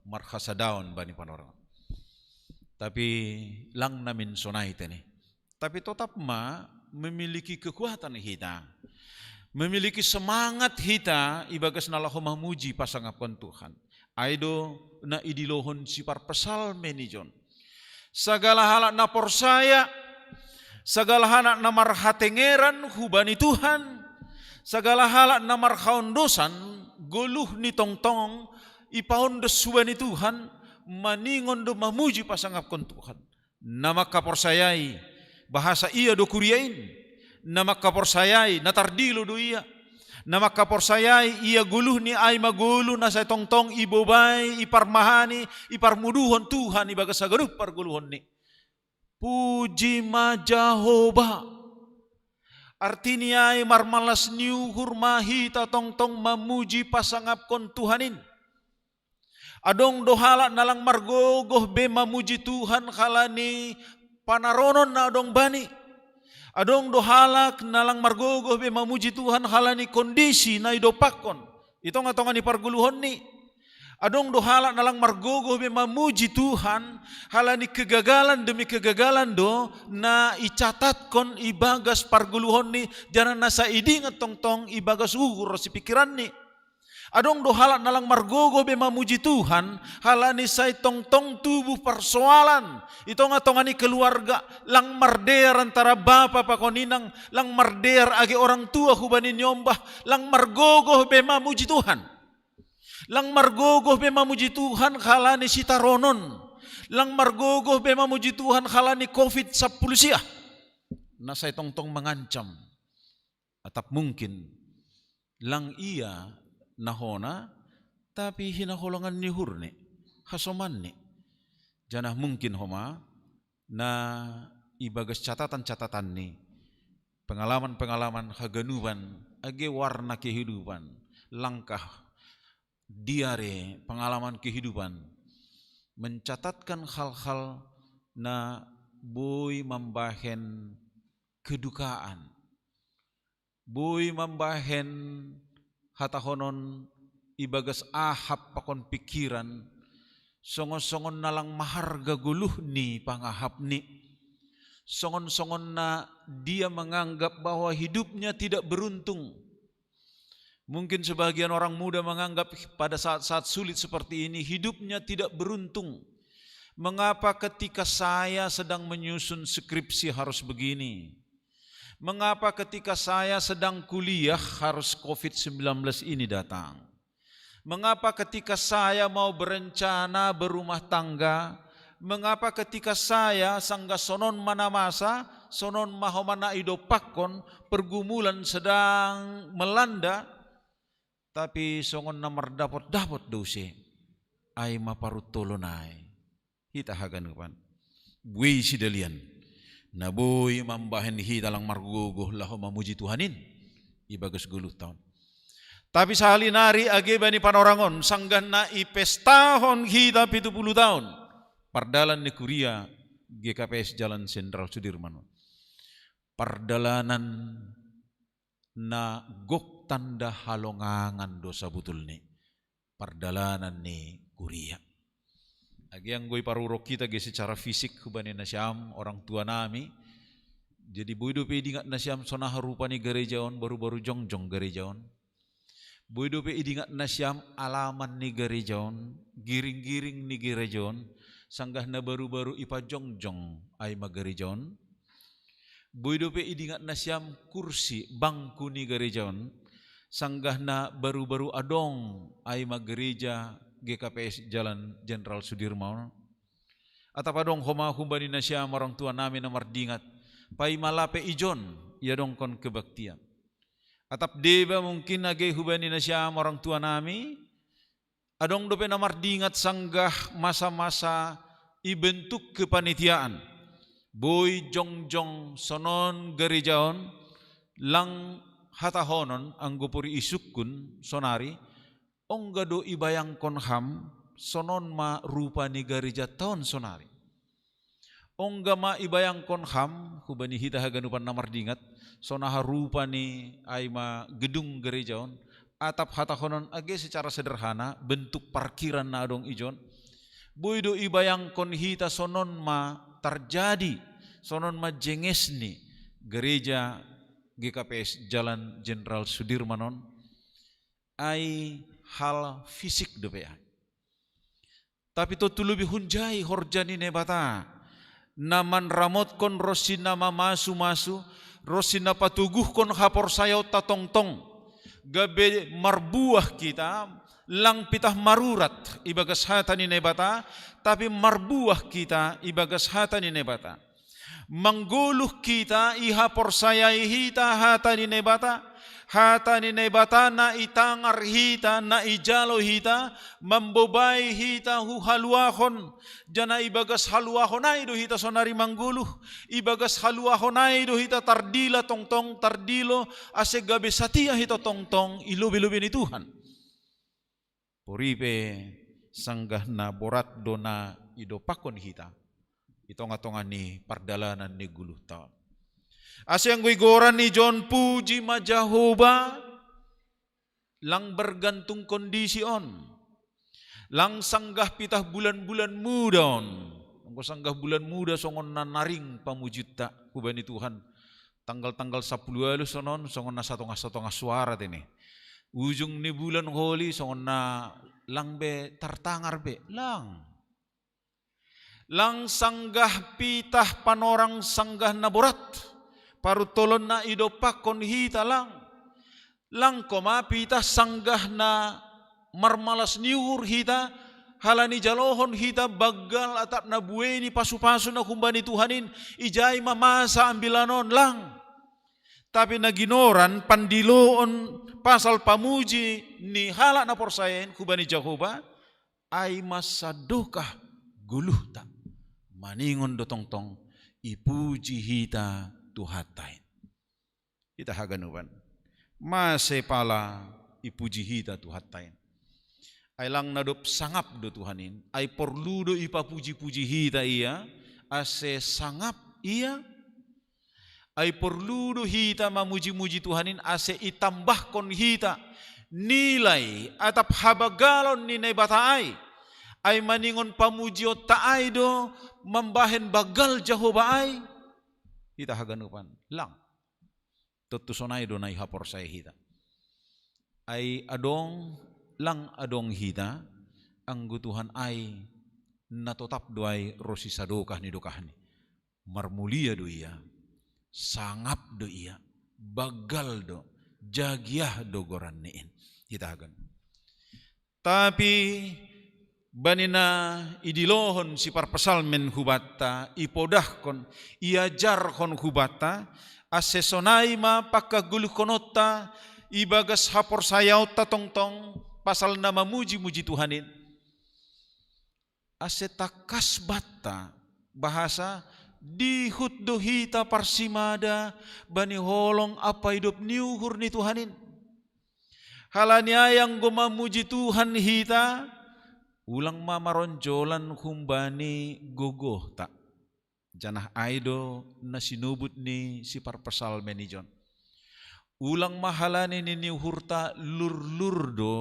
marhasadaon bani panorangon. Tapi lang namin sonai tene. Tapi totap ma memiliki kekuatan hita. Memiliki semangat hita ibagas na laho mamuji pasangapkon Tuhan. Ai do na idilohon si parpsalme ni Jon. Sagala halak na porsaya, sagala halak na marhatengeran hubani Tuhan, sagala halak na marhaondosan goluhni tongtong ipaondos hubani Tuhan, maningon do mamuji pasangapkon Tuhan. Na mangkaporsayai bahasa ia do kuria in, na mangkaporsayai na tardilo do ia, na mangkaporsayai ia goluhni ai ma goluh na sai tongtong ibobai, iparmahani, iparmuduhon Tuhan ibagas haganup pargoluhonni. Puji ma Jahowa. Artini ai marmalas ni uhur ma hita tongtong mamuji pasangapkon Tuhan in. Adong do halak na lang margogoh be mamuji Tuhan halani panaronon na adong bani. Adong do halak na lang margogoh be mamuji Tuhan halani kondisi na idompakkon i tonga-tonga ni pargoluhonni. Adong do halak na lang margogoh be mamuji Tuhan halani kegagalan demi kegagalan do na icatatkon ibagas pargoluhonni, janah na sai idingat tongtong ibagas uhur ro si pikiranni. Adong do halak na lang margogoh be mamuji Tuhan halani sai tongtong tubuh parsoalan i tonga-tonga ni keluarga, lang mardear antara bapa pakon inang, lang mardear age orang tua hubani niombah, lang margogoh be mamuji Tuhan. Lang margogoh be mamuji Tuhan halani sitaronon, lang margogoh be mamuji Tuhan halani covid sampulu sia na sai tongtong mangancam. Atap mungkin lang ia na hona, tapi hinaholongan ni uhurni, hasomanni. Janah mungkin homa na ibagas catatan-catatanni, pengalaman-pengalaman haganupan, age warna kehidupan, langkah diare pengalaman kehidupan, mencatatkan hal-hal na boi mambahen kedukaan, boi mambahen hatahonon ibagas ahap pakon pikiran, songon-songon na lang maharga goluhni pangahapni, songon-songon na dia menganggap bahwa hidupnya tidak beruntung. Mungkin sebagian orang muda menganggap pada saat-saat sulit seperti ini hidupnya tidak beruntung. Mengapa ketika saya sedang menyusun skripsi harus begini? Mengapa ketika saya sedang kuliah harus covid sembilan belas ini datang? Mengapa ketika saya mau berencana berumah tangga, mengapa ketika saya sanggah sonon ma na masa, sonon ma homa na idompakkon, pergumulan sedang melanda, tapi songon na mardapot-dapot do use, ai ma parutolon ai. Hita haganupan. Buei sidalian. Na boi mambahen hita lang margogoh laho mamuji Tuhan in ibagas goluh taon. Tapi sahali nari age bani panorangon, sanggah na ipestahon hita pitu puluh taon pardalan ni kuria G K P S Jalan Jenderal Sudirman. Pardalanan na gok tanda halongangan do sabutulni, pardalanan ni kuria. Age anggo iparurok hita ge secara fisik hubani nasiam orang tua nami, jadi boi dope idingat nasiam sonaha rupa ni gareja on, baru-baru jongjong gareja on. Boi dope idingat nasiam alaman ni gareja on, giring-giring ni gareja on, sanggah na baru-baru ipajongjong ai ma gareja on. Boi dope idingat nasiam kursi bangku ni gareja on, sanggah na baru-baru adong ai ma gareja G K P S Jalan Jenderal Sudirman on. Atap adong homa humbani nasiam orang tua nami na mardingat, paima lape ijon iadongkon kebaktian. Atap deba mungkin age hubani nasiam orang tua nami, adong dope na mardingat sanggah masa-masa ibentuk kepanitiaan. Boi jongjong sonon gareja on, lang hatahonon anggo puri isungkun sonari, ongga do ibayangkon ham sonon ma rupa ni gareja taon sonari. Ongga ma ibayangkon ham, hubani hita haganupan na mardingat, sonaha rupa ni ai ma gedung gareja on, atap hatahonon age secara sederhana, bentuk parkiran na adong ijon. Boi do ibayangkon hita sonon ma tarjadi, sonon ma jengesni gareja G K P S Jalan Jenderal Sudirman on, ai hal fisik dope ai. Tapi tontu lobi hunjai horja ni Naibata, na manramotkon ronsi na mamasu-masu, ronsi na patoguhkon haporsayaonta tongtong, gabe marbuah hita, lang pitah marurat ibagas hata ni Naibata, tapi marbuah hita ibagas hata ni Naibata. Manggoluh hita ihaporsayai hita hata ni Naibata, hata ni Naibata na itangar hita, na ijalo hita, mambobai hita hu haluahon, janah ibagas haluahon ai do hita sonari manggoluh, ibagas haluahon ai do hita tardila tongtong, tardilo, ase gabe satia hita tongtong i lobei-lobei ni Tuhan. Puripe sanggah na borat do na idompakkon hita i tongah-tongah ni pardalanan ni goluhta on. Ase anggo igoran ijon puji ma Jahowa, lang bergantung kondisi on. Lang sanggah pitah bulan-bulan muda on. Anggo sanggah bulan muda songon na naring pamujitta hubani Tuhan. Tanggal-tanggal sapuluh alu sonon songon na satongah-satongah suara tene. Ujung ni bulan holi songon na lang be tartangar be, lang. Lang sanggah pitah panorang sanggah na borat, paruntolon na idompakkon hita lang. Lang koma pitah sanggah na marmalas ni uhur hita, halani jalohon hita banggal atap na buei ni pasu-pasu na humbani Tuhan in, ijai ma masa ambilan on lang. Tapi na ginoran pandiloon pasal pamuji ni halak na porsaya in hubani Jahowa, ai ma sadokah goluhta. Maningon do tongtong ipuji hita Tuhanta in. Hita haganupan. Mase pala ipuji hita Tuhanta in. Ai lang na dob sangap do Tuhan in, ai porlu do ipapuji-puji hita ia, ase sangap ia. Ai porlu do hita mamuji-muji Tuhan in, ase itambahkon hita nilai atap habanggalon ni Naibata ai. Ai maningon pamujionta ai do mambahen banggal Jahowa ai. Hita haganupan, lang. Tontu sonai do na ihaporsaya hita. Ai adong, lang adong hita, anggo Tuhan ai na totap do ai ronsi sadokah ni dokahni. Marmulia do ia, sangap do ia, banggal do, jagiah do goranni in. Hita hagan. Tapi bani na idilohon siparpsalmen hubanta, ipodahkon, iajarhon hubanta, ase sonai ma pangkagoluhkononta ibagas haporsayaonta tongtong pasal na mamuji-muji Tuhan in. Ase tangkas banta, bahasa dihut do hita parsimada bani holong ampa idop ni uhur ni Tuhan in. Halani ai anggo mamuji Tuhan hita, ulang ma maronjolan humbani gogohta. Janah ai do na sinubut ni siparpsalmen ijon. Ulang ma halani ni uhurta lurlur do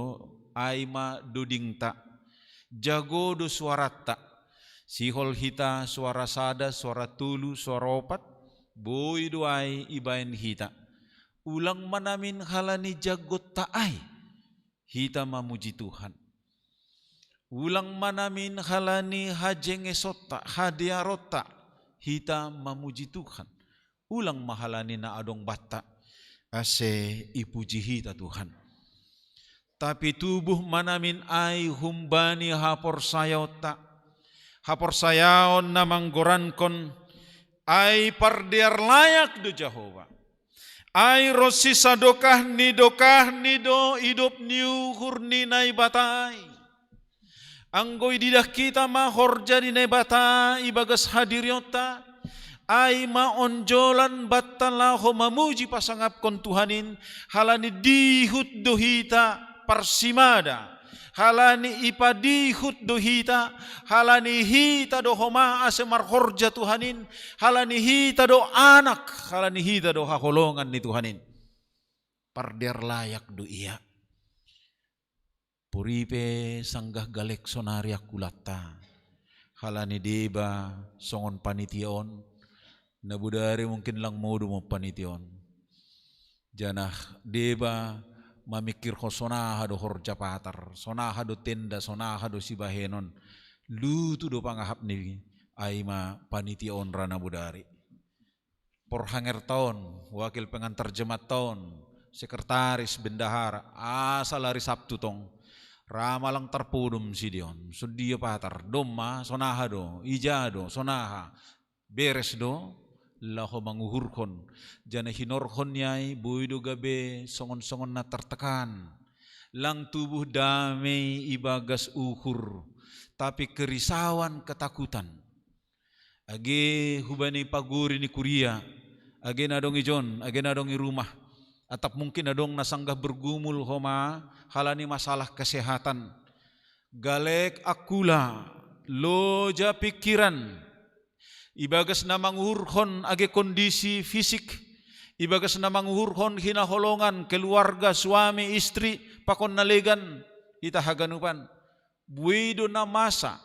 ai ma dodingta. Jago do suaranta. Sihol hita suara sada, suara tolu, suara opat, boi do ai ibaen hita. Ulang ma namin halani jagonta ai. Hita mamuji Tuhan. Ulang ma namin halani hajengesotta, hadearotta, hita mamuji Tuhan. Ulang ma halani na adong banta, ase ipuji hita Tuhan. Tapi tubuh ma namin ai humbani haporsayaonta. Haporsayaon na manggorankon, ai pardear layak do Jahowa. Ai ronsi sadokah ni dokah ni do idop ni uhur ni Naibata ai. Anggo ididah kita ma horja ni Naibata ibagas hadirionta, ai ma onjolan banta laho mamuji pasangapkon Tuhan in, halani dihut do hita parsimada, halani ipadihut do hita, halani hita do homa ase marhorja Tuhan in, halani hita do anak, halani hita do haholongan ni Tuhan in. Pardear layak do ia. Puripe sanggah galek sonari angkulanta. Halani deba songon panitia on, na bodari mungkin lang modom panitia on. Janah deba mamikirhon sonaha do horja patar, sonaha do tenda, sonaha do sibahenon. Lutu do pangahap ni ai ma panitia on ra na bodari. Porhanger taon, wakil pengantar jemaat taon, sekretaris, bendahara, asal ari Sabtu tong. Ramalang tarpodom sideon, sondia patar, domma, sonaha do, ija do, sonaha, beres do, laho manguhurhon, janah hinorhon ni ai, boi do gabe songon-songon na tertekan. Lang tubuh damei ibagas uhur, tapi kerisauan, ketakutan. Age hubani pagori ni kuria, age na dong ijon, age na dong i rumah. Atap mungkin adong na sanggah bergumul homa halani masalah kesehatan. Galek angkula, loja pikiran. Ibagas na manguhurhon age kondisi fisik, ibagas na manguhurhon hinaholongan, keluarga, suami, istri, pakon na legan, hita haganupan. Boi do na masa,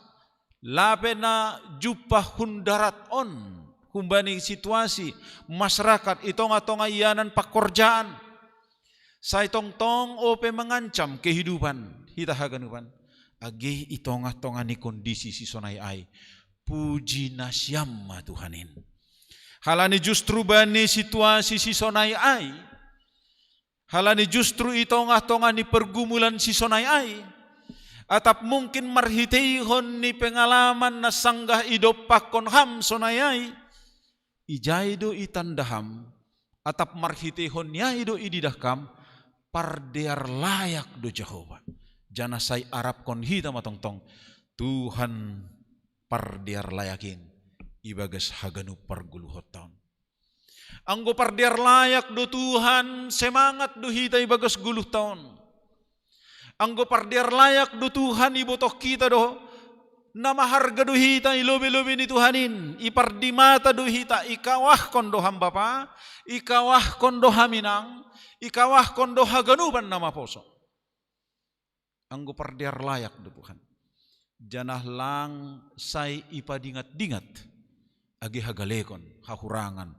lape na jumpah hun darat on, humbani situasi masyarakat i tonga-tonga ianan pangkorjaan. Sai tongtong ope mangancam kehidupan, hita haganupan. Age i tonga-tonga ni kondisi sisonai ai, puji nasiam ma Tuhan in. Halani justru bani situasi sisonai ai, halani justru i tonga-tonga ni pergumulan sisonai ai, atap mungkin marhiteihon ni pengalaman na sanggah idompakkon ham sonai ai, ijai do itanda ham, atap marhiteihon ni ai do ididah kam, pardear layak do Jahowa. Janah sai arapkon hita ma tongtong, Tuhan pardear layak in ibagas haganup pargoluhonta on. Anggo pardear layak do Tuhan, semangat do hita ibagas goluhta on. Anggo pardear layak do Tuhan, ibotoh hita do, na maharga do hita i lobei-lobei ni Tuhan in, ipardimata do hita, ikawahkon do ham Bapa, ikawahkon do ham Inang, ikawahkon do haganupan na maposo. Anggo pardear layak do Tuhan. Janah lang sai ipadingat-dingat age hagalekon, hahurangan,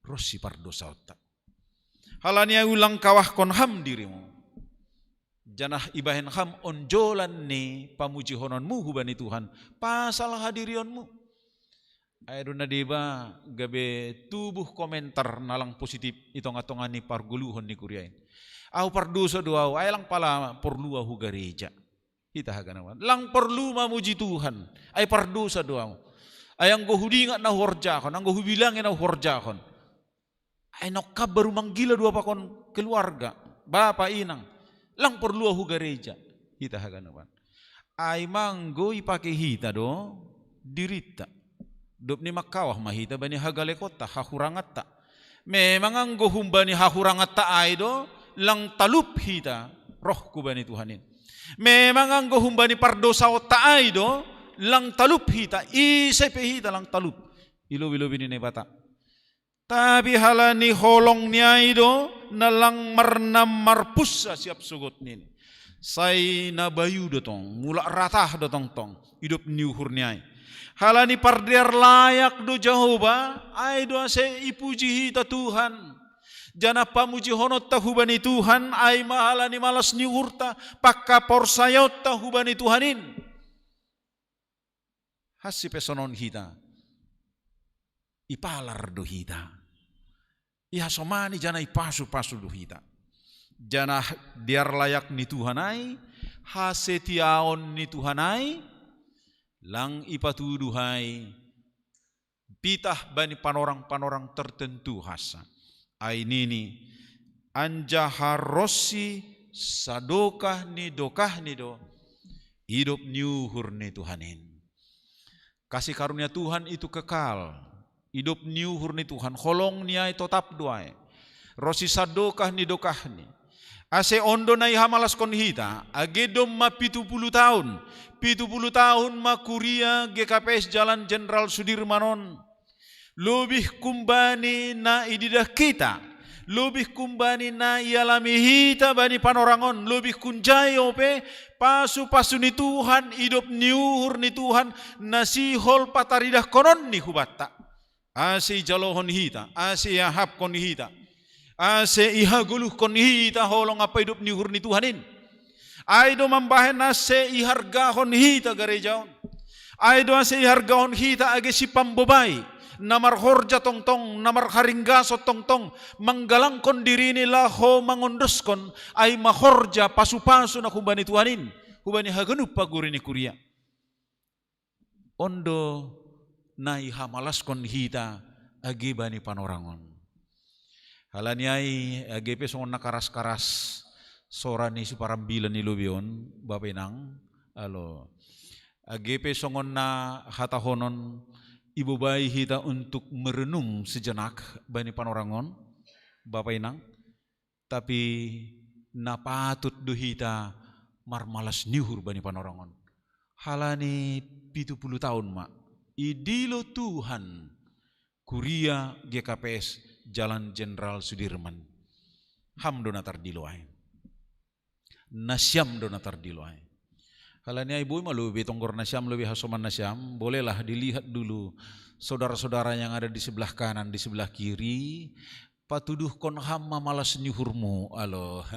ronsi pardosaonta. Halani ai ulang kawahkon ham dirimu. Janah ibahen ham onjolan ni pamujihononmu hubani Tuhan pasal hadirionmu. Ai do na deba gabe tubuh komentar na lang positif i tonga-tonga ni pargoluhon ni kuria in. Ahu pardosa do ahu, ai lang pala porlu ahu gareja. Hita haganupan. Lang porlu mamuji Tuhan, ai pardosa do ahu. Ai anggo hudingat na huhorjahon, anggo hubilangi na huhorjahon, ai nongkap baru manggila do ahu pakon keluarga, bapa, inang. Lang porlu ahu gareja. Hita haganupan. Ai ma anggo ipake hita do dirinta. Dob ni mangkawah ma hita bani hagalekonta, hahuranganta. Memang anggo humbani hahuranganta ai do, lang talup hita roh hubani Tuhan in. Memang anggo humbani pardosaonta ai do, lang talup hita, ise pe hita lang talup i lobei-lobei ni Naibata. Tapi halani holong ni ai do, na lang marnam marpunsa siap sogot nin. Sai na bayu do tong, mulak ratah do tongtong, idop ni uhur ni ai. Halani pardear layak do Jahowa, ai do ase ipuji hita Tuhan. Janah pamujihononta hubani Tuhan ai ma halani malas ni uhurta, panghaporsayaonta hubani Tuhan in. Hansi pe sonon hita, ipalar do hita, ihasomani janah ipasu-pasu do hita. Janah dear layak ni Tuhan ai, hasetiaon ni Tuhan ai, lang ipatuduh ai pitah bani panorang-panorang tertentu hansa. Ai nini, anjaha ronsi sadokah ni dokahni do idop ni uhur ni Tuhan in. Kasih karunia Tuhan itu kekal. Idop ni uhur ni Tuhan, holong ni ai totap do ai. Ronsi sadokah ni dokahni. Ase on do na ihamalaskon hita, age domma pitu puluh tahun. Pitu puluh tahun ma kuria G K P S Jalan Jenderal Sudirman on. Lobih humbani na ididah hita, lobih humbani na ialami hita bani panorang on, lobih hunjai ope pasu-pasu ni Tuhan, idop ni uhur ni Tuhan, na sihol pataridahkononni hubanta. Ase ijalohon hita, ase iahapkon hita, ase ihagoluhkon hita holong ampa idop ni uhur ni Tuhan in. Ai do mambahen ase ihargahon hita gareja on. Ai do ase ihargahon hita age sipambobai, na marhorja tongtong, na marharinggason tongtong, manggalangkon dirini laho mangondoskon, ai ma horja pasu-pasu na humbani Tuhan in, hubani haganup pagori ni kuria. On do na ihamalaskon hita age bani panorang on. Halani ai, age pe songon na karas-karas sora ni siparambilan ni lobei on, Bapa Inang, alo. Age pe songon na hatahonon, ibobai hita untuk merenung sejenak bani panorang on, Bapa Inang. Tapi na patut do hita marmalas ni uhur bani panorang on. Halani pitu puluh tahun ma idilo Tuhan kuria G K P S Jalan Jenderal Sudirman. Ham do na tardilo ai. Nasiam do na tardilo ai. Halani ai boi ma lobei tonggor nasiam, lobei hasoman nasiam, bolehlah dilihat dulu saudara-saudara yang ada di sebelah kanan, di sebelah kiri, patuduhkon ham ma malas ni uhurmu, alo.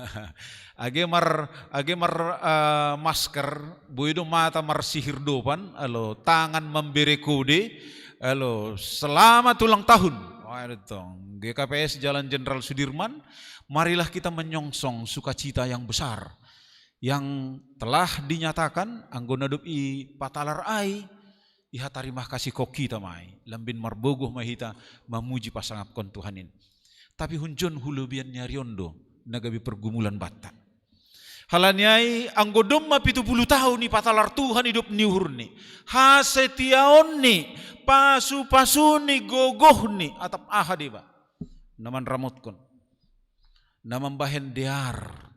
Age mar, age mar, eh, masker, boi do mata marsihir dopan, alo, tangan memberi kode, alo, selamat ulang tahun. Wah, itu tong. G K P S Jalan Jenderal Sudirman, marilah kita menyongsong sukacita yang besar yang telah dinyatakan, anggo na dob ipatalar ai, ihatarimahkasihon hita ma ai, lambin margogoh ma hita mamuji pasangapkon Tuhan in. Tapi hunjon hu lobian ni ari on do na gabe pergumulan banta. Halani ai anggo domma pitu puluh tahun ipatalar Tuhan idop ni uhurni, hasetiaonni, pasu-pasuni, gogohni, atap aha deba na manramotkon, na mambahen dear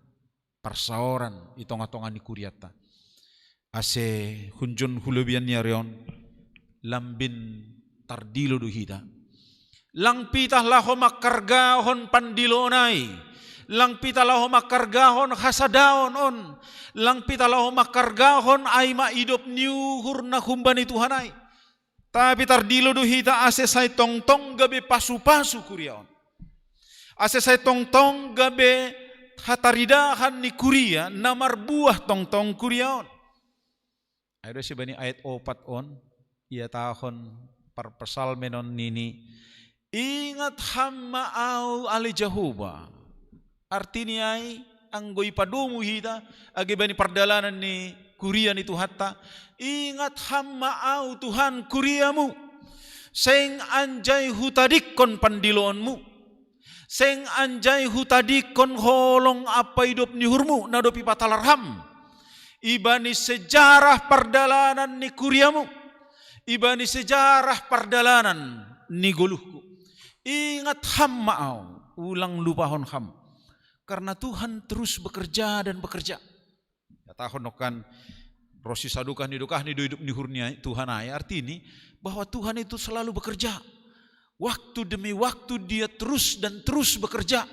parsaoran i tonga-tonga ni kurianta. Ase hunjon hu lobian ni ari on, lambin tardilo do hita. Lang pitah laho mangkargahon pandiloon ai, lang pitah laho mangkargahon hasadaon on, lang pitah laho mangkargahon ai ma idop ni uhur na humbani Tuhan ai. Tapi tardilo do hita ase sai tongtong gabe pasu-pasu kuria on. Ase sai tongtong gabe hataridahan ni kuria na marbuah tongtong kuria on. Ai do sibani ayat opat on, ihatahon parpsalmen on nini, ingat ham ma au ale Jahowa. Artini ai, anggo ipadomu hita, age bani pardalanan ni kuria ni Tuhanta, ingat ham ma au Tuhan kuriamu, seng anjai hutadingkon pandiloonmu, seng anjai hutadingkon holong ampa idop ni uhurmu na dob ipatalar ham. Ibani sejarah pardalanan ni kuriamu, ibani sejarah pardalanan ni goluhku. Ingat ham ma au, ulang lupahon ham. Karena Tuhan terus bekerja dan bekerja. Ihatahon nongkan ronsi sadokah ni dokahni do idop ni uhur ni Tuhan ai, artini bahwa Tuhan itu selalu bekerja. Waktu demi waktu Dia terus dan terus bekerja.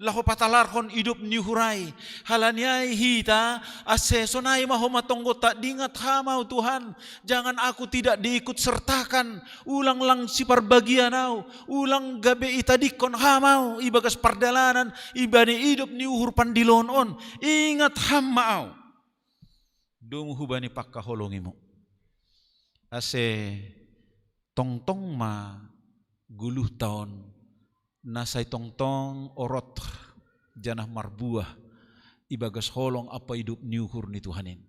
laho patalarhon idop ni uhur ai. Halani ai hita, ase sonai ma homa tonggonta, dingat Ham ahu Tuhan, jangan aku tidak diikut sertakan, ulang lang siparbagian ahu, ulang gabe itadingkon Ham ahu ibagas pardalanan, ibani idop ni uhur pandiloon on, ingat Ham ma ahu. Domu hubani pangkaholongiMu. Ase tongtong ma goluhta on, na sai tongtong orot janah marbuah ibagas holong ampa idop ni uhur ni Tuhan in.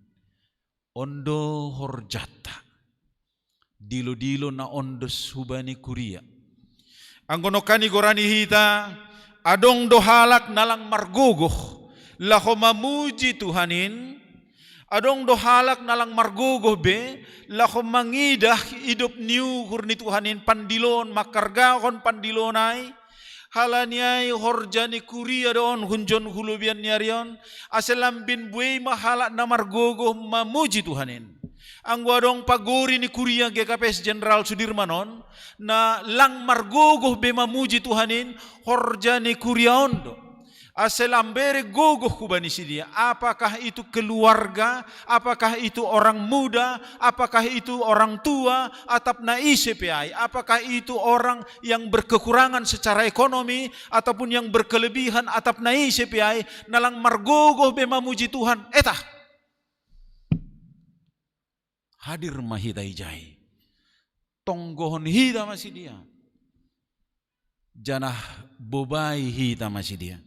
On do horjanta. Dilo-dilo na ondos hubani kuria. Anggo nongkan igorani hita, adong do halak na lang margogoh laho mamuji Tuhan in, adong do halak na lang margogoh be laho mangidah idop ni uhur ni Tuhan in, pandiloon, mangkargahon pandiloon ai. Halani ai horja ni kuria do on hunjon hulobian ni ari on, ase lambin buei ma halak na margogoh mamuji Tuhan in. Anggo adong pagori ni kuria G K P S Jenderal Sudirman on, na lang margogoh be mamuji Tuhan in, horja ni kuria on do. Ase lambere gogoh hubani sidea, apakah itu keluarga, apakah itu orang muda, apakah itu orang tua, atap na ise pe ai, apakah itu orang yang berkekurangan secara ekonomi ataupun yang berkelebihan, atap na ise pe ai, na lang margogoh be mamuji Tuhan, etah. Hadir ma hita ijai. Tonggohon hita ma sidea. Janah bobai hita ma sidea.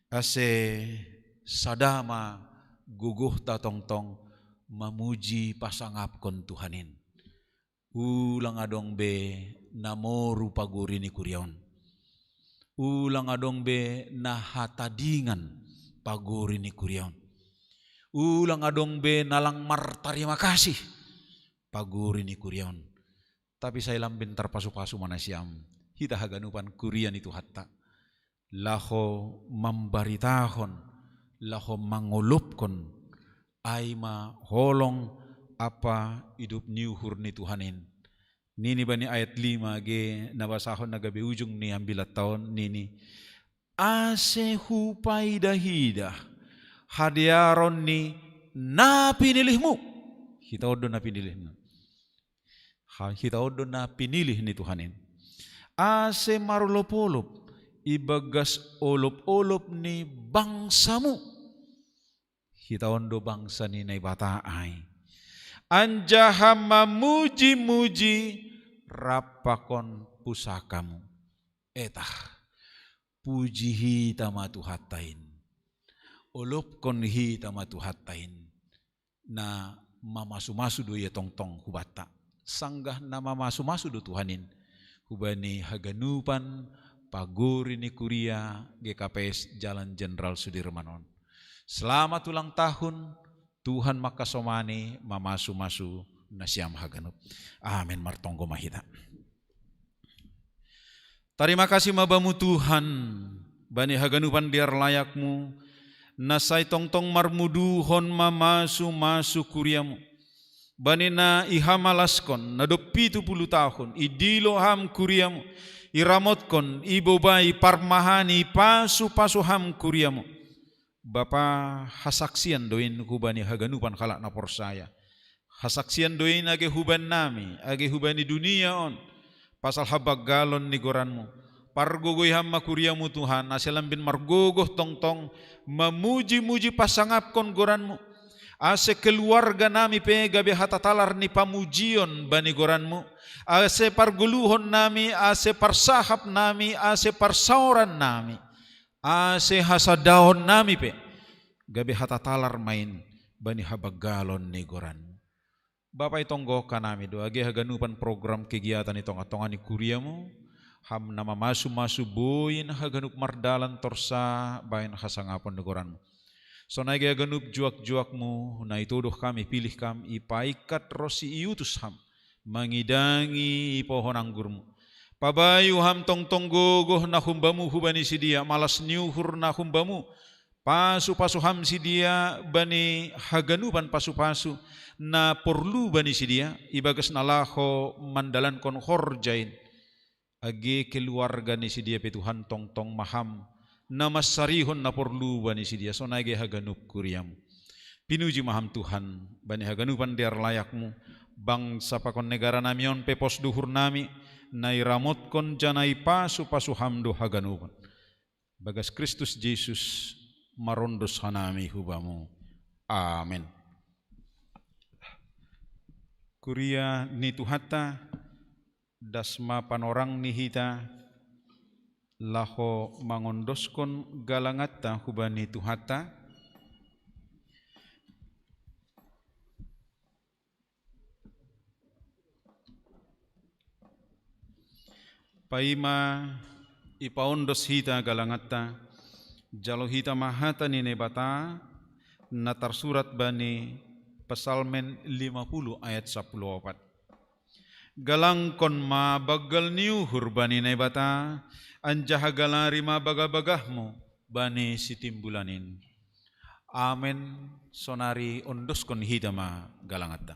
Ase sada ma gogohta tongtong mamuji pasangapkon Tuhan in. Ulang adong be na moru pagori ni kuria on. Ulang adong be na hatadingan pagori ni kuria on. Ulang adong be na lang martarima kasih pagori ni kuria on. Tapi sai lambin tarpasu-pasu ma nasiam, hita haganupan kuria ni Tuhanta, laho mambaritahon, laho mangolopkon, ai ma holong ampa idop ni uhur ni Tuhan in. Nini bani ayat lima age na basahon na gabe ujung ni ambilan ta on, nini, ase hupaida-ida hadearon ni na pinilihMu. Hita on do na pinilihMu. Ha, hita on do na pinilih ni Tuhan in. Ase marolop-olop ibagas olop-olop ni bangsaMu. Hita on do bangsa ni Naibata ai. Anjaha mamuji-muji rap pakon pusakaMu. Etah, puji hita ma Tuhanta in. Olopkon hita ma Tuhanta in. Na mamasu-masu do Ia tongtong hubanta. Sanggah na mamasu-masu do Tuhan in hubani haganupan pagori ni kuria G K P S Jalan Jenderal Sudirman on. Selamat ulang tahun, Tuhan mangkasomani, mamasu-masu nasiam haganup. Amin. Martonggo ma hita. Tarima kasih ma Bamu Tuhan, bani haganupan dear layakMu, na sai tongtong marmuduhon mamasu-masu kuriaMu. Bani na ihamalaskon, na dob pitu puluh tahun, idilo Ham kuriaMu, iramotkon, ibobai, parmahani, pasu-pasu Ham kuriaMu. Bapa, hasaksian do in hubani haganupan halak na porsaya. Hasaksian do in age hubannami, age hubani dunia on, pasal habanggalon ni goranMu. Pargogoi Ham ma kuriaMu Tuhan, ase lambin margogoh tongtong mamuji-muji pasangapkon goranMu. Ase keluarganami pe gabe hatatalar ni pamujion bani goranMu. Ase pargoluhonnami, ase parsahapnami, ase parsaorannami, ase hasandaonnami pe gabe hatatalar ma in bani habanggalon ni goranMu. Bapa, itonggohon hanami do age haganupan program kegiatan i tongah-tongah ni kuriaMu, Ham na mamasu-masu, boi haganup mardalan torsa bahen hasangapon ni goranMu. Sonai age haganup juak-juakMu na itodoh Ham, ipilih Ham, ipaingkat ronsi iutus Ham mangidangi pohon anggurMu. Pabayu Ham tongtong gogoh na humbaMu hubani sidea, malas ni uhur na humbaMu. Pasu-pasu Ham sidea bani haganupan pasu-pasu na porlu bani sidea, ibagas na laho mandalankon horja in. Age keluarga ni sidea pe Tuhan, tongtong ma Ham na mansarihon na porlu bani sidea, sonai gabe haganup kuriamu. Pinuji ma Ham Tuhan, bani haganupan dear layakmu, bangsa pakon negara nami on pe pos duhur nami, na iramotkon janah ipasu-pasu Ham do haganupan. Bagas Kristus Jesus marondos hanami hu Bamu. Amen. Kuria ni Tuhanta, das ma panorang ni hita, laho mangondoskon galanganta hubani Tuhanta. Paima ipaondos hita galanganta, jalo hita ma hata ni Naibata, na tarsurat bani Psalmen lima puluh ayat sapuluh opat. Galangkon ma banggal ni uhur bani Naibata, anjaha galari ma bagah-bagahmu bani sitimbulan in. Amen. Sonari ondoskon hita ma galanganta.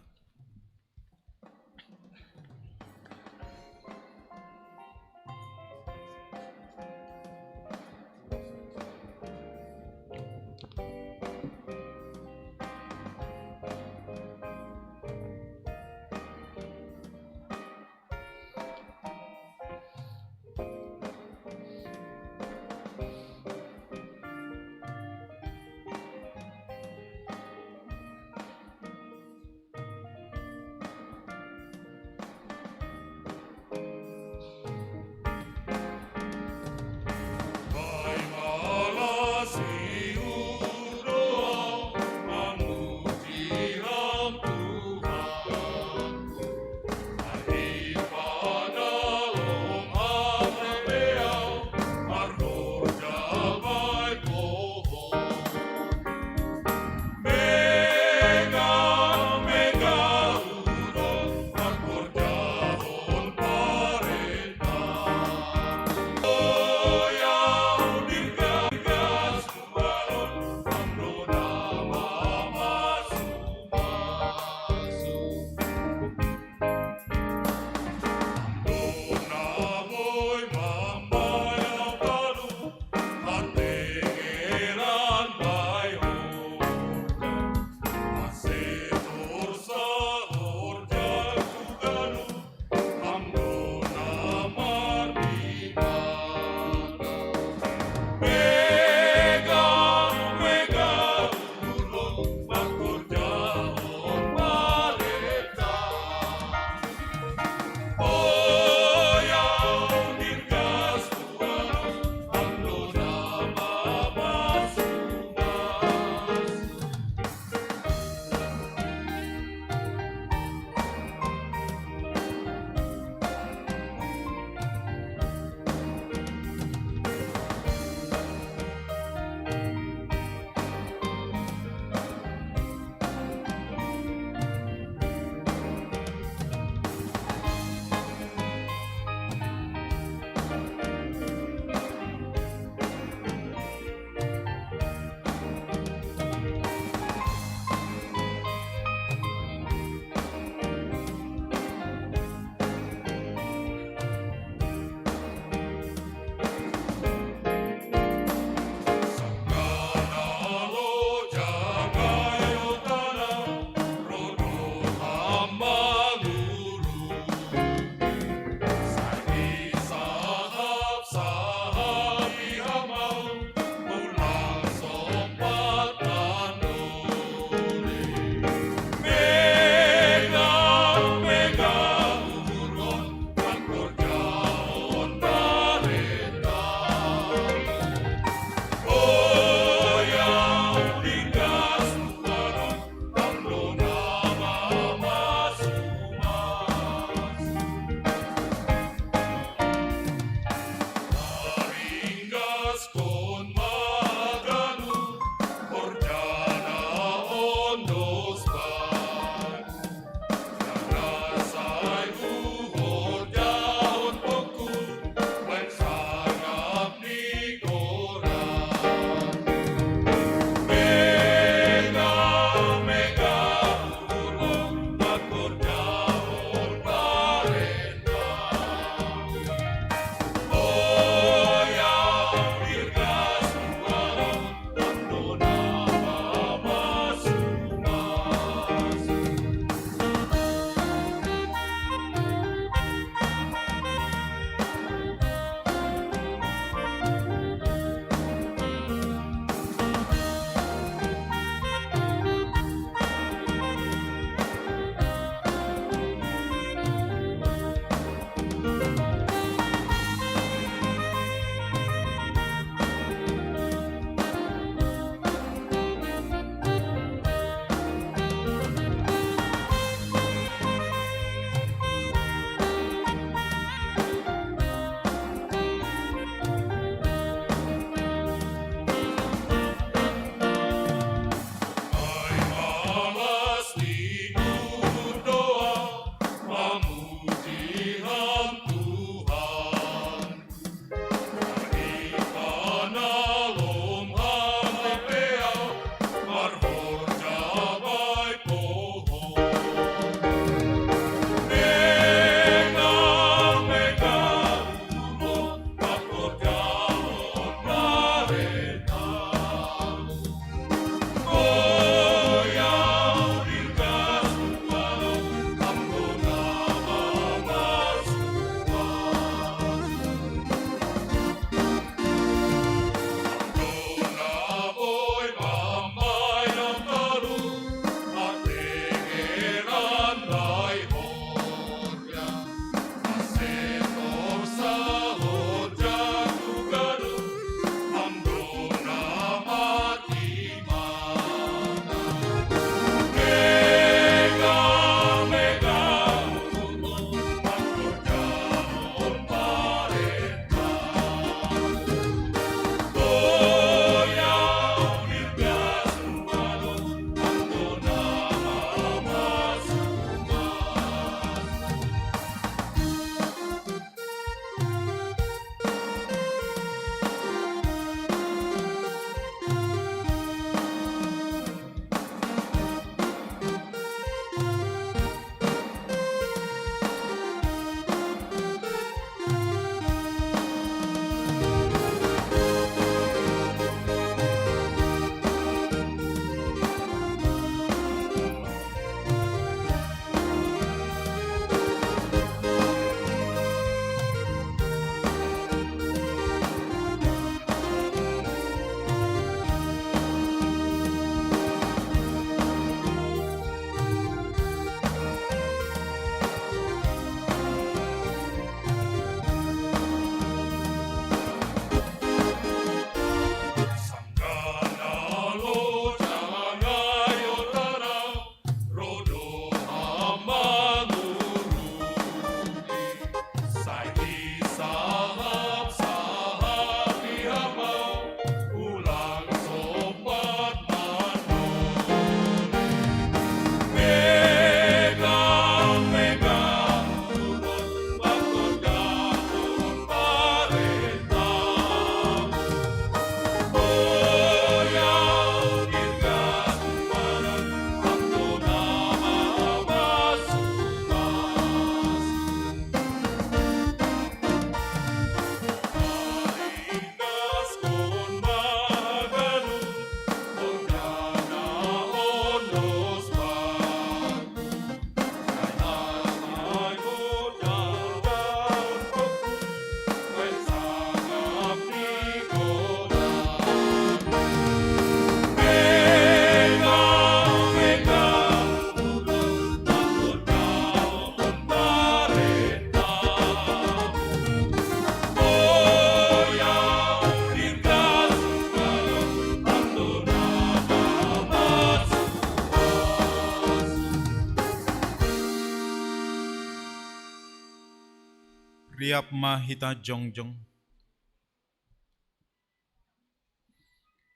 Riap ma hita jongjong.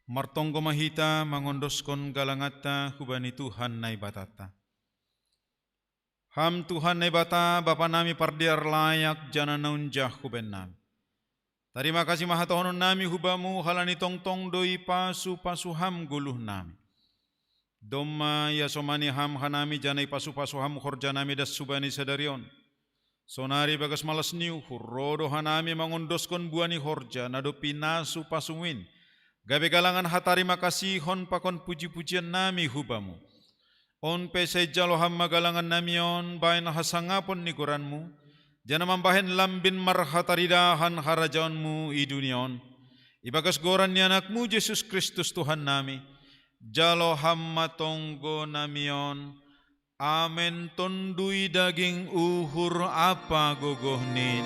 Martonggo ma hita mangondoskon galanganta hubani Tuhan Naibatanta. Ham Tuhan Naibata, Bapa nami pardear layak, janah na unjah hubahen nami. Tarima kasih ma hatohonon nami hu Bamu, halani tongtong do ipasu-pasu Ham goluh nami. Domma iasomani Ham hanami, janah ipasu-pasu Ham horja nami das hubani sadari on. Sonari bagas malas ni uhur, roh do hanami mangondoskon buah ni horja na dob pinasu-pasuMu in, gabe galangan hatarima kasihon pakon puji-pujian nami hu Bamu. On pe sai jalo Ham ma galangan nami on bahen hasangapon ni goranMu, janah mambahen lambin marhataridahan harajaonMu i dunia on. Ibagas goran ni AnakMu Jesus Kristus Tuhan nami, jalo Ham ma tonggo nami on. Amen. Tonduy, daging, uhur ampa gogoh nin.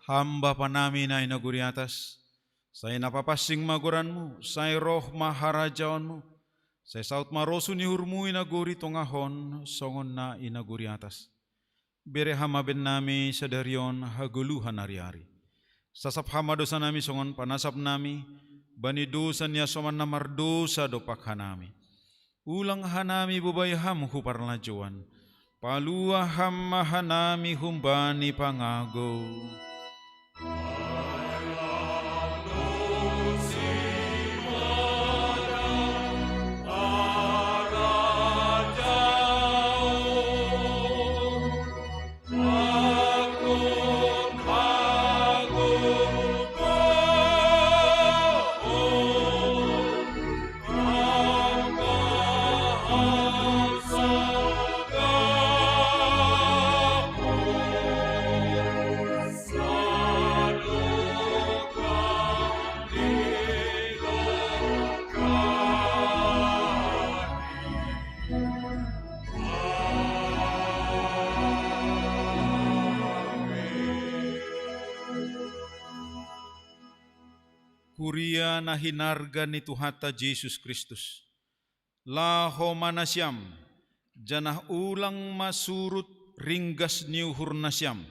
Ham Bapa nami na i nagori atas, sai na papansing ma goranMu, sai roh ma harajaonMu, sai saut ma rosuh ni uhurMu i nagori tongah on, songon na i nagori atas. Bere Ham ma bahen nami sadari on hagoluhan ari-ari. Sasap Ham ma dousa nami songon panasap nami bani dousa ni hasoman na mardousa dompak hanami. Ulang hanami bobai Ham hu parlajouan, palua Ham ma hanami humbani pangagou. Kuria na hinarga ni Tuhanta Jesus Kristus, laho ma nasiam, janah ulang ma surut ringgas ni uhur nasiam,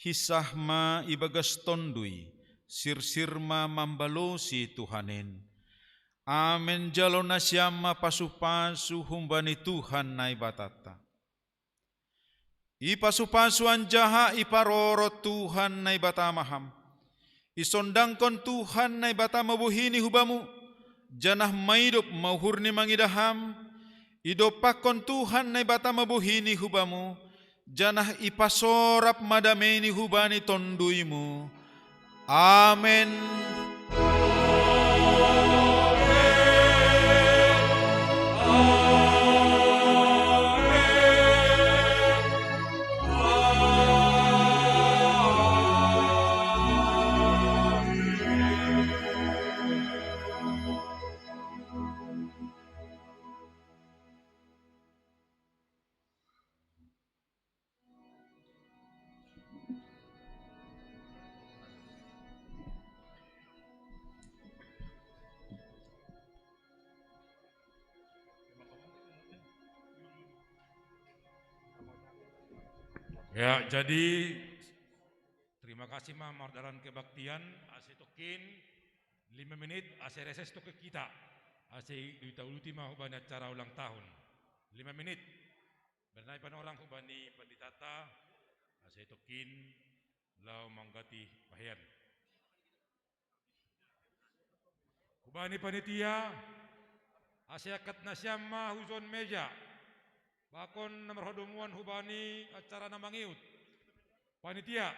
hinsah ma ibagas Tonduy, sirsir ma mambalosi Tuhan in. Amen. Jalo nasiam ma pasu-pasu humbani Tuhan Naibatanta. Ipasu-pasu anjaha iparorot Tuhan Naibata ma ham. Isondangkon Tuhan Naibata ma bohini hu bamu, janah maidop ma uhurni mangidah ham. Idompakkon Tuhan Naibata ma bohini hu bamu, janah ipasorap ma dameini hubani tonduymu. Amen. Ya, jadi terima kasih ma mardalan kebaktian, ase tongkin lima menit, ase reses tongkin hita, ase diuduti ma hubani acara ulang tahun. Lima menit. Bernai panorang hubani panditanta, ase tongkin laho mangganti pahean. Bani panitia, ase akkat nasiam ma hujon meja, bakon na marhadomuan hubani acara na mangiut. Panitia.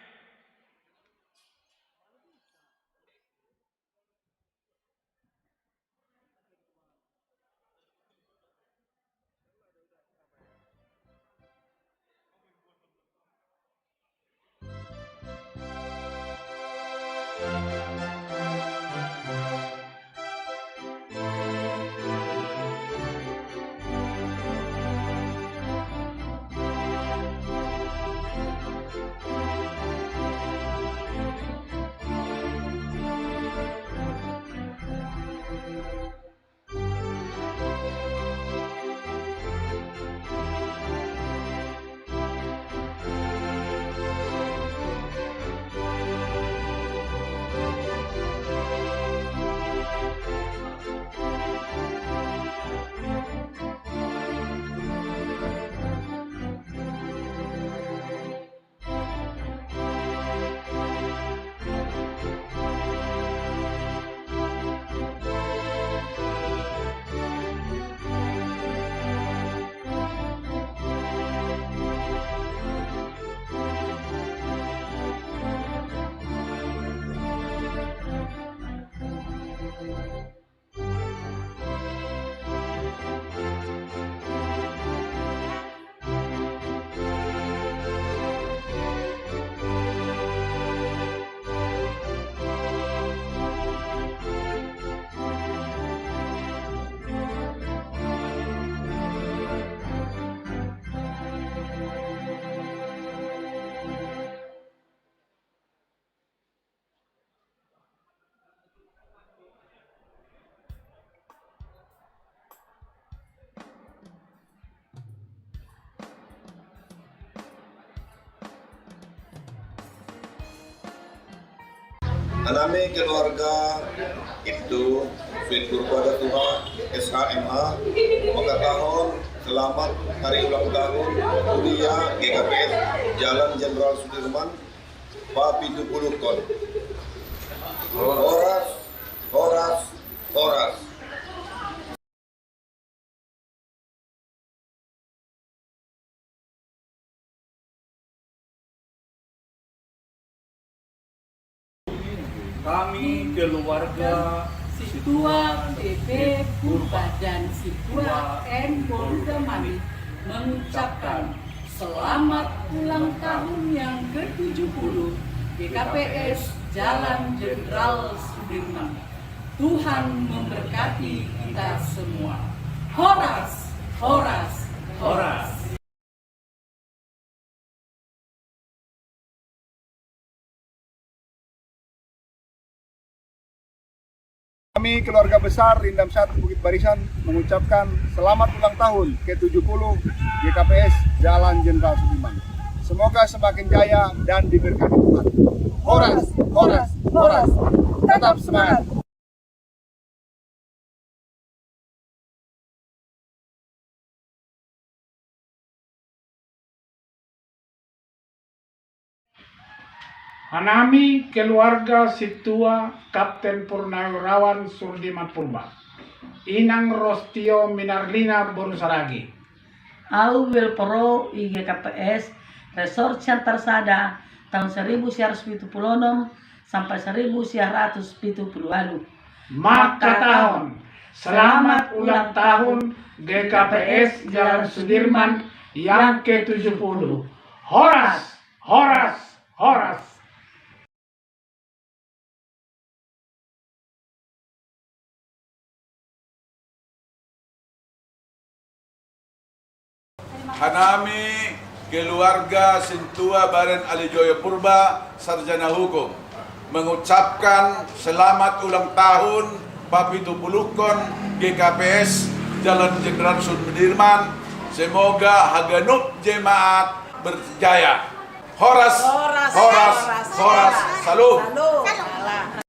Anami keluarga itu, Fit Purba Datuha, S H M H, mangkatahon selamat hari ulang tahun kuliah G K P S Jalan Jenderal Sudirman, papitu puluh kon. Horas, horas, horas. Kami keluarga Situa P P Purba dan Situa N Purba Mami mengucapkan selamat ulang tahun yang ketujuh puluh G K P S Jalan Jenderal Sudirman. Tuhan memberkati kita semua. Horas, horas, horas. Kami keluarga besar Rindam Satu Bukit Barisan mengucapkan selamat ulang tahun ke tujuh puluh G K P S Jalan Jenderal Sudirman. Semoga semakin jaya dan diberkati Tuhan. Horas, horas, horas. Tetap semangat. Hanami keluarga Situa Kapten Purnawirawan Surdiman Purba, Inang Rostio Minarlina Bonusaragi. Au Wilpro I G K P S Resort Siantar Sada tahun seribu siaratus pitu puluh enam sampai seribu siaratus pitu puluh walu. Maka tahun, selamat ulang tahun G K P S Jalan Sudirman yang ketujuh puluh. Horas, horas, horas. Hanami keluarga Sintua Badan Alijoyo Purba, Sarjana Hukum, mengucapkan selamat ulang tahun papitupuluhkon G K P S Jalan Jenderal Sudirman. Semoga haganup jemaat berjaya. Horas, horas, horas, horas, horas. Salam. Salam.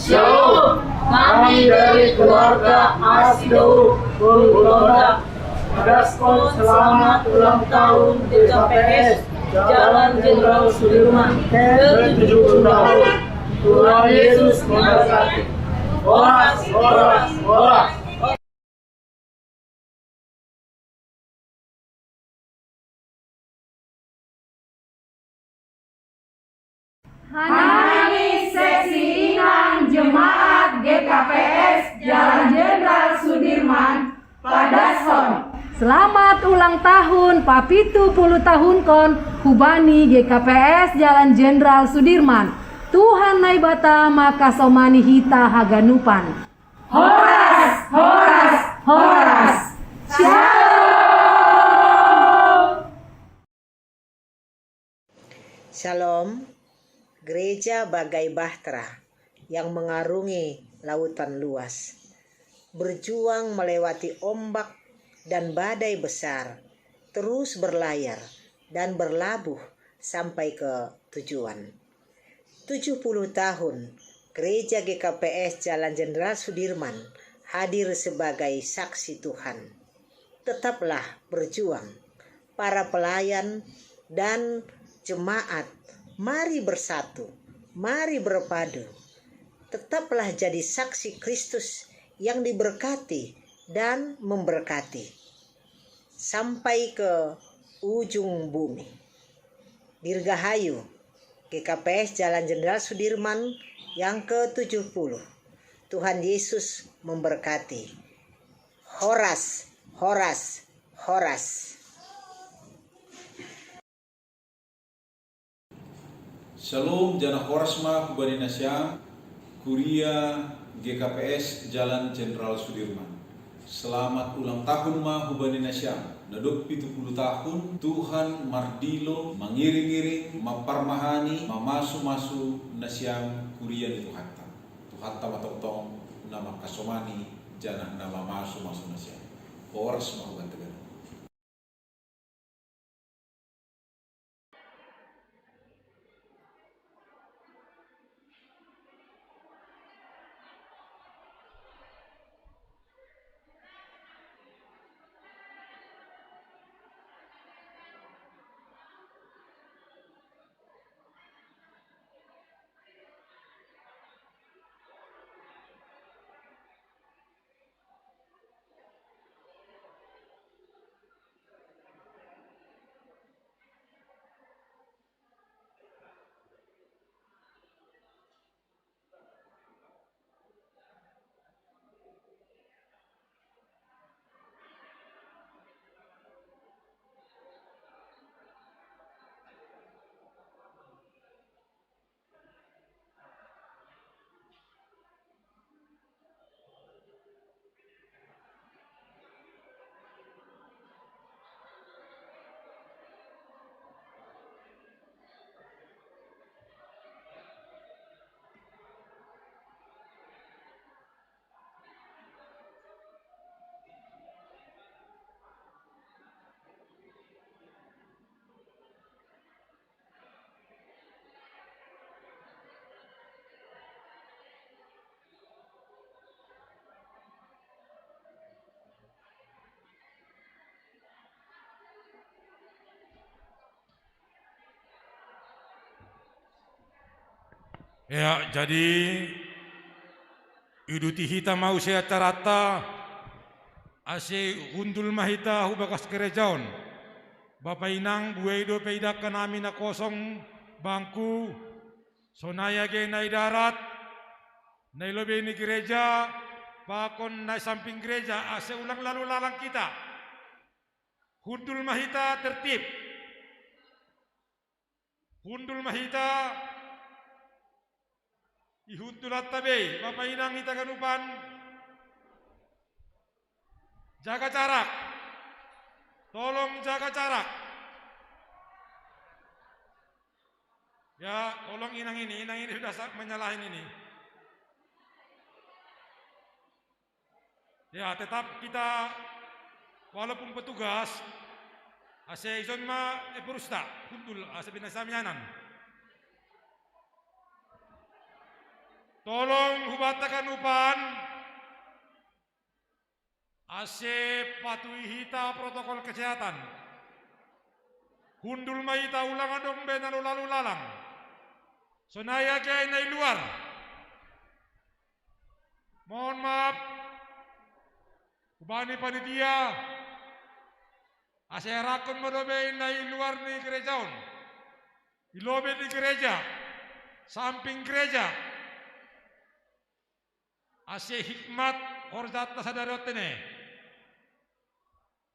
Shalom, kami dari keluarga Asidou Purwoda Padaskon selamat ulang tahun G K P S Jalan Jenderal Sudirman ke tujuh puluh tahun. Tuhan Yesus memberkati. Horas, horas, horas. Hanami seksi inang jemaat G K P S Jalan Jenderal Sudirman, padaskon. Selamat ulang tahun, papitu puluh tahun kon, hubani G K P S Jalan Jenderal Sudirman. Tuhan Naibata makasomani hita haganupan. Horas, horas, horas. Shalom. Shalom. Gereja bagai bahtera yang mengarungi lautan luas, berjuang melewati ombak dan badai besar, terus berlayar dan berlabuh sampai ke tujuan. Tujuh puluh tahun Gereja G K P S Jalan Jenderal Sudirman hadir sebagai saksi Tuhan. Tetaplah berjuang, para pelayan dan jemaat, mari bersatu, mari berpadu. Tetaplah jadi saksi Kristus yang diberkati dan memberkati sampai ke ujung bumi. Dirgahayu, G K P S Jalan Jenderal Sudirman yang ke tujuh puluh. Tuhan Yesus memberkati. Horas, horas, horas. Shalom, jana horas ma hubani nasiam, Kuria G K P S Jalan Jenderal Sudirman. Selamat ulang tahun ma hubani nasiam. Nadok pitu puluh tahun, Tuhan mardilo, mangiring-iring, mamparmahani, mamasu-masu nasiam kuria ni Tuhanta. Tuhanta ma tongtong na mangkasomani, jana na mamasu-masu nasiam. Horas ma hubanta ganup. Ya, jadi iduti hita ma use acaranta, ase hundul ma hita hu bagas gereja on. Bapa inang, buei dope idangka nami na kosong bangku, sonai age na i darat, na i lobei ni gereja, pakon na i samping gereja, ase ulang lalu lalang hita. Hundul ma hita tertib. Hundul ma hita, ihundulanta be, bapa inang hita ganupan. Jaga jarak. Tolong jaga jarak. Ya, tolong inang ini, inang ini sudah sa-, menyalahin ini. Ya, tetap kita, walaupun petugas, ase ison ma eporusta, hundul, ase binasa mianan. Tolong hubata ganupan, Ase patuhi hita protokol kesehatan. Hundul ma hita ulang adong be na lalo lalang. Sonai age na i luar. Mohon maaf. Hubani panitia. Ase arahkon ma dope na i luar ni gereja on. I lobei ni gereja. Samping gereja. Ase hikmat horjanta sadari on tene.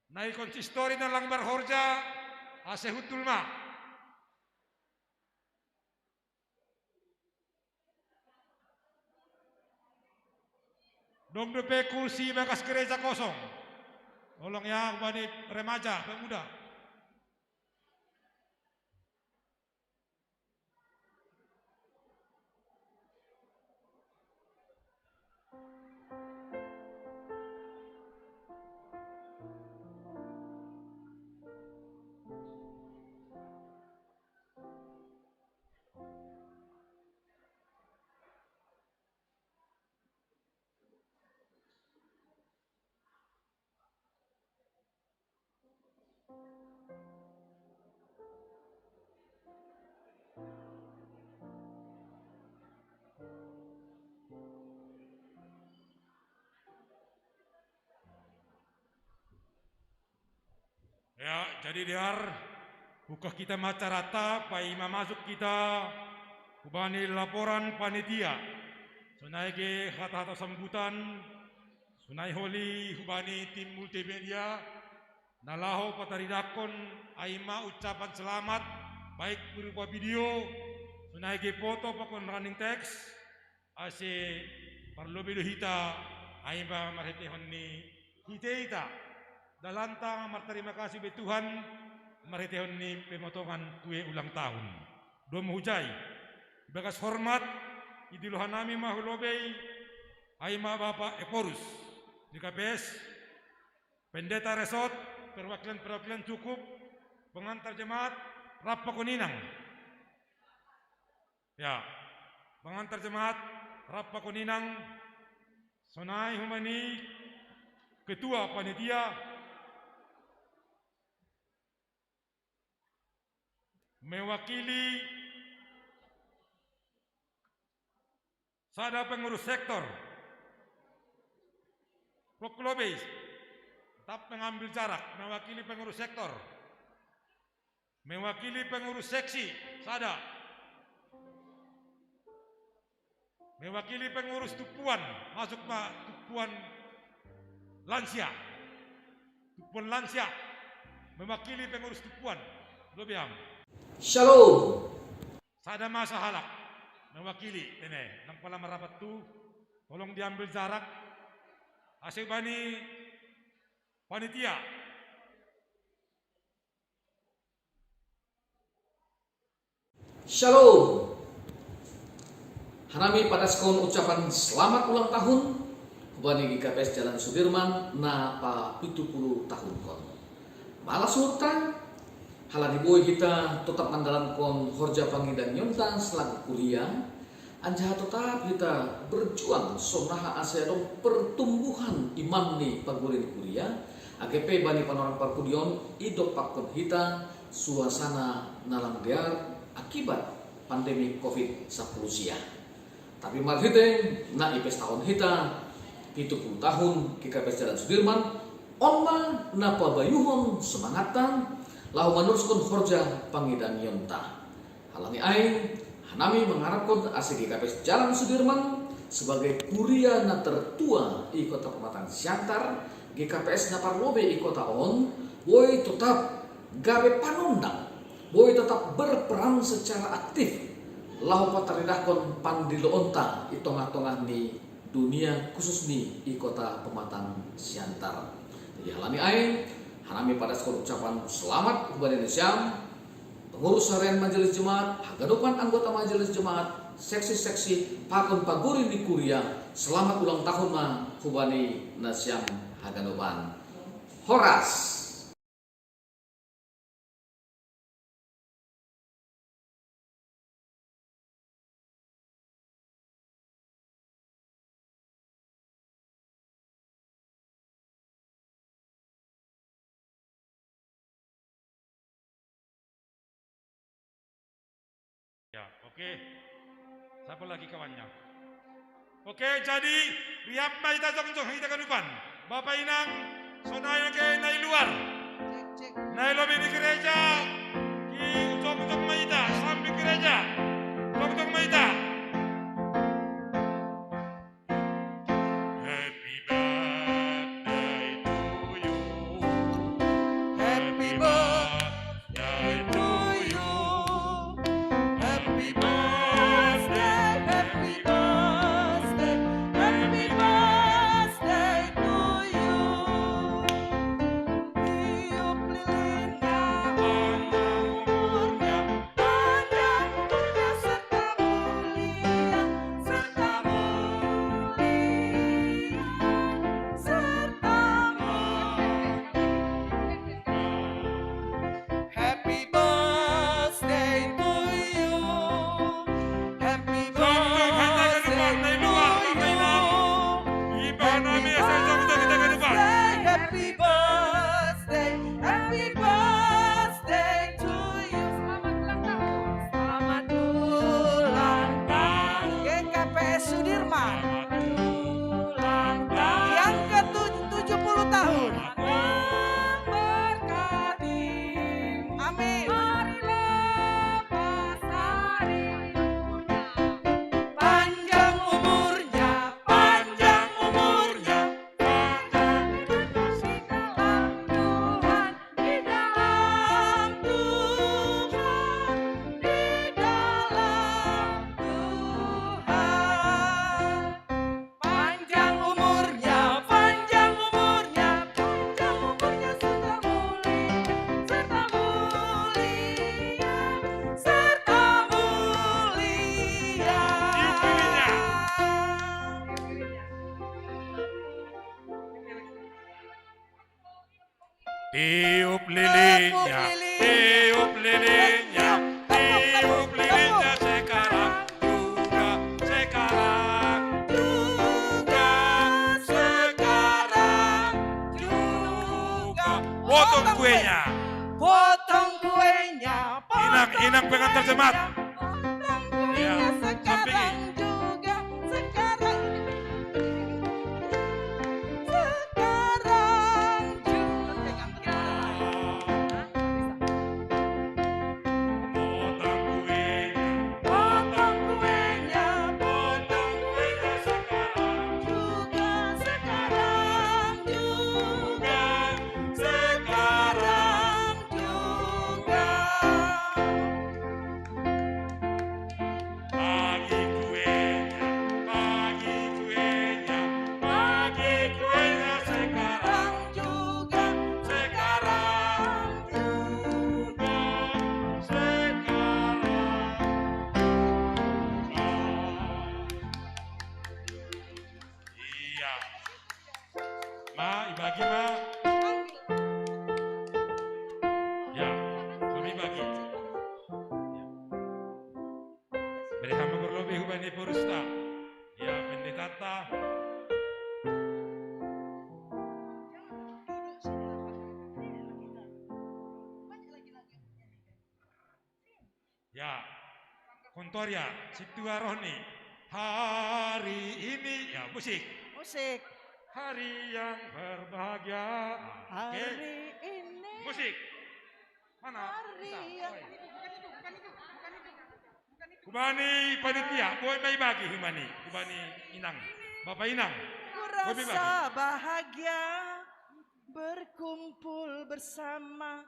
Na i konsistori na lang marhorja, ase hundul ma. Dong dope kursi bagas gereja kosong. Tolong ya, hubani remaja, pemuda. Ya, jadi dear, buka hita ma acaranta, paima masuk hita hubani laporan panitia. Sonai age hata-hata sambutan, sonai holi hubani tim multimedia, na laho pataridahkon ai ma ucapan selamat, baik berupa video, sonai age foto pakon running text, ase parlobei do hita, ai ma marhiteihon ni hita-hita. Dalanta martarima kasih be Tuhan, marhiteihon ni pemotongan kue ulang tahun. Dua ma hujai. Ibagas hormat, idilo hanami ma hu lobei, ai ma Bapak Ephorus, GKPS, pendeta resort, perwakilan-perwakilan cukup, pengantar jemaat, rap pakon inang. Ya, pengantar jemaat, rap pakon inang, sonai hubani ketua panitia, mewakili sada pengurus sektor. Pok lobei, tetap mengambil jarak, mewakili pengurus sektor. Mewakili pengurus seksi, sada. Mewakili pengurus tumpuan, masuk ma tumpuan lansia. Tumpuan lansia, mewakili pengurus tumpuan. Lobei am. Shalom. Sada ma sahalak, mewakili, tene, ndang pola marapat tu, tolong diambil jarak. Ase bani panitia. Shalom. Hanami padaskon ucapan selamat ulang tahun hubani GKPS Jalan Sudirman na papitu pulu tahunkon. Malas hurta, halani boi hita totap mandalankon horja pangidanionta selaku kuria, anjaha totap hita berjuang songon aha ase adong pertumbuhan iman ni paguri ni kuria, age pe bani panorang parpudi on idompakkon hita suasana na lang dear akibat pandemi covid sampulu sia. Tapi marhite na ipestahon hita pitu pulu tahun GKPS Jalan Sudirman, on ma na pabayuhon semangatta laho manuruskon horja pangidanionta. Halani ai, hanami mangarapkon ase GKPS Jalan Sudirman sebagai kuria na tertua i kota Pematang Siantar, GKPS na parlobei i kota on, boi totap gabe panondang, boi totap berperan secara aktif laho pataridahkon pandiloonta i tongah-tongah ni dunia, khusus ni i kota Pematang Siantar. Jadi halani ai, hanami padaskon ucapan selamat hubani nasiam, pengurus harian Majelis Jemaat, haganupan anggota Majelis Jemaat, seksi-seksi, pakon paguri ni kuria, selamat ulang tahun ma hubani nasiam haganupan. Horas. Ya, oke. Siapa lagi kawannya? Oke, jadi riap mai ta jongjong hita ganupan. Bapa inang, sonai oke nai luar. Nai lobi ni gereja, ki jongjong mai ta, sambi gereja. Jongjong mai ta. Happy birthday to you. Happy birthday to you. Happy birthday, happy birthday, happy birthday to you. Tiup lilinnya, panjang umurnya, panjang umurnya serta mulia, serta mulia, serta mulia. Happy birthday to you. Happy birthday to you. Happy birthday, happy birthday, happy birthday to you. Selamat ulang tahun. Selamat ulang tahun. G K P S Sudirman. Selamat ulang tahun. Yang ke tujuh puluh tahun. Memberkati. Amin. Marilah pasari umurnya. Panjang umurnya, panjang umurnya, panjang umurnya. Di dalam Tuhan, di dalam Tuhan, di dalam Tuhan. Panjang umurnya, panjang umurnya, panjang umurnya serta mulia, serta mulia, serta mulia. Tiup lilinnya, tiup lilinnya, tiup lilinnya sekarang juga, sekarang juga, sekarang juga. Potong kuenya. Potong kuenya. Inang, inang pengantar jemaat. Potong kuenya sekarang juga, sekarang. Sekarang juga. Potong kuenya, potong kuenya, potong kuenya sekarang juga, sekarang juga, sekarang juga. Bagi kuenya, bagi kuenya, bagi kuenya sekarang juga, sekarang juga, sekarang juga. Iya. Ma, ibagi, Ma. Ya, kami bagi. Beri hamba berlebih hubani purista. Ya, pendeta ta. Ya, Kontoria, Situa Rohni. Hari ini, ya, musik. Musik. Hari yang berbahagia. Oke. Hari ini. Musik. Mana? Hari yang. Oi. Hubani panitia, boi mai bagi hubani, hubani inang. Bapak inang. Boi mai bagi. Ku rasa bahagia berkumpul bersama.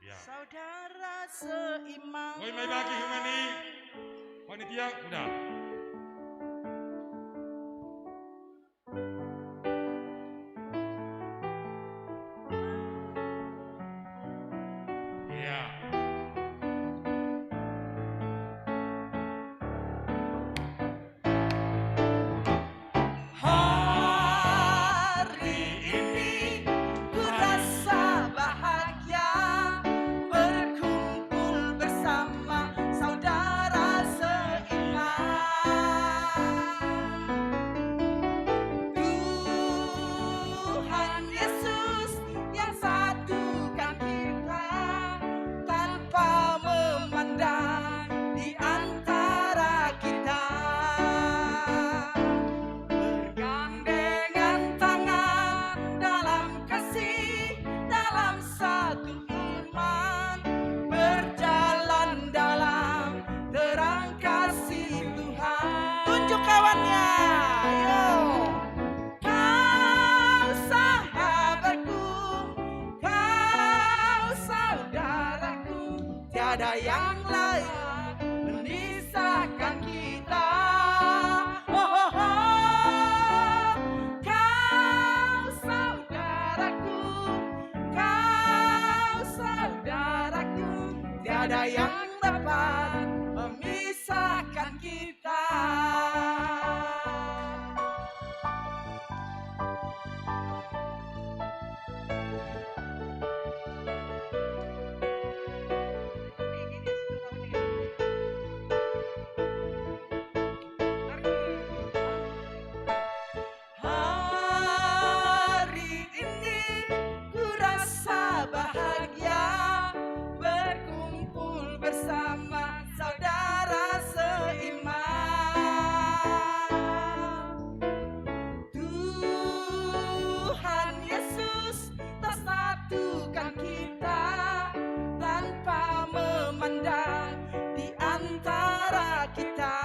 Ya. Saudara seiman. Boi mai bagi hubani. Panitia, udah. Ya. Hari ini ku rasa bahagia berkumpul bersama saudara seiman. Ada yang lain memisahkan kita. Oh, oh, oh. Kau saudaraku, kau saudaraku, tiada yang dapat memisahkan kita. Hari ini ku rasa bahagia berkumpul bersama saudara seiman. Tuhan Yesus tak satukan kita tanpa memandang di antara kita.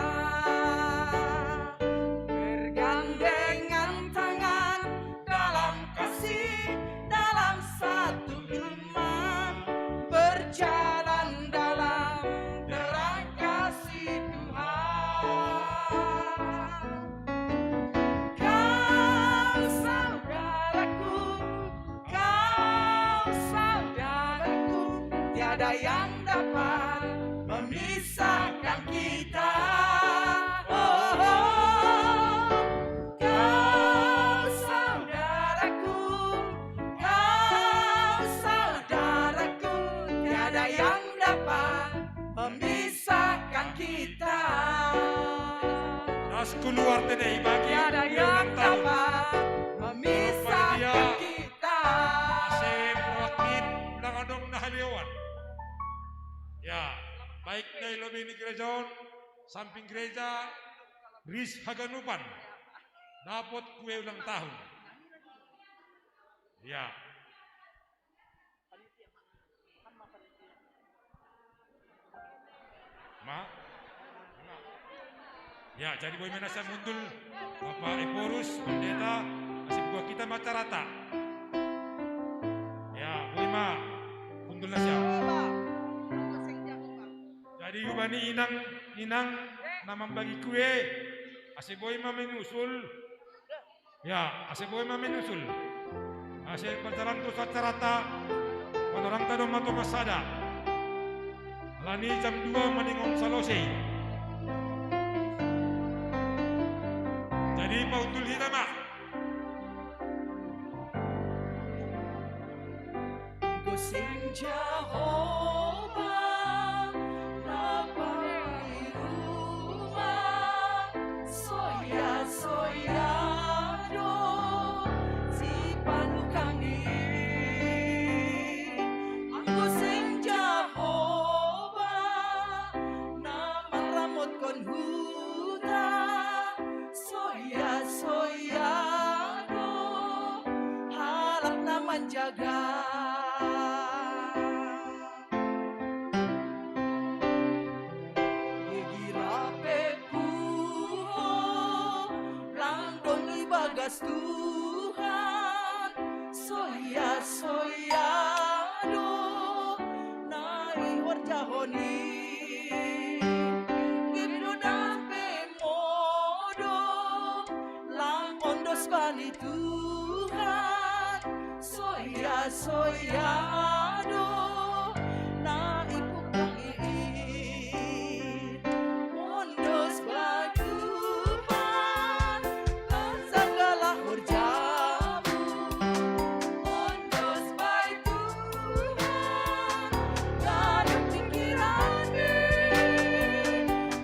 Bergandengan tangan dalam kasih, dalam satu iman, berjalan dalam terang kasih Tuhan. Kau saudaraku, kau saudaraku, tiada yang dapat memisahkan kita. Oh, oh, oh. Kau saudaraku, kau saudaraku, tiada yang dapat memisahkan kita. Das keluar tene ibagi. Tiada yang dapat memisahkan kita. Ase perwakilan ulang adong na haleon. Ya, baik dari lobi ni gereja on, samping gereja, Ris Haganupan. Dapat kue ulang tahun. Ya. Ma? Ya, jadi boi ma nasa mundul, Bapak Ephorus, pendeta, ase buat kita ma acarata. Ya, boi ma mundul nasa. Jadi hubani inang, inang na mambagi kue, ase boi ma menyusul. Ya, ase boi ma menyusul. Ase berjalan terus acarata, panorangta do ma tonga sada. Alani jam dua maningon salosei. Jadi paundul hita ma. Goseng Jahowa, Bapa di ruma, soya-soya do sipanukangni. Goseng Jahowa, na manramotkon huta, soya-soya do halak na manjaga. Igira pe puho, lang dong ibagas Tuhan, soya-soya do na ihorjahon i. Gep do dampe modom, lang ondos bani Tuhan, soya-soya do na ipukang i. Ondos bani Tuhan, lan sagala horjamu. Ondos bani Tuhan, ganup pingkiranmi.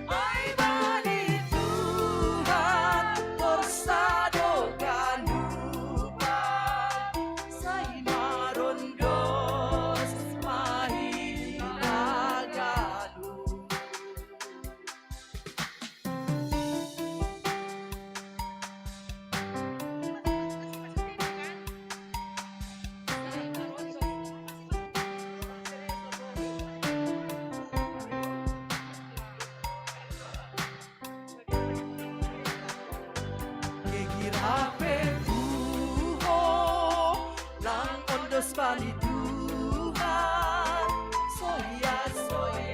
Ai bani Tuhan, porsada ganupan, sai marondos ma hita ganup. Igira pe puho, lang ondos bani Tuhan, soya-soya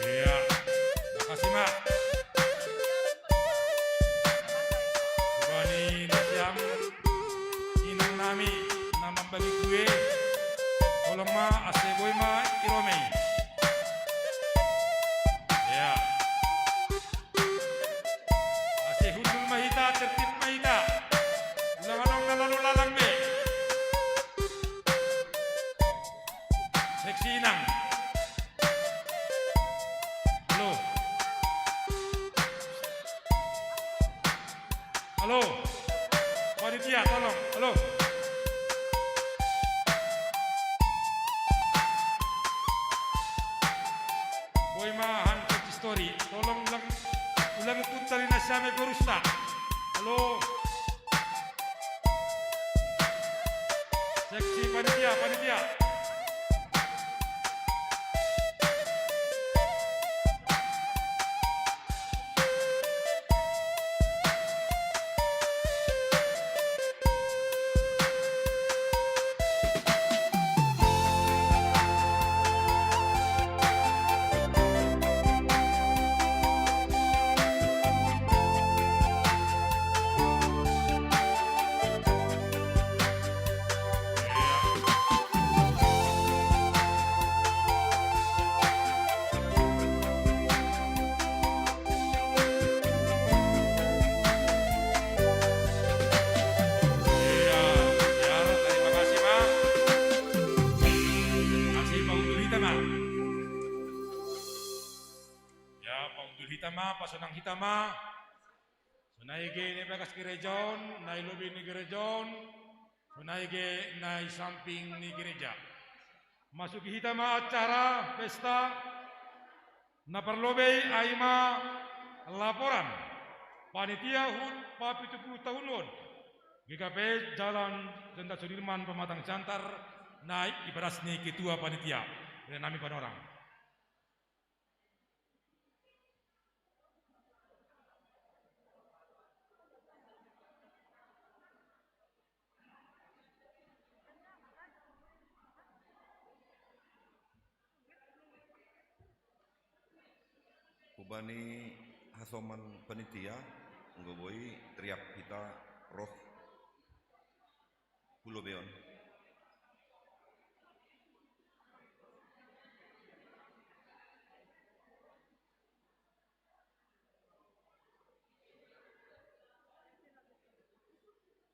Iya, makasih, Mak. Bani na siam inang nami na mambagi kue, tolong ma ase boi ma i ro mei. Iya. Ase hundul ma hita, tertib ma hita. Ulang adong na lalu lalang be. Seksi inang. Halo. Halo. Panitia, tolong. Halo. Boi ma han seksi story. Tolong ulang, ulang ikut dari nasi ame gorusta. Halo. Seksi panitia, panitia. Iya, iya, terima kasih, Mak. Terima kasih, Pak Undul Hita, Mak. Ya, Pak Undul Hita, Mak, Pak Sonang Hita, Mak. Sonai ge na i bagas gereja on, na i lobei ni gereja on, sonai ge na i samping ni gereja. Masuki hita ma acara pesta na parlobei, ai ma laporan panitia hut papitu puluh tahun on G K P S Jalan Jenderal Sudirman Pematang Siantar, na i bagas ni ketua panitia. Rena nami panorang. Hubani hasoman panitia, anggo boi riap hita roh hu lobei on.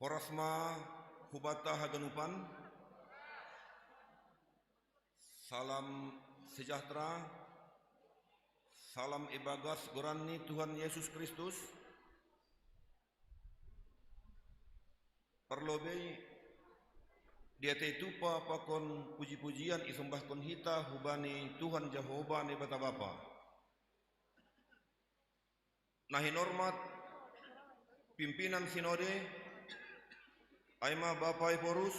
Horas ma hubanta haganupan. Salam sejahtera. Salam ibagas goran ni Tuhan Yesus Kristus. Parlobei, di atei tupa pakon puji-pujian isombahkon hita hubani Tuhan Jahowa Naibata Bapa. Na hinormat pimpinan sinode, ai ma Bapa Ephorus,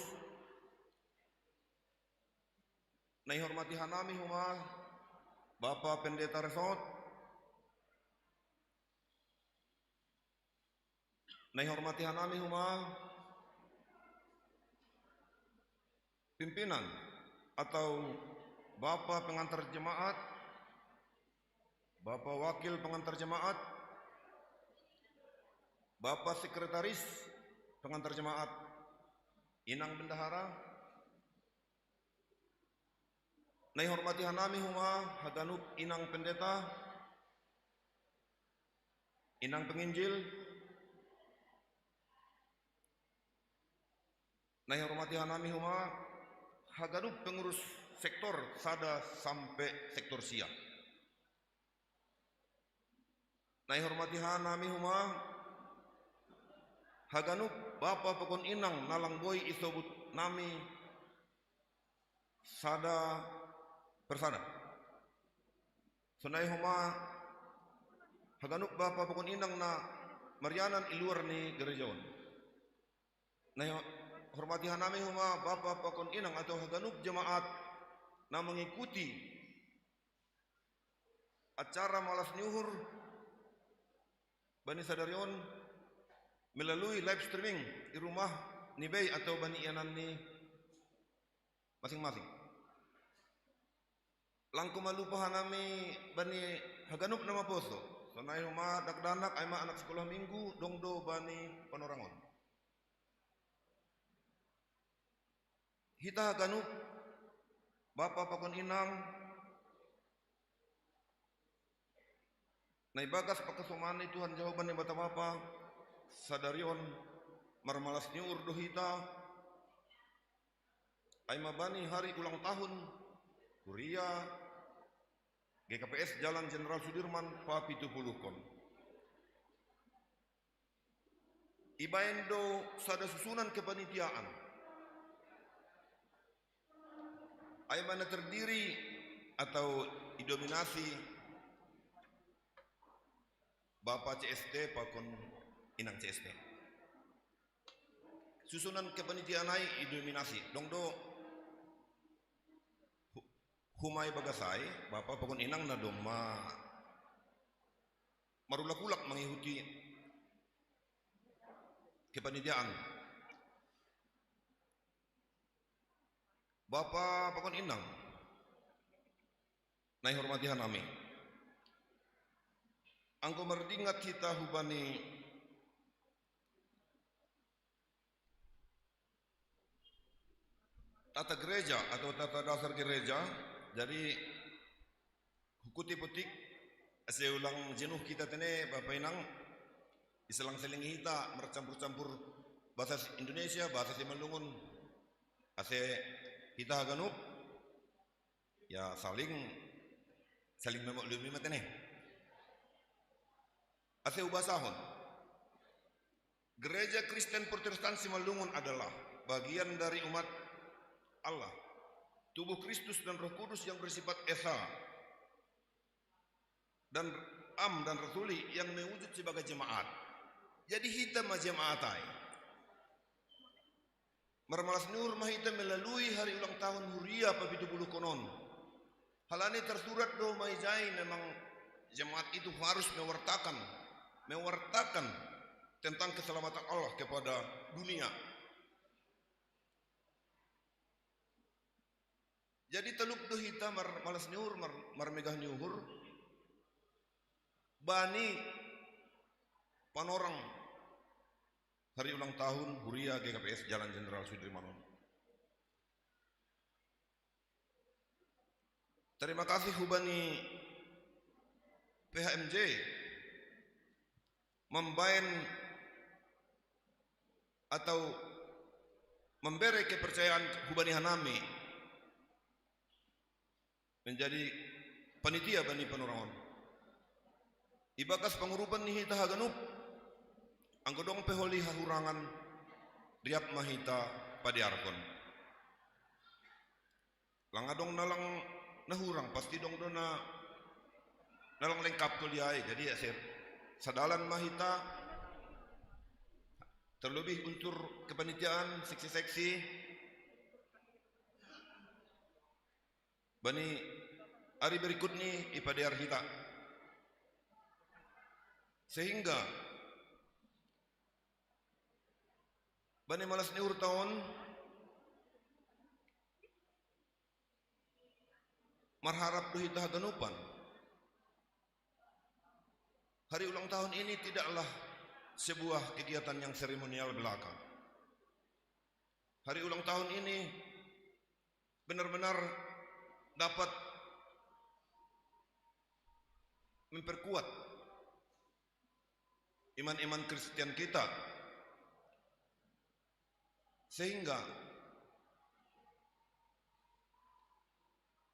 na ihormati hanami homa Bapa Pendeta Resort, Na ihormati hanami huma pimpinan atau Bapa pengantar jemaat, Bapa wakil pengantar jemaat, Bapa sekretaris pengantar jemaat, Inang bendahara, na ihormati hanami huma haganup Inang pendeta, Inang penginjil, na ihormati hanami huma haganup pengurus sektor sada sampai sektor sia. Na ihormati hanami huma haganup Bapa pakon Inang na lang boi isobut nami sada persada. Sonai huma haganup Bapa pakon Inang na marianan i luar ni gereja on. Na ihormati hanami huma Bapa pakon Inang atau haganup jemaat na mengikuti acara malas ni uhur bani sadari on melalui live streaming i rumah ni bei atau bani ianan ni masing-masing. Lang ko malupa hanami bani haganup na maposo. Sonai huma dakdanak ai ma anak sikolah minggu dong do bani panorang on. Hita haganup, Bapa pakon Inang, na ibagas pakasoman ni Tuhan Jahowa Naibata Bapa, sadari on marmalas ni uhur do hita, ai ma bani hari ulang tahun huria G K P S Jalan Jenderal Sudirman papitupuluhkon. Ibaen do sada susunan kepanitiaan. Ai ma na terdiri atau idominasi Bapa C S T pakon Inang C S T. Susunan kepanitiaan ai idominasi. Dong do hu-, huma ibagas ai, Bapa pakon Inang na domma marulak-ulak mangihuti kepanitiaan. Bapa pakon Inang na ihormati hanami. Anggo mardingat hita hubani tata gereja atau tata dasar gereja, jadi hukutip-kutip ase ulang jenuh hita tene, Bapa Inang, iselang-seling hita marcampur-campur bahasa Indonesia, bahasa Simalungun, ase hita haganup ya saling, saling memaklumi ma tene. Ase hubasahon. Gereja Kristen Protestan Simalungun adalah bagian dari umat Allah, tubuh Kristus dan Roh Kudus yang bersifat esa, dan Am dan Rasuli yang mewujud sebagai jemaat. Jadi hita ma jemaat ai. Marmalas ni uhur ma hita melalui hari ulang tahun huria papitupuluhkon on. Halani tersurat do ma ijai memang jemaat itu harus mewartakan, mewartakan tentang keselamatan Allah kepada dunia. Jadi talup do hita mar-, malas ni uhur, mar-, marmegah ni uhur bani panorang hari ulang tahun huria G K P S Jalan Jenderal Sudirman on. Terima kasih hubani P H M J mambaen atau membere kepercayaan hubani hanami menjadi panitia bani panorang on. Ibagas pangurupan ni hita haganup, anggo dong pe holi hahurangan, riap ma hita padearhon. Lang adong na lang na hurang, pasti dong do na, na lang lengkap tu liai. Jadi ya, sadalan ma hita, terlebih unsur kepanitiaan, seksi-seksi. Bani ari berikut ni ipadear hita. Sehingga Tani malas ni uhur taon, marharap tu hita haganupan. Hari ulang tahun ini tidaklah sebuah kegiatan yang seremonial belaka. Hari ulang tahun ini benar-benar dapat memperkuat iman-iman Kristen kita, sehingga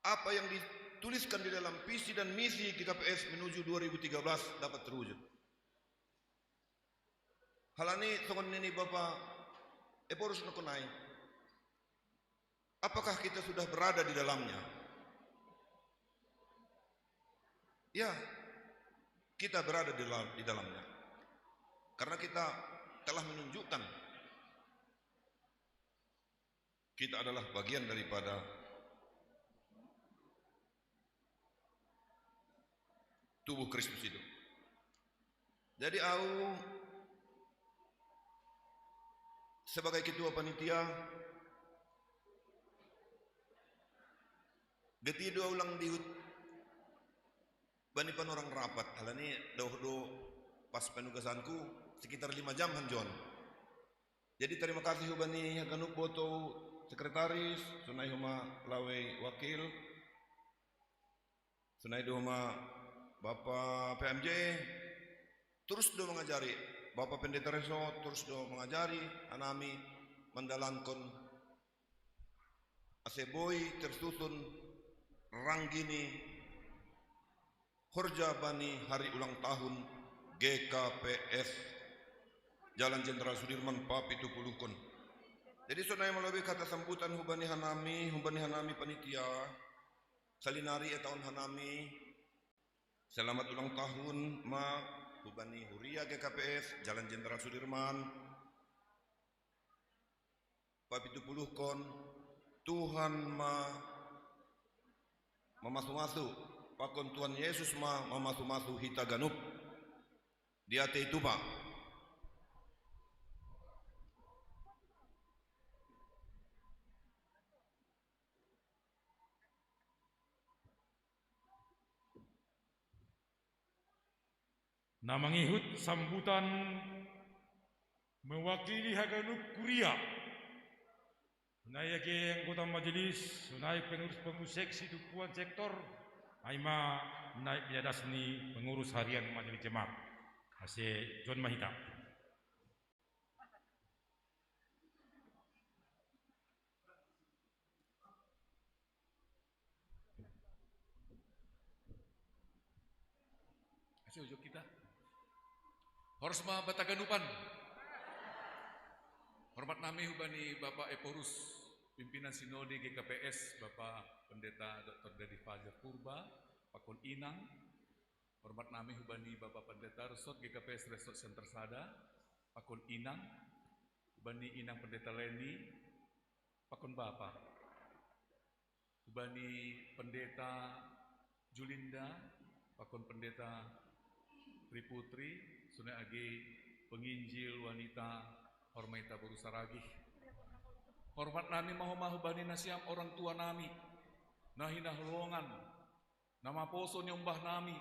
apa yang dituliskan di dalam visi dan misi G K P S menuju dua ribu tiga belas dapat terwujud. Hal ini songon nini Bapa Ephorus nangkin nai. Apakah kita sudah berada di dalamnya? Ya, kita berada di dalam, di dalamnya. Karena kita telah menunjukkan kita adalah bagian daripada tubuh Kristus itu. Jadi au sebagai ketua panitia, gati do ulang dihut bani panorang rapat, alani dauh do pas penugasanku sekitar lima jam hanjon. Jadi terima kasih hubani haganup botou sekretaris, sonai homa lawei wakil, sonai do homa Bapa P M J, terus do mangajari, Bapa Pendeta Reso terus do mangajari hanami mandalankon ase boi tersusun ranggini horja bani hari ulang tahun G K P S Jalan Jenderal Sudirman papitupuluhkon. Jadi sonai ma lobei hata sambutan hubani hanami, hubani hanami panitia, salinari etaon hanami selamat ulang tahun ma hubani huria G K P S Jalan Jenderal Sudirman papitupuluhkon. Tuhan ma mamasumasu, pakon Tuhan Yesus ma mamasumasu hita ganup. Diatei tupa. Na mangihut sambutan mewakili haganup kuria, sonai age anggota majelis, sonai pengurus-pengurus seksi tumpuan sektor, ai ma nai pinadas ni pengurus harian majelis jemaat. Ase jon ma hita. Ase ujung kita. Horas ma banta haganupan. Hormat nami hubani Bapa Ephorus, pimpinan Sinode G K P S, Bapa Pendeta Doktor Dedi Fajar Purba, pakon inang. Hormat nami hubani Bapa Pendeta Resort G K P S Resort Center Sada, pakon inang. Hubani inang Pendeta Leni, pakon bapa. Hubani Pendeta Julinda, pakon Pendeta Tri Putri, sonai age penginjil wanita hormat nami boru Saragih. Hormat nami ma homa hubani nasiam orang tua nami, na hinaholongan, na maposo niombah nami.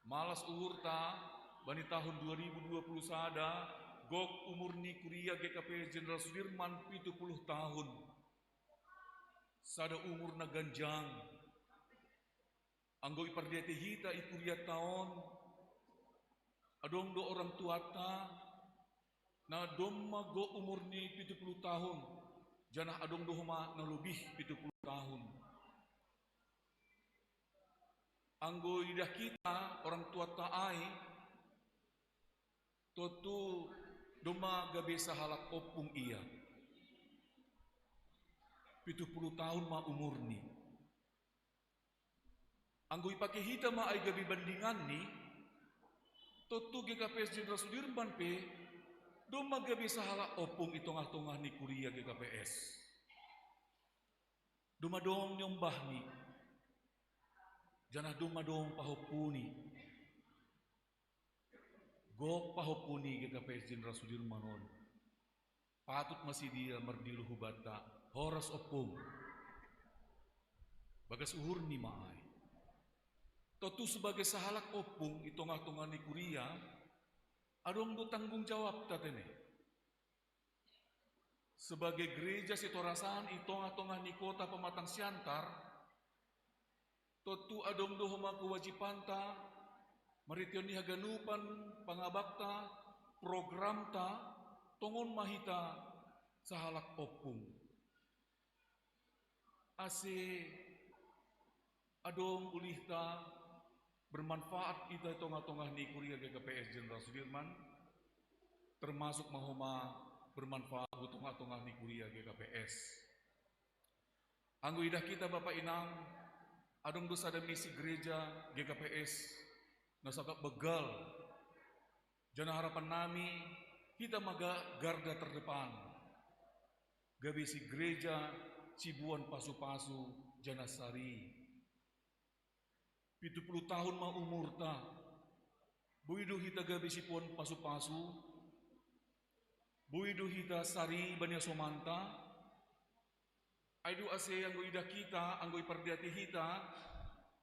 Malas uhurta bani tahun dua ribu dua puluh sada, gok umur ni kuria G K P S Jenderal Sudirman pitu puluh tahun. Sada umur na ganjang. Anggo ipardiatei hita i kurianta on, adong do orang tuanta na domma gok umur ni pitu puluh tahun, janah adong do homa na lobih pitu puluh tahun. Anggo idah hita orang tuanta ai, tontu domma gabe sahalak ompung ia. Pitu puluh tahun ma umurni. Anggo ipake hita ma ai gabe bandinganni, tontu G K P S Jenderal Sudirman pe domma gabe sahalak ompung i tongah-tongah ni kuria G K P S. Domma dong niombahni, janah domma dong pahompuni. Gok pahompu ni G K P S Jenderal Sudirman on. Patut ma sidia mardilu hubanta horas oppung. Bagas uhurni ma ai. Tontu sebagai sahalak oppung i tongah-tongah ni kuria, adong do tanggung jawabta tene. Sebagai gereja sitorasan i tongah-tongah ni kota Pematang Siantar, tontu adong do homa kewajibanta, marhiteon ni haganupan pangabakta, programta, tongon ma hita sahalak oppung. Ase adong ulihta bermanfaat hita i tongah-tongah ni kuria G K P S Jenderal Sudirman, termasuk ma homa bermanfaat hu tongah-tongah ni kuria G K P S. Anggo idah hita Bapa Inang, adong do sada misi gereja G K P S na sangkap begal. Janah harapan nami, hita ma ga-, garda terdepan. Gabe si gereja siboan pasu-pasu janah sari. Pitu puluh tahun ma umurta. Boi do hita gabe siboan pasu-pasu. Boi do hita sari bani hasomanta. Ai do ase anggo idah hita, anggo ipardiati hita,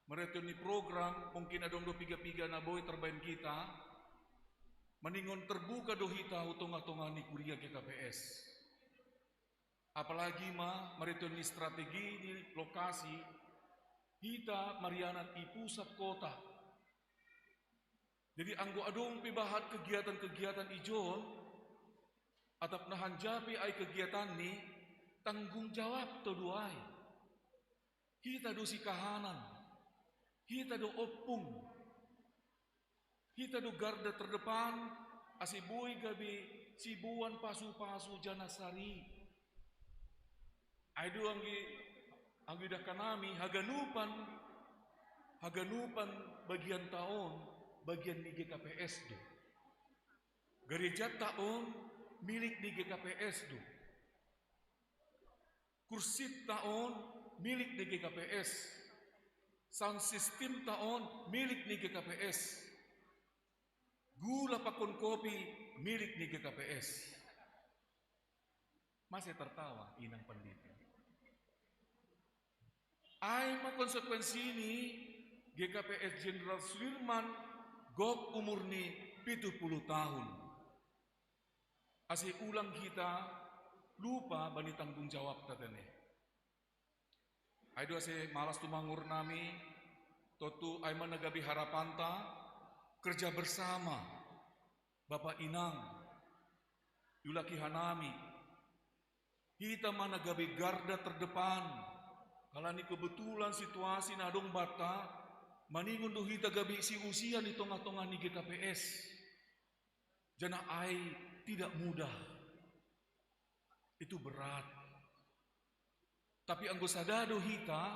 marhiteon ni program, mungkin adong do piga-piga na boi tarbahen hita, maningon terbuka do hita hu tongah-tongah ni kuria G K P S. Apalagi ma marhiteon ni strategi ni lokasi, hita marianan i pusat kota. Jadi anggo adong pe bahat kegiatan-kegiatan ijon, atap na hanjape ai kegiatanni, tanggung jawabta do ai. Hita do sikahanan, hita do oppung, hita do garda terdepan, ase boi gabe siboan pasu-pasu janah sari. Ai do anggi, anggo idah hanami haganupan, haganupan bagianta on, bagian ni G K P S do. Gerejanta on milik ni G K P S do. Kursinta on milik ni G K P S. Sound systemta on milik ni G K P S. Gula pakon kopi milik ni G K P S. Mase tertawa inang pandita? Ai ma konsekuensini, G K P S Jenderal Sudirman gok umurni pitu puluh tahun. Ase ulang hita lupa bani tanggung jawabta tene. Ai do ase malas tumanggur nami, tontu ai ma na gabe harapanta, kerja bersama, Bapa Inang, iulaki hanami. Hita ma na gabe garda terdepan, halani kebetulan situasi na adong banta, maningon do hita gabe siusian i tongah-tongah ni G K P S. Janah ai tidak mudah. Itu berat. Tapi anggo sada do hita,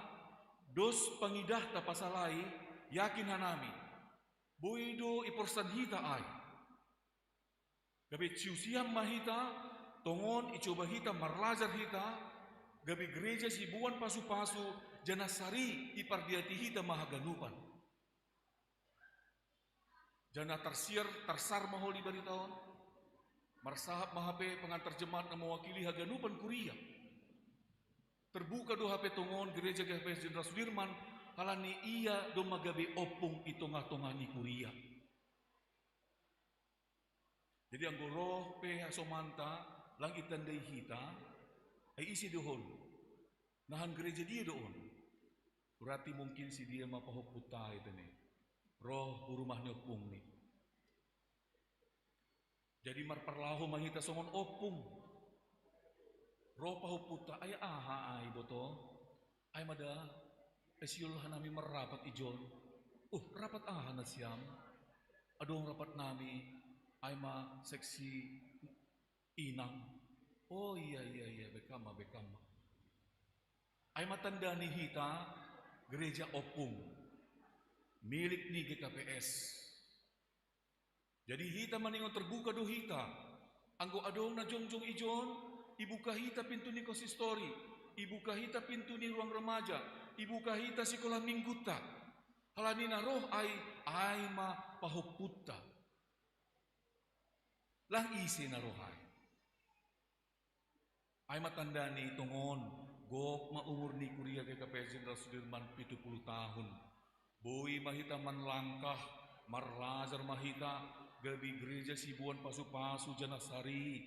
dos pangidahta pasal ai, yakin hanami. Boi do iporsan hita ai. Gabe siusian ma hita, tongon icoba hita, marlajar hita, gabe gereja siboan pasu-pasu, janah sari ipardiati hita ma haganupan. Janah tarsiar, tarsar ma holi barita on. Marsahap ma hape pengantar jemaat na mewakili haganupan kuria. Terbuka do hape tongon gereja G K P S Jenderal Sudirman, halani ia domma gabe ompung i tongah-tongah ni kuria. Jadi anggo roh pe hasomanta, lang itandai hita, ai ise do on? Nahan gereja dia do on? Berarti mungkin si dia ma pahompunta i tene. Roh hu rumah ni ompungni. Jadi marparlahou ma hita songon ompung. Roh pahompunta, ai aha ai boto? Ai ma da, ai sihol hanami marrapat ijon. Uh, rapat aha nasiam? Adong rapat nami, ai ma seksi inang. Oh iya, iya, iya, bekam ma, bekam ma. Ai ma tanda ni hita gereja ompung, milik ni G K P S. Jadi hita maningon terbuka do hita. Anggo adong na jongjong ijon, ibuka hita pintu ni konsistori, ibuka hita pintu ni ruang remaja, ibuka hita sikola minggunta. Halani na roh ai, ai ma pahompunta. Lang ise na roh ai? Ai ma tandani tongon, gok ma umur ni kuria G K P S Jenderal Sudirman pitu puluh tahun. Boi ma hita manlangkah, marlajar ma hita, gabe gereja siboan pasu-pasu janah sari.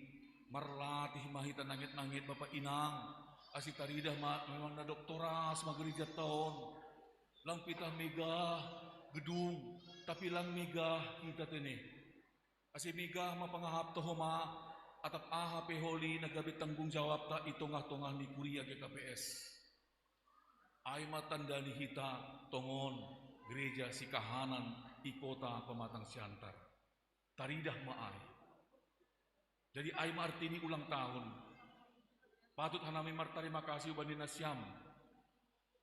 Marlatih ma hita nanget-nanget bapa inang, ase taridah ma memang na dob toras ma gereja taon. Lang pitah megah gedung, tapi lang megah hita tene. Ase megah ma pangahapta homa, atap aha pe holi na gabe tanggung jawabta i tongah-tongah ni kuria G K P S. Ai ma tandani hita tongon gereja sikahanan i kota Pematang Siantar. Taridah ma ai. Jadi ai ma artini ulang tahun. Patut hanami martarima kasih bani nasiam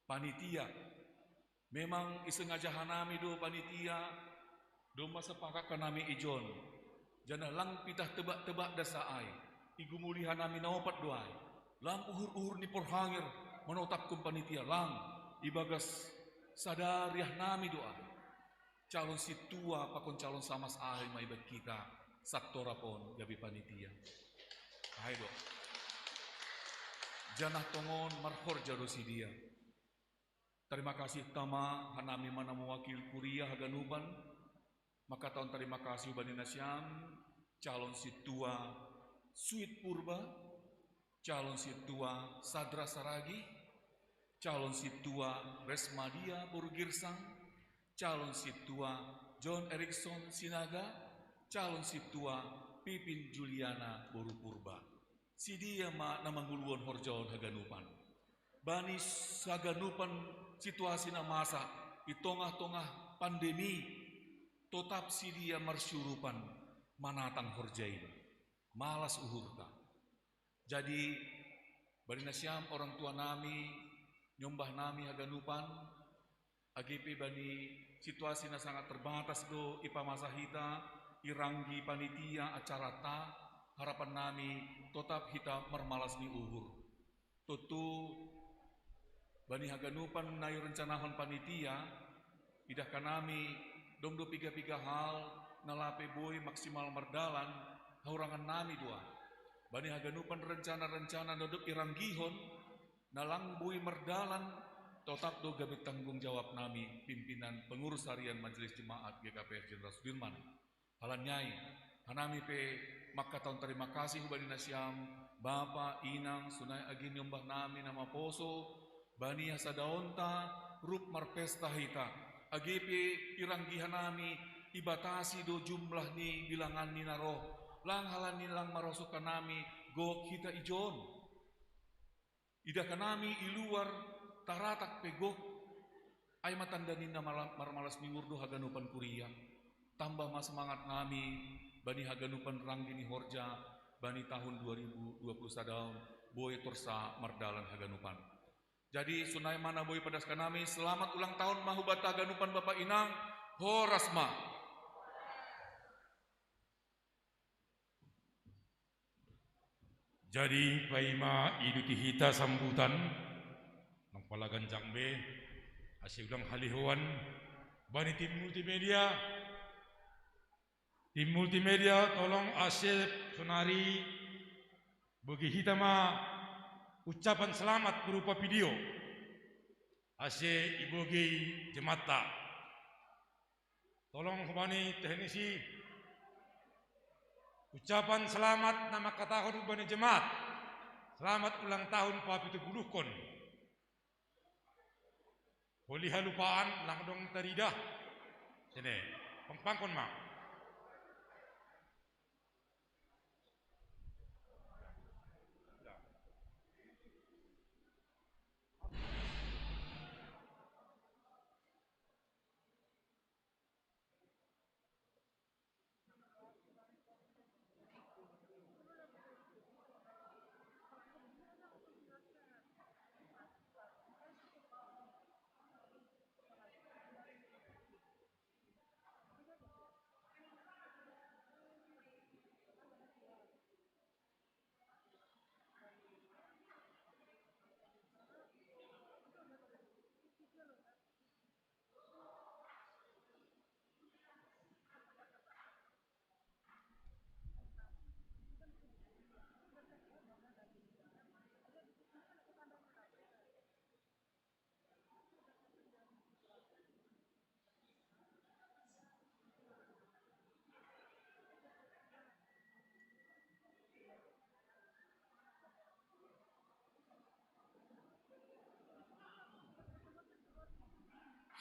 panitia. Memang isengaja hanami do panitia, domma sepakat hanami ijon. Janah lang pitah tebak-tebak dasa ai, igumuli hanami na opat do ai. Lang uhur-uhur ni porhanger manotapkon panitia, lang ibagas sada riahnami do ai. Calon sintua pakon calon samas ahi ma ibat kita, sattorap on gabe panitia. Ahi do. Janah tongon marhorja do sidea. Tarima kasih tama hanami ma na mewakil kuria haganupan, mangkatahon tarima kasih bani nasiam, calon sintua Suit Purba, calon sintua Sadra Saragi, calon sintua Resmadia boru Girsang, calon sintua John Erikson Sinaga, calon sintua Pipin Juliana boru Purba. Sidea ma na manguluhon horjaon haganupan. Bani haganupan situasi na masa i tongah-tongah pandemi, totap sidea marsiurupan manatang horja i. Malas uhurta. Jadi, bani nasiam orang tua nami, nyombah nami haganupan, age pe bani situasi na sangat terbatas do ipamasa hita, iranggi panitia acarata, harapan nami totap hita marmalas ni uhur. Tontu bani haganupan na irencanahon panitia, idah hanami dong do piga-piga hal na lape boi maksimal mardalan, hahurangan nami do ai. Bani haganupan rencana-rencana na dob iranggihon, na lang boi mardalan, totap do gabe tanggung jawab nami pimpinan pengurus harian Majelis Jemaat G K P S Jenderal Sudirman. Halani ai, hanami pe mangkatahon tarima kasih hubani nasiam, bapa, inang, sonai age niombah nami na maposo, bani hasadaonta rup marpesta hita, age pe iranggi hanami ibatasi do jumlah ni bilangan ni na roh, lang halani lang marosuh hanami gok hita ijon. Idah hanami i luar taratak pe gok, ai ma tanda ni na mala-, marmalas ni uhur do haganupan kuria. Tambah ma semangat nami bani haganupan ranggi ni horja bani tahun dua ribu dua puluh sada on, boi torsa mardalan haganupan. Jadi sonai ma na boi padaskan nami, selamat ulang tahun ma hubanta haganupan bapa inang, horas ma. Jadi paima iduti hita sambutan, nang pala ganjang be, ase ulang halihoan, bani tim multimedia, tim multimedia tolong ase sonari bogei hita ma ucapan selamat berupa video, ase ibogei jemaatta. Tolong hubani teknisi. Ucapan selamat na mangkatahon hubani jemaat. Selamat ulang tahun papitupuluhkon. Holi halupaan lang dong taridah. Sini, pangpangkon ma.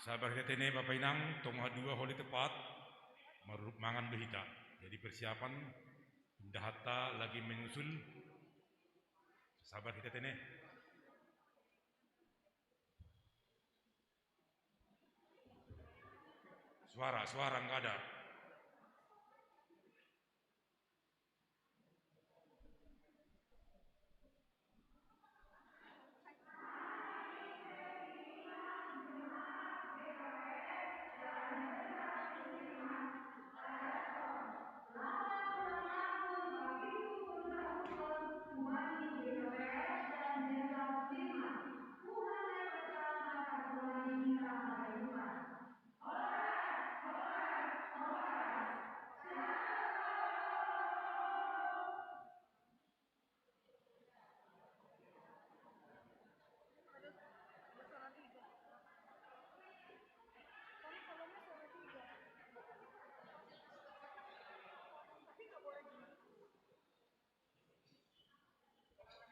Sabar hita tene, Bapa Inang, tonga dua holi tepat, marurup mangan do hita. Jadi persiapan, indahatta lagi menyusul. Sabar hita tene. Suara, suara nggak ada.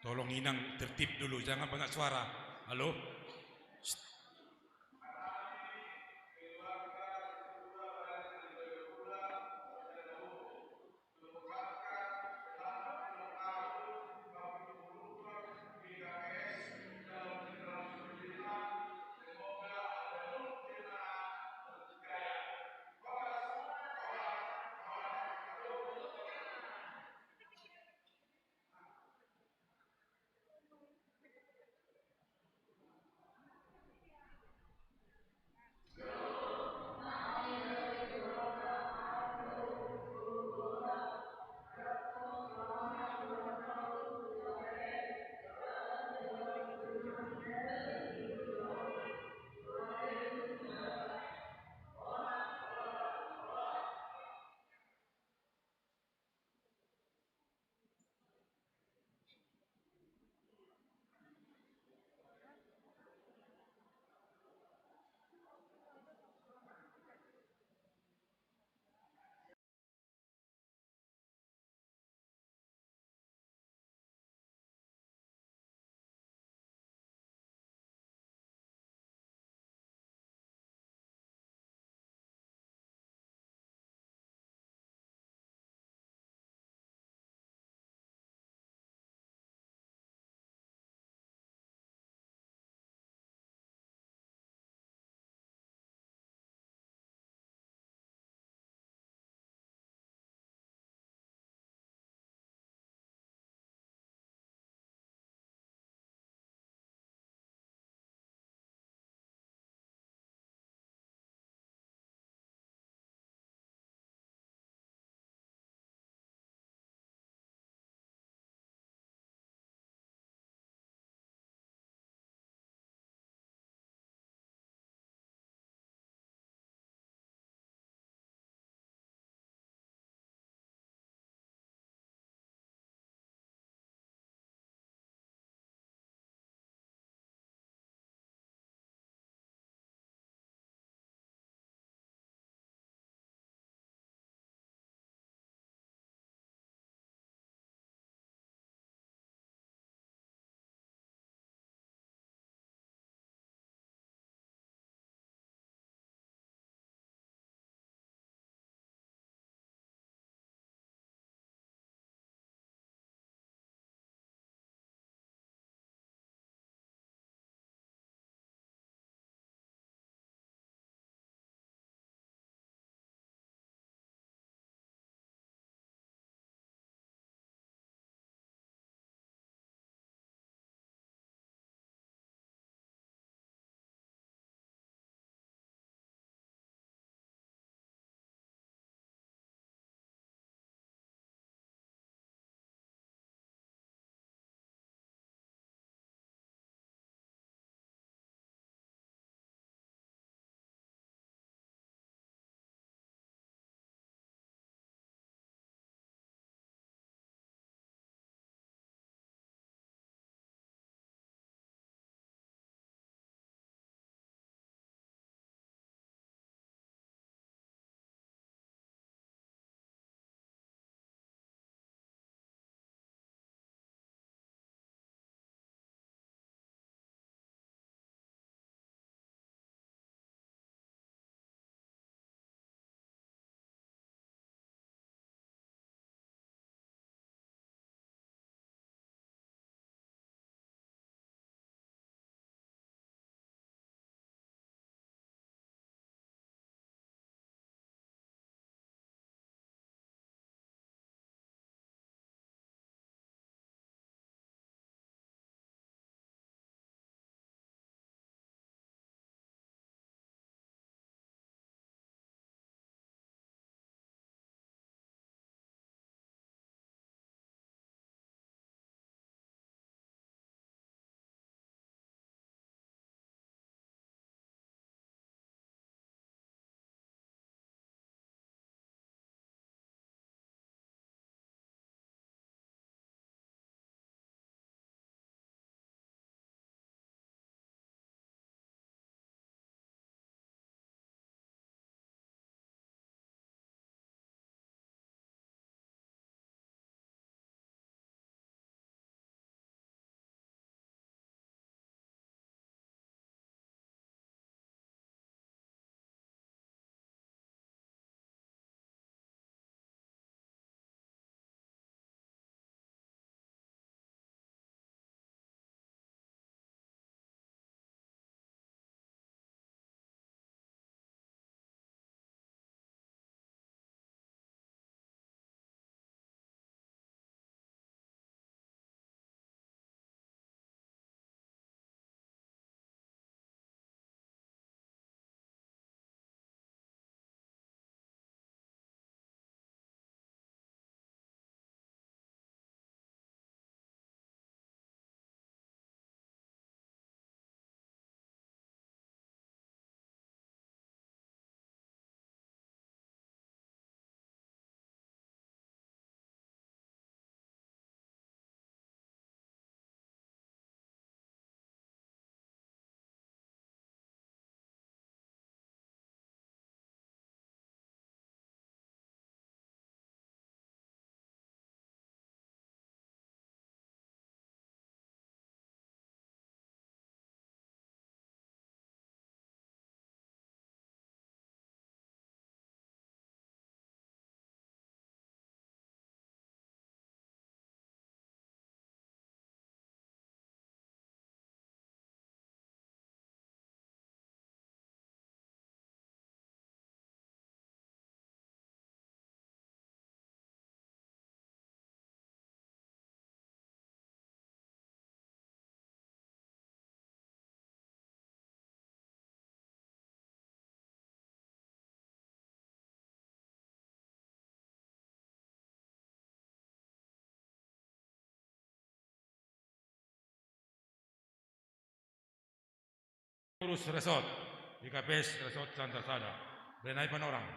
Tolong Inang tertib dulu, jangan banyak suara. Halo? Resort, GKPS Resort Siantar Sada. Bernai Panorang.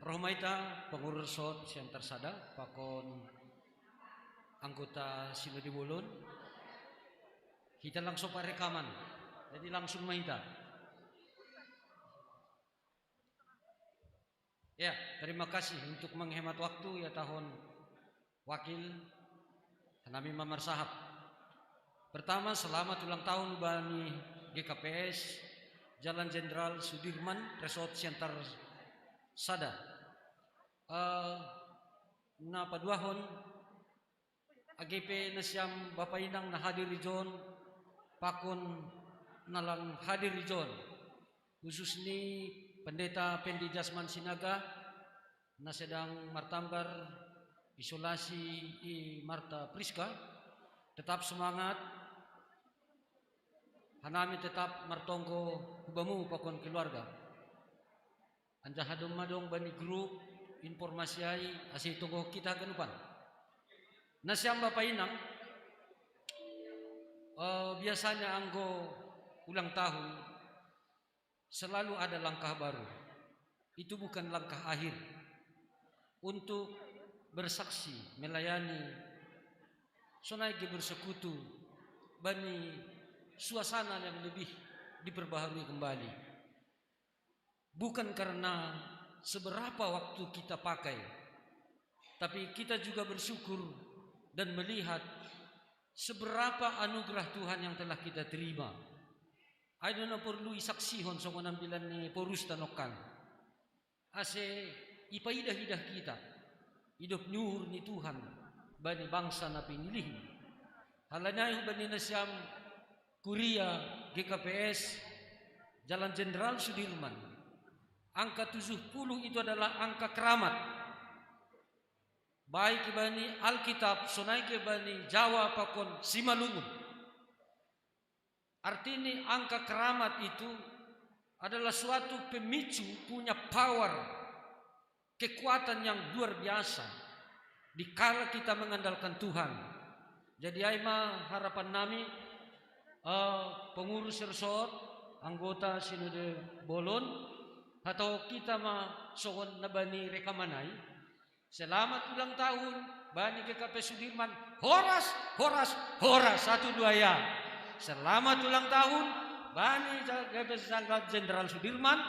Roh ma hita pengurus Resort Siantar Sada, pakon anggota Sinode Bolon. Hita langsung parekaman. Jadi langsung ma hita. Ya, terima kasih untuk menghemat waktu ya, tahun wakil, hanami ma marsahap. Pertama, selamat ulang tahun bani GKPS Jalan Jenderal Sudirman, Resort Siantar Sada. Eh, na paduahon, age pe nasiam bapa inang na hadir ijon, pakon na lang hadir ijon, khusus ni Pendeta Pendi Jasman Sinaga, na sedang martambar isolasi i Marta Priska, tetap semangat, hanami tetap martonggo hubamu pakon keluarga. Anjaha domma dong bani grup informasi ai, ase tonggo hita haganupan. Nasiam bapa inang, eh, biasanya anggo ulang tahun selalu ada langkah baru. Itu bukan langkah akhir. Untuk bersaksi, melayani, sonai ge bersekutu bani suasana yang lebih diperbaharui kembali. Bukan karena seberapa waktu kita pakai, tapi kita juga bersyukur dan melihat seberapa anugerah Tuhan yang telah kita terima. Ai do na porlu isaksihon songon ambilan ni porusta nongkan. Ase ipaidah-idah hita idop ni uhur ni Tuhan bani bangsa na pinilihNi. Halani ai hubani nasiam kuria GKPS Jalan Jenderal Sudirman, angka tujuh puluh itu adalah angka keramat. Baik bani Alkitab, sonai ke bani Jawa pakon Simalungun. Arti ni angka keramat itu adalah suatu pemicu, punya power, kekuatan yang luar biasa dikala kita mengandalkan Tuhan. Jadi ai ma harapan nami, eh, pengurus resort, anggota Sinode Bolon, atau kita ma songon na bani rekaman ai, selamat ulang tahun bani GKP Sudirman. Horas, horas, horas. Satu, dua, ya. Selamat ulang tahun bani GKP Jenderal Sudirman.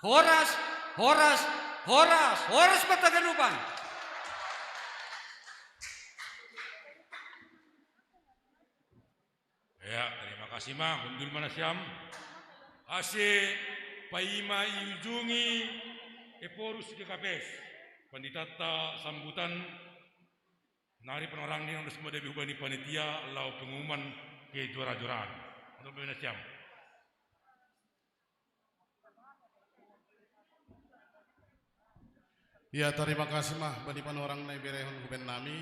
Horas, horas, horas. Horas ma hita haganupan. Ya, terima kasih ma, hundul ma nasiam. Ase paima iujungi eporus GKPS, panditanta sambutan, nari panorang ni ondos madami hubani panitia laho pengumuman kejuara-juaraan. Untuk nasiam. Ya, terima kasih ma bani panorang na iberehon huben nami.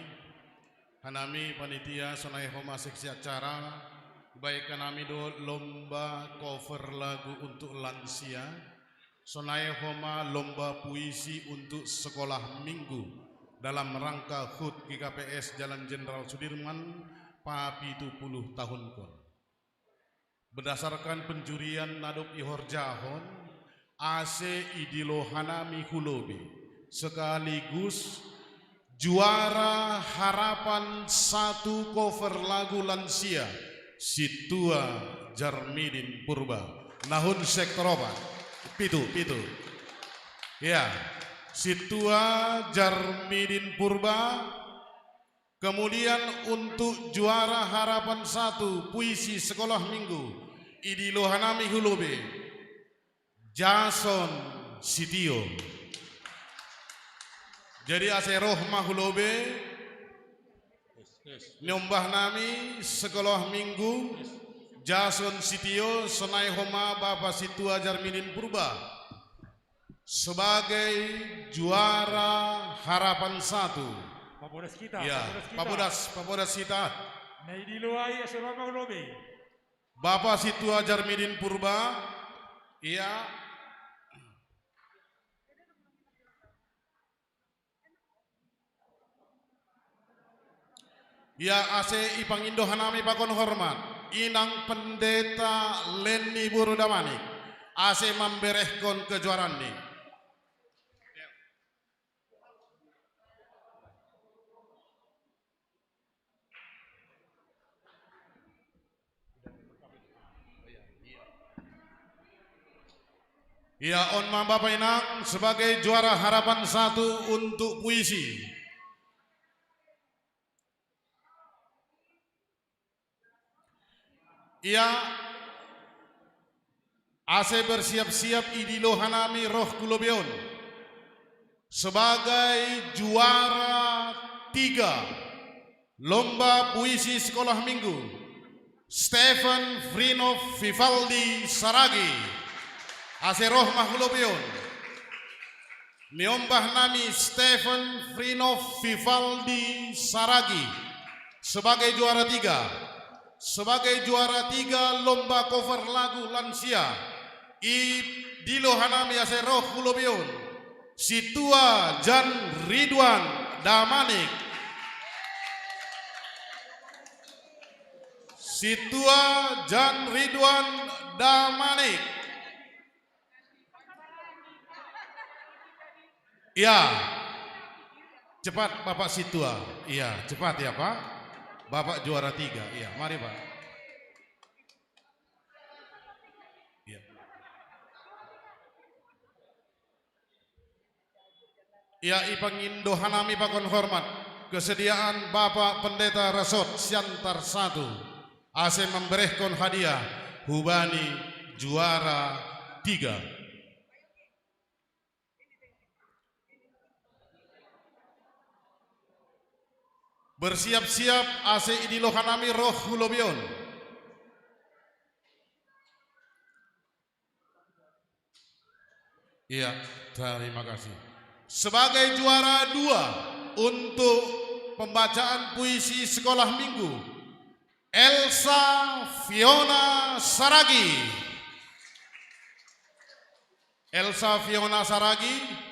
Hanami panitia, sonai homa seksi acara, baik hanami do lomba cover lagu untuk lansia, sonai homa lomba puisi untuk sekolah minggu dalam rangka hut GKPS Jalan Jenderal Sudirman papitu puluh tahunkon. Berdasarkan penjurian na dob ihorjahon, ase idilo hanami hu lobi sekaligus juara harapan satu cover lagu lansia, Sintua Jarmidin Purba. Nahun sektor opat. Pitu, pitu. Ya, Sintua Jarmidin Purba. Kemudian untuk juara harapan satu puisi sekolah minggu, idilo hanami hu lobi Jason Sitio. Jadi ase roh ma hu lobi niombah nami sekolah minggu Jason Sitio, sonai homa Bapa Sintua Jarmidin Purba sebagai juara harapan satu. Papodas kita, ya, papodas kita. Papodas, papodas kita. Na idilo ai ase roh ma hu lobi. Bapa Sintua Jarmidin Purba, ya. Ya, ase ipangindo hanami pakon hormat, inang pendeta Lenny Buru Damanik, ase mamberehkon kejuaraan ni. Ya, on ma Bapak Inang sebagai juara harapan satu untuk puisi. Ya, ase bersiap-siap idilo hanami roh ku lobion. Sebagai juara tiga lomba puisi sekolah minggu, Stephen Frinov Vivaldi Saragi. Ase roh ma hu lobion. Miombah nami Stephen Frinov Vivaldi Saragi sebagai juara tiga. Sebagai juara tiga lomba cover lagu lansia, idilo hanami ase roh hu lobion, Situa Jan Ridwan Damanik. Situa Jan Ridwan Damanik. Ya. Cepat, Bapak Situa. Iya, cepat ya, Pak. Bapak juara tiga. Iya, mari, Pak. Iya. Ya, ipangindo hanami pakon hormat kesediaan Bapak Pendeta Resort Siantar satu ase mamberehkon hadiah hubani juara tiga. Bersiap-siap ase idilo hanami roh hu lobion. Iya, terima kasih. Sebagai juara dua untuk pembacaan puisi sekolah minggu, Elsa Fiona Saragi. Elsa Fiona Saragi,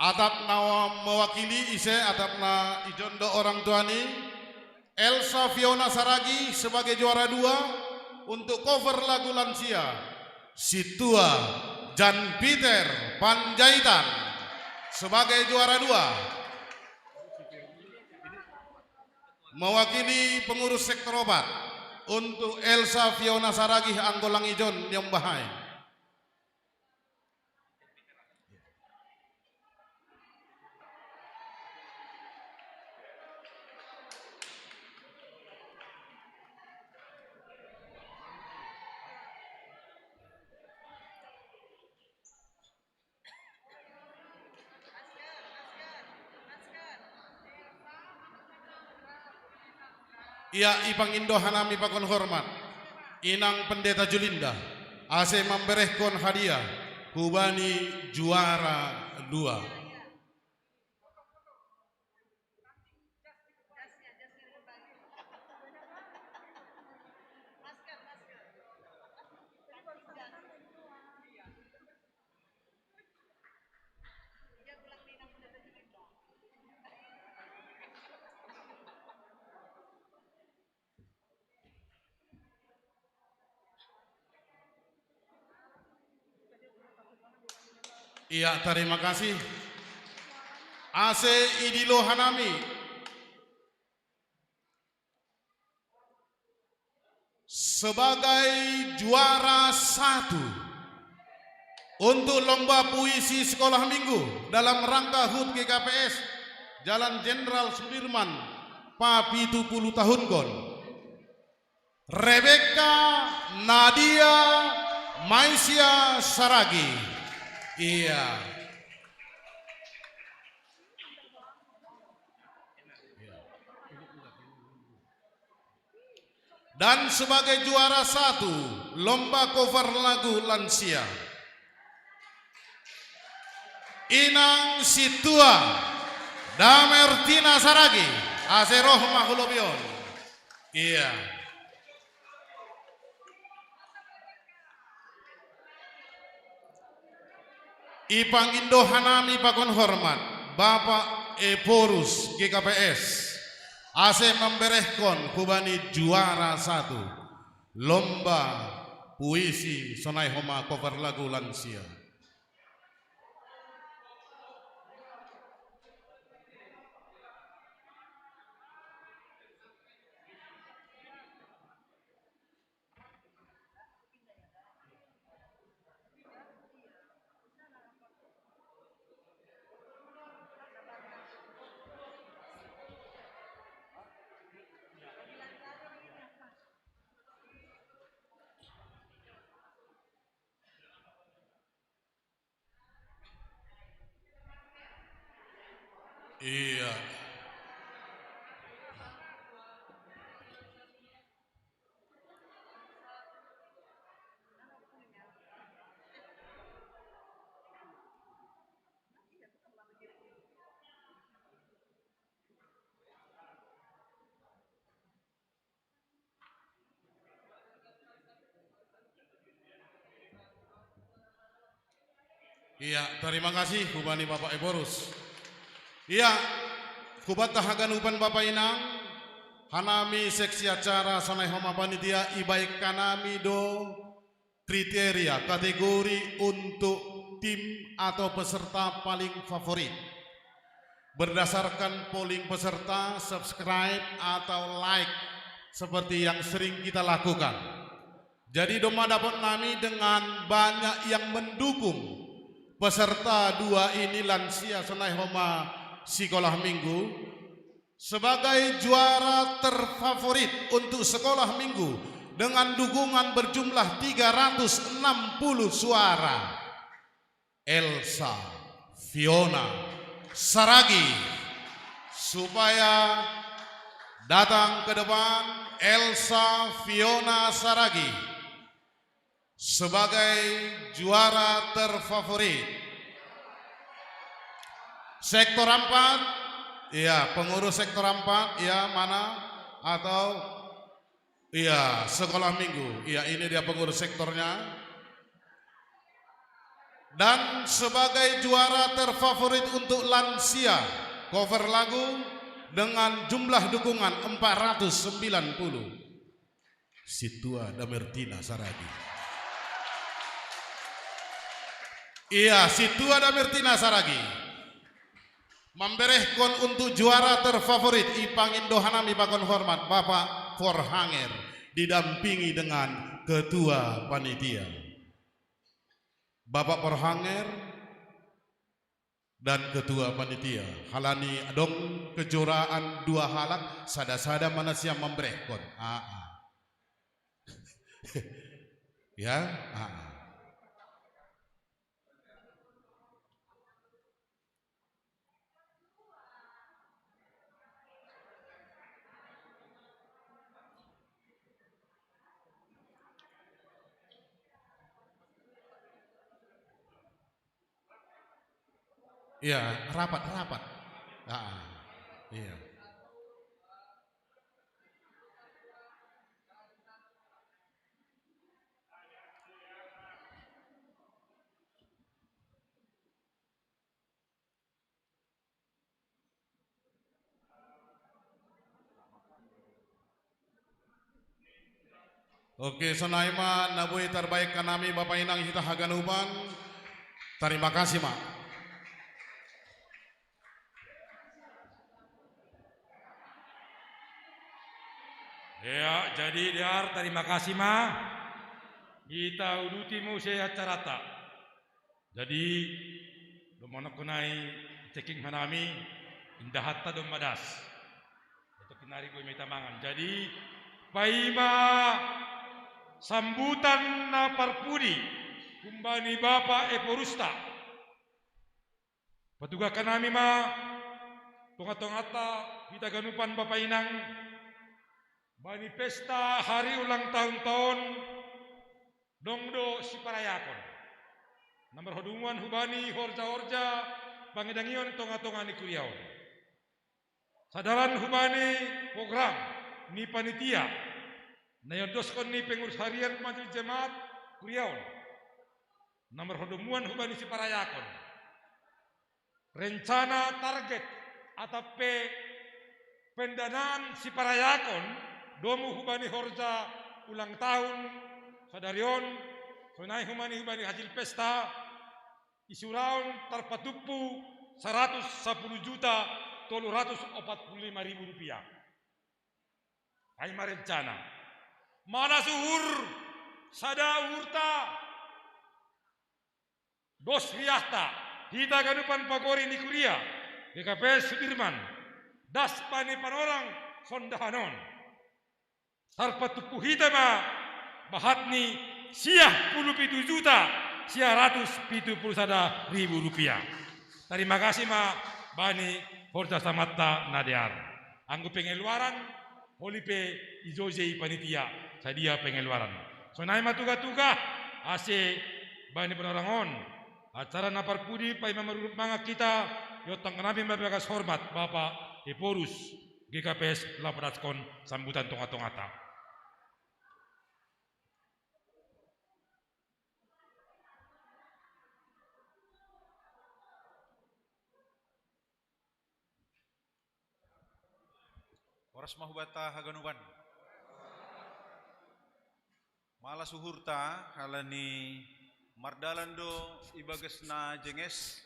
atap na mewakili ise, atap na ijon do orang tua ni, Elsa Fiona Saragi sebagai juara dua untuk cover lagu lansia. Situa Jan Peter Panjaitan sebagai juara dua. Mewakili pengurus sektor opat untuk Elsa Fiona Saragi anggo lang ijon niombahai. Ia ipangindo hanami pakon hormat, Inang Pendeta Julinda, ase mamberehkon hadiah hubani juara dua. Ia, terima kasih. Ase idilo hanami sebagai juara satu untuk lomba puisi sekolah minggu dalam rangka hut G K P S Jalan Jenderal Sudirman, papitu puluh tahunkon, Rebecca Nadia Maisia Saragi. Ia. Dan sebagai juara satu lomba cover lagu lansia, Inang Situa Damertina Saragi, ase roh ma hu lobion. Ia. Ipangindo hanami pakon hormat, Bapak Ephorus G K P S ase mamberehkon hubani juara satu lomba puisi sonai homa cover lagu lansia. Iya. Iya, terima kasih hubani Bapak Ephorus. Iya, hubanta haganupan Bapak Inang, hanami seksi acara sonai homa panitia, ibaen hanami do kriteria, kategori untuk tim atau peserta paling favorit. Berdasarkan polling peserta, subscribe atau like seperti yang sering kita lakukan. Jadi domma dapot nami dengan banyak yang mendukung peserta dua ini, lansia sonai homa sikolah minggu, sebagai juara terfavorit untuk sekolah minggu dengan dukungan berjumlah tiga ratus enam puluh suara. Elsa Fiona Saragi, supaya datang ke depan Elsa Fiona Saragi sebagai juara terfavorit. Sektor empat, ya, pengurus sektor empat, ya, mana? Atau, iya, sekolah minggu. Iya, ini dia pengurus sektornya. Dan sebagai juara terfavorit untuk lansia, cover lagu dengan jumlah dukungan empat ratus sembilan puluh. Situa Damertina Saragi. Iya, Situa Damertina Saragi. Mamberehkon untuk juara terfavorit, ipangindo hanami pakon hormat Bapak Forhanger, didampingi dengan ketua panitia. Bapak Forhanger dan ketua panitia, halani adong kejuaraan dua halak, sada-sada ma na sian mamberehkon. Aa. Ya, aa. Iya, rapat, rapat. Ah, iya. Oke, sonai ma na boi tarbaen hanami Bapak Inang hita haganupan. Tarima kasih ma. Ya, jadi Dear, tarima kasih ma. Hita uduti muse acarata. Jadi, domma nangkin nai ceking hanami, indahanta domma das. Itu kinari gue minta mangan. Jadi, paima sambutan na parpudi, humbani Bapak Ephorusta. Patugahkan nami ma, tonga-tonganta, hita ganupan Bapak Inang, bani pesta hari ulang tahun taon, dong do siparayakon. Na marhadomuan hubani horja-horja pangidangion tonga-tonga ni kuria on. Sadalan hubani program ni panitia, na iondoskon ni pengurus harian Majelis Jemaat kuria on. Na marhadomuan hubani siparayakon. Rencana target Atape pendanaan siparayakon domu hubani horja ulang tahun sadarion, sonai hubani hubani hajil pesta, isuraon tarpatuppu saratus sapuluh juta tolu ratus opat puluh lima ribu rupiah. Ai marencana. Mala suhur sada uhurta, dos riahta, hita ganupan pagori ni kuria G K P S Sudirman, das pani panorang sondahanon. Tarpatuppu hita ma bahat ni siah puluh pitu juta siah ratus pitu puluh sada ribu rupiah. Terima kasih ma bani horja samatta na dear. Anggo pengeluaran, holi pe ijojei panitia sadia pengeluaran. Sonai ma tuga-tuga, ase bani panorang on acara na parpudi paima marurup mangan hita, iontang nami ma bagas hormat Bapak Ephorus, G K P S laho padaskon sambutan tonga-tongata. Horas ma hubata haganupan. Mala suhurta, halani mardalan do ibagas na jenges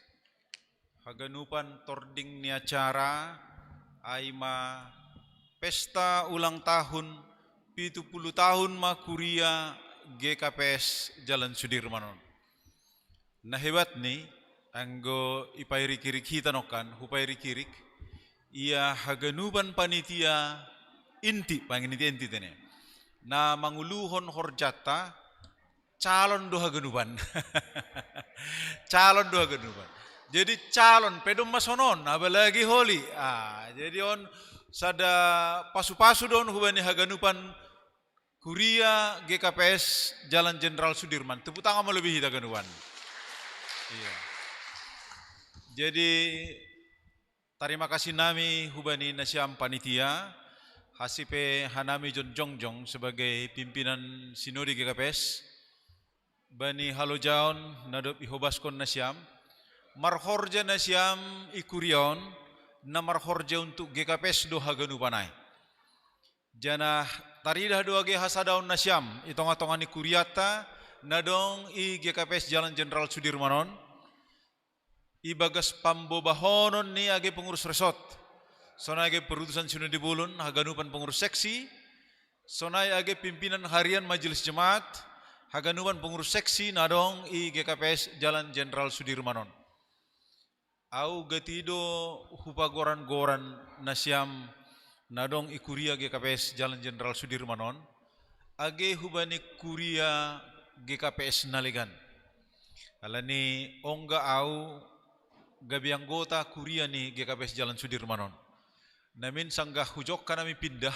haganupan tording ni acara, ai ma pesta ulang tahun pitu puluh tahun ma kuria G K P S Jalan Sudirman on. Na hebat ni, anggo ipairik-irik hita nongkan, hupairik-irik, ia haganupan panitia inti, panitia inti tene. Na manguluhon horjata, calon do haganupan. Calon do haganupan. Jadi calon, pe domma sonon, apalagi holi. Ah, jadi on sada pasu-pasu don hubani haganupan kuria G K P S Jalan Jenderal Sudirman. Tepuk tangan melebihi haganupan. Iya. Jadi tarima kasih nami hubani nasiam panitia, hasipe hanami jongjong sebagai pimpinan sinodi G K P S, bani halojaon na dob ihobaskon nasiam, marhorja nasiam i kuria on, na marhorja untuk G K P S do haganupan ai. Janah taridah do age hasadaon nasiam i tonga-tonga ni kuriata, na dong i G K P S Jalan Jenderal Sudirman on, ibagas pambobahonon ni age pengurus resort, sonai age perutusan sinodi bolon, haganupan pengurus seksi, sonai age pimpinan harian majelis jemaat, haganupan pengurus seksi na dong i G K P S Jalan Jenderal Sudirman on. Au gati do hupagoran-goran nasiam na dong i kuria G K P S Jalan Jenderal Sudirman on, age hubani kuria G K P S na legan. Alani ongga au gabe anggota kuria ni G K P S Jalan Sudirman on. Namin sanggah hujokka nami pindah,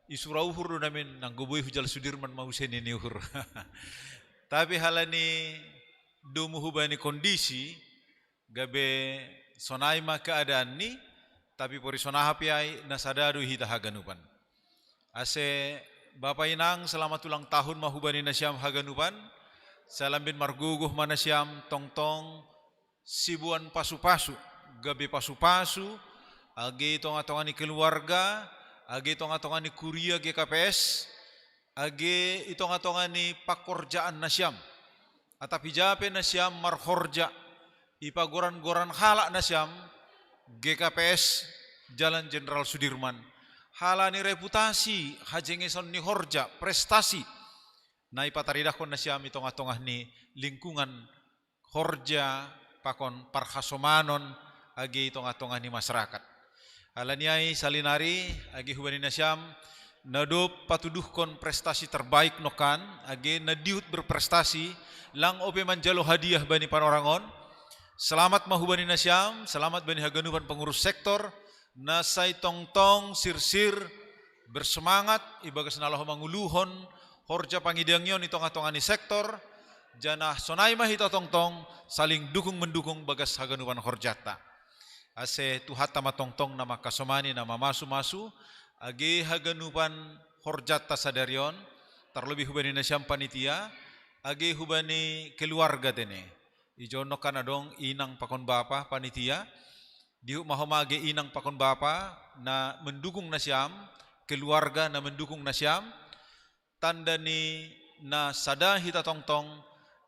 isura uhur do namin, nanggo boi hu Jalan Sudirman ma use ni uhur. Tapi halani domu hubani kondisi, gabe sonai ma keadaan ni, tapi pori sonaha pe ai na sada do hita haganupan. Ase Bapa Inang, selamat ulang tahun ma hubani nasiam haganupan, sai lambin margogoh ma nasiam tongtong siboan pasu-pasu, gabe pasu-pasu, age i tonga-tonga ni keluarga, age i tonga-tonga ni kuria G K P S, age i tonga-tonga ni pakorjaan nasiam. Atap ija pe nasiam marhorja, ipagoran-goran halak nasiam, G K P S Jalan Jenderal Sudirman. Halani reputasi, hajengeson ni horja, prestasi na ipataridahkon nasiam i tonga-tonga ni lingkungan horja pakon parhasomanon age i tonga-tonga ni masyarakat. Alani ai salinari age hubani nasiam, na dob patuduhkon prestasi terbaik nongkan, age na dihut berprestasi, lang ope manjalo hadiah bani panorang on. Selamat ma hubani nasiam, selamat bani haganupan pengurus sektor, na sai tongtong sirsir bersemangat ibagas na laho manguluhon horja pangidangion i tonga-tonga ni sektor, janah sonai ma hita tongtong saling dukung-mendukung bagas haganupan horjanta. Ase Tuhanta ma tongtong na mangkasomani, na mamasu-masu, age haganupan horjanta sadari on, tarlobi hubani nasiam panitia, age hubani keluarga tene. Ijon nongkan adong inang pakon bapa panitia, Dihut ma homa age inang pakon bapa na mendukung nasiam, keluarga na mendukung nasiam, tanda ni na sada hita tongtong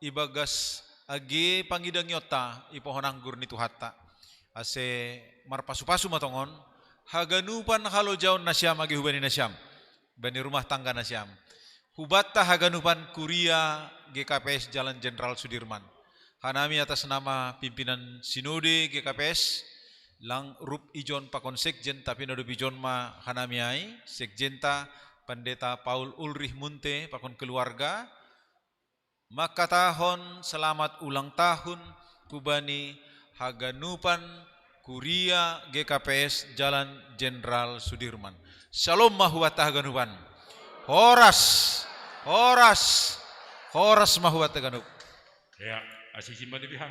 ibagas age pangidangionta i pohon anggur ni Tuhanta. Ase marpasu-pasu ma tongon haganupan halojaon nasiam age hubani nasiam bani rumah tangga nasiam. Hubanta haganupan kuria G K P S Jalan Jenderal Sudirman. Hanami atas nama pimpinan Sinode G K P S, lang rup ijon pakon sekjen, tapi na dob ijon ma hanami ai, sekjenta Pendeta Paul Ulrich Munte pakon keluarga, mangkatahon selamat ulang tahun hubani haganupan kuria G K P S Jalan Jenderal Sudirman. Shalom ma hubanta haganupan. Horas, horas, horas ma hubanta ganup. Ya, asisi ma di bihan.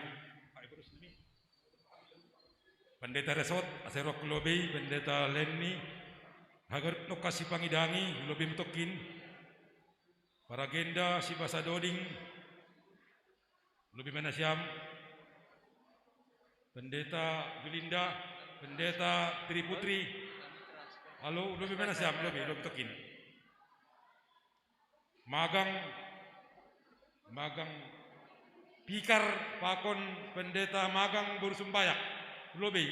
Pendeta Resot, ase roha ku lobei, Pendeta Lenny, haganup nongkan sipangidangi, lobei ma tongkin. Paragenda, sibasa doding, lobei ma nasiam. Pendeta Julinda, Pendeta Triputri, halo, lobei ma nasiam, lobei, lobei tongkin. Magang, magang Pikar pakon Pendeta Magang boru Sumbayak, lobei.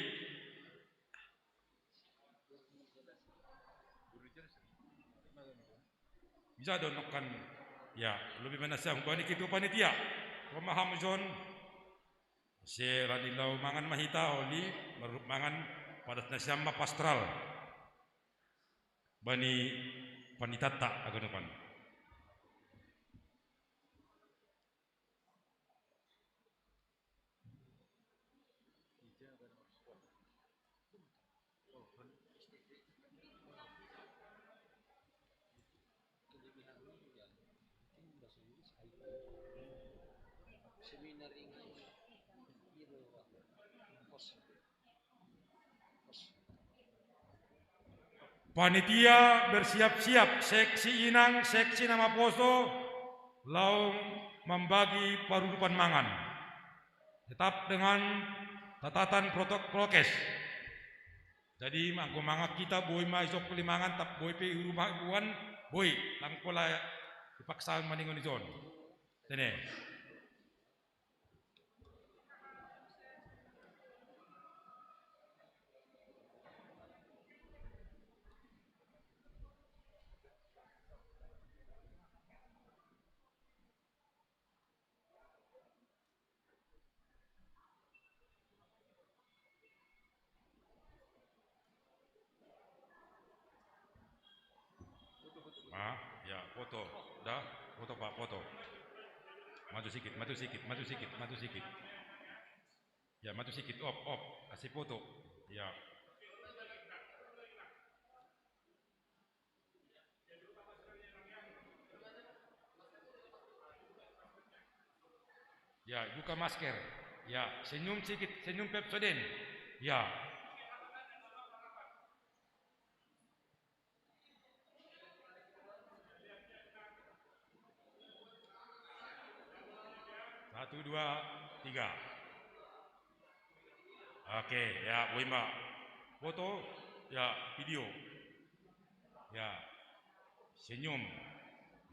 Bisa do nongkan, ya, lobei ma nasiam hubani ketua panitia. Pemaham John, se rani laho mangan ma hita, oli, marurut mangan, padas nasiam ma pastoral. Bani panitanta haganupan. Panitia bersiap-siap, seksi inang, seksi na maposo, laho mambagi parurupan mangan. Tetap dengan catatan protokol prokes. Jadi, anggo mangan hita, boi ma isungkun mangan, tap boi pe i rumah iboan, boi, lang pola dipaksa maningon ijon. Tene. Ah, ya, foto. Da, foto, Pak, foto. Maju sikit, maju sikit, maju sikit, maju sikit. Ya, maju sikit, op, op. Kasih foto. Ya. Ya, buka masker. Ya, senyum sikit, senyum Pepsodent. Ya. Satu, dua, tiga. Oke, ya, boi ma. Foto, ya, video. Ya, senyum.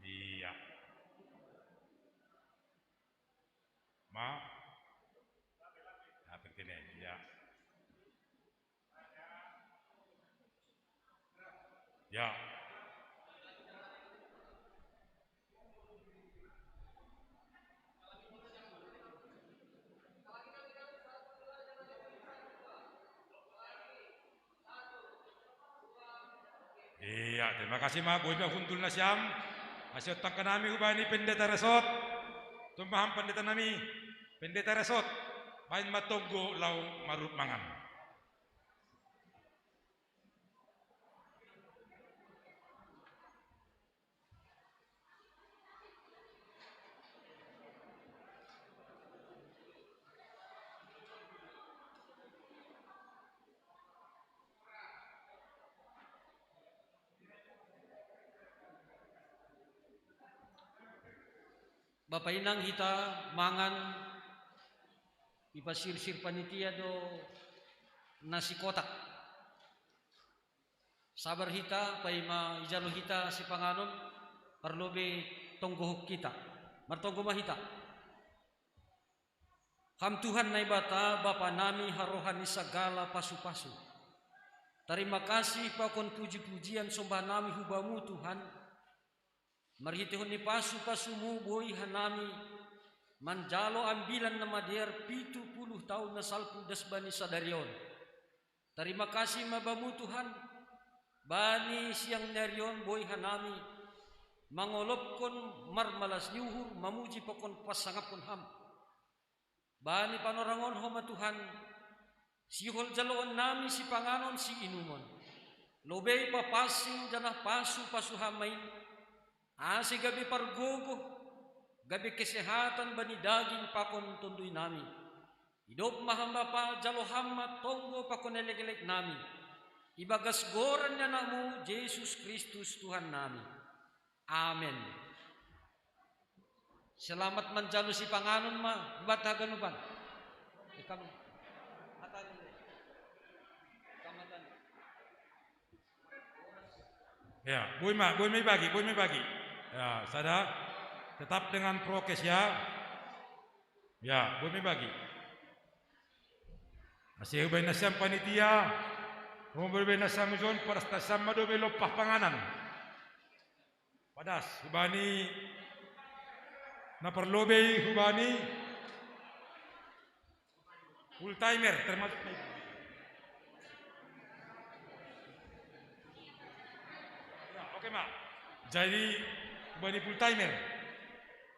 Iya. Ma. Nah, begini, ya. Ya. Iya, terima kasih ma, boi ma hundul nasiam. Ase ontangkan nami hubani Pendeta Resot. Tumaham pendeta nami, Pendeta Resot. Baen ma tonggo laho marurut mangan. Bapa inang hita mangan, ipasirsir panitia do nasi kotak. Sabar hita, paima ijalo hita sipanganon, parlobei tonggohon hita. Martonggo ma hita. Ham Tuhan Naibata, Bapa nami, haroha ni sagala pasu-pasu. Tarima kasih pakon puji-pujian sombah nami hu Bamu, Tuhan. Marhiteihon ni pasu-pasuMu boi hanami manjalo ambilan na madear pitu puluh taon na salpu das bani sadari on. Tarima kasih ma Bamu, Tuhan, bani siang ni ari on boi hanami mangolophon marmalas ni uhur, mamuji pakon pasangaphon Ham. Bani panorangon Ho ma, Tuhan, sihol jaloon nami sipanganon siinumon. Lobei papansing janah pasu-pasu Ham ma i, ase gabe pargogoh, gabe kesehatan bani daging pakon tonduy nami. Idop ma Ham, Bapa, jalo Ham ma tonggo pakon elek-elek nami. Ibagas goran ni AnakMu, Jesus Kristus, Tuhan nami. Amen. Selamat manjalo sipanganon ma buat haganupan. Eh, kamu. Hatani. Kamu hatani. Ya, boi ma, boi ma ibagi, boi ma ibagi. Ya, sada, tetap dengan prokes ya. Ya, boi ma ibagi. Ase hubaen nasiam panitia, hubaen nasiam ijon, padas nasiam ma dope lompah panganan. Padas, hubani na parlobei, hubani full timer, termasuk na itu. Ya, oke ma. Jadi, hubani full timer.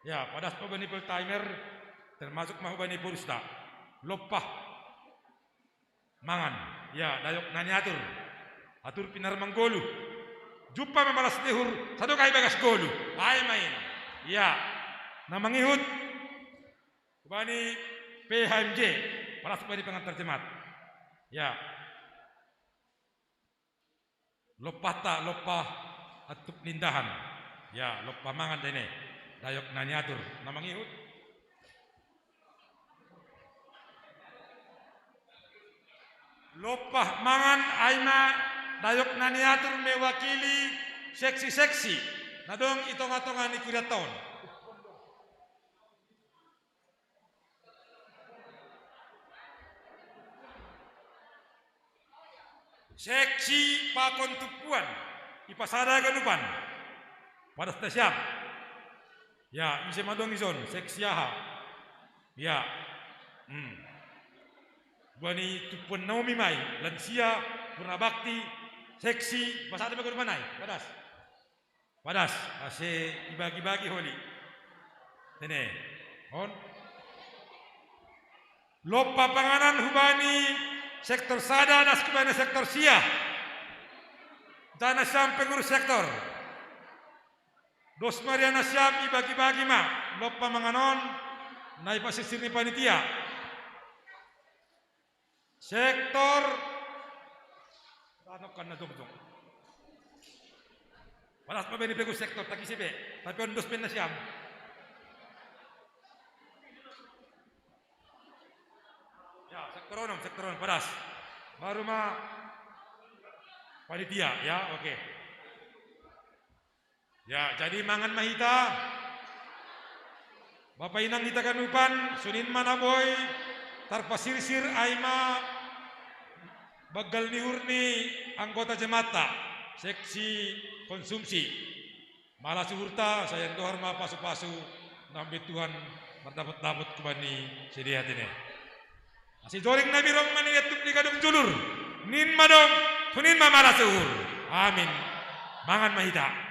Ya, padas ma hubani full timer, termasuk ma hubani purusda. Lompah mangan. Ya, dayok na niatur. Atur pinar manggoluh. Jumpa ma malas ni uhur, sadokah ibagas goluh. Ai main. Ya. Na mangihut. Hubani P H M J. Padas hubani pangantar jemaat. Ya. Lompahta, lompah antuk nindahan. Ya, lompah mangan da ine. Dayok na niatur. Na mangihut. Lompah mangan ai ma dayok na niatur mewakili seksi-seksi na adong i tonga-tonga ni kurianta on. Seksi pakon tumpuan, ipasada haganupan. Padas nasiam. Ya, ise ma adong ijon, seksi aha. Ya. Hmm. Hubani tumpuan Naomi ma i, lansia, purna bakti, seksi, pasada ma haganupan ai. Padas. Padas, ase ibagi-bagi holi. Tene. On. Lompah panganan hubani sektor sada, das hubani sektor sia. Janah nasiam pengurus sektor. Dos ma ari nasiam, ibagi-bagi ma lompah mangan on, na ipasirsir ni panitia. Sektor. Ano kan na jongjong. Padas ma bani pegu sektor, tak ise be. Tapi on dos pe nasiam. Ya, sektor onom, sektor onom, padas. Baru ma panitia, ya, oke. Ya, jadi mangan ma hita. Bapa inang hita haganupan, songon i ma na boi tarpasirsir ai ma banggal ni uhur ni anggota jemaatta, seksi konsumsi. Malas uhurta, sai andohar ma pasu-pasu, na mambahen Tuhan mardapot-dapot hubani sidea tene. Ase joring na mirong ma nian tu di gadong julur. Nuaeng ma adong, songon i ma malas uhur. Amin. Mangan ma hita.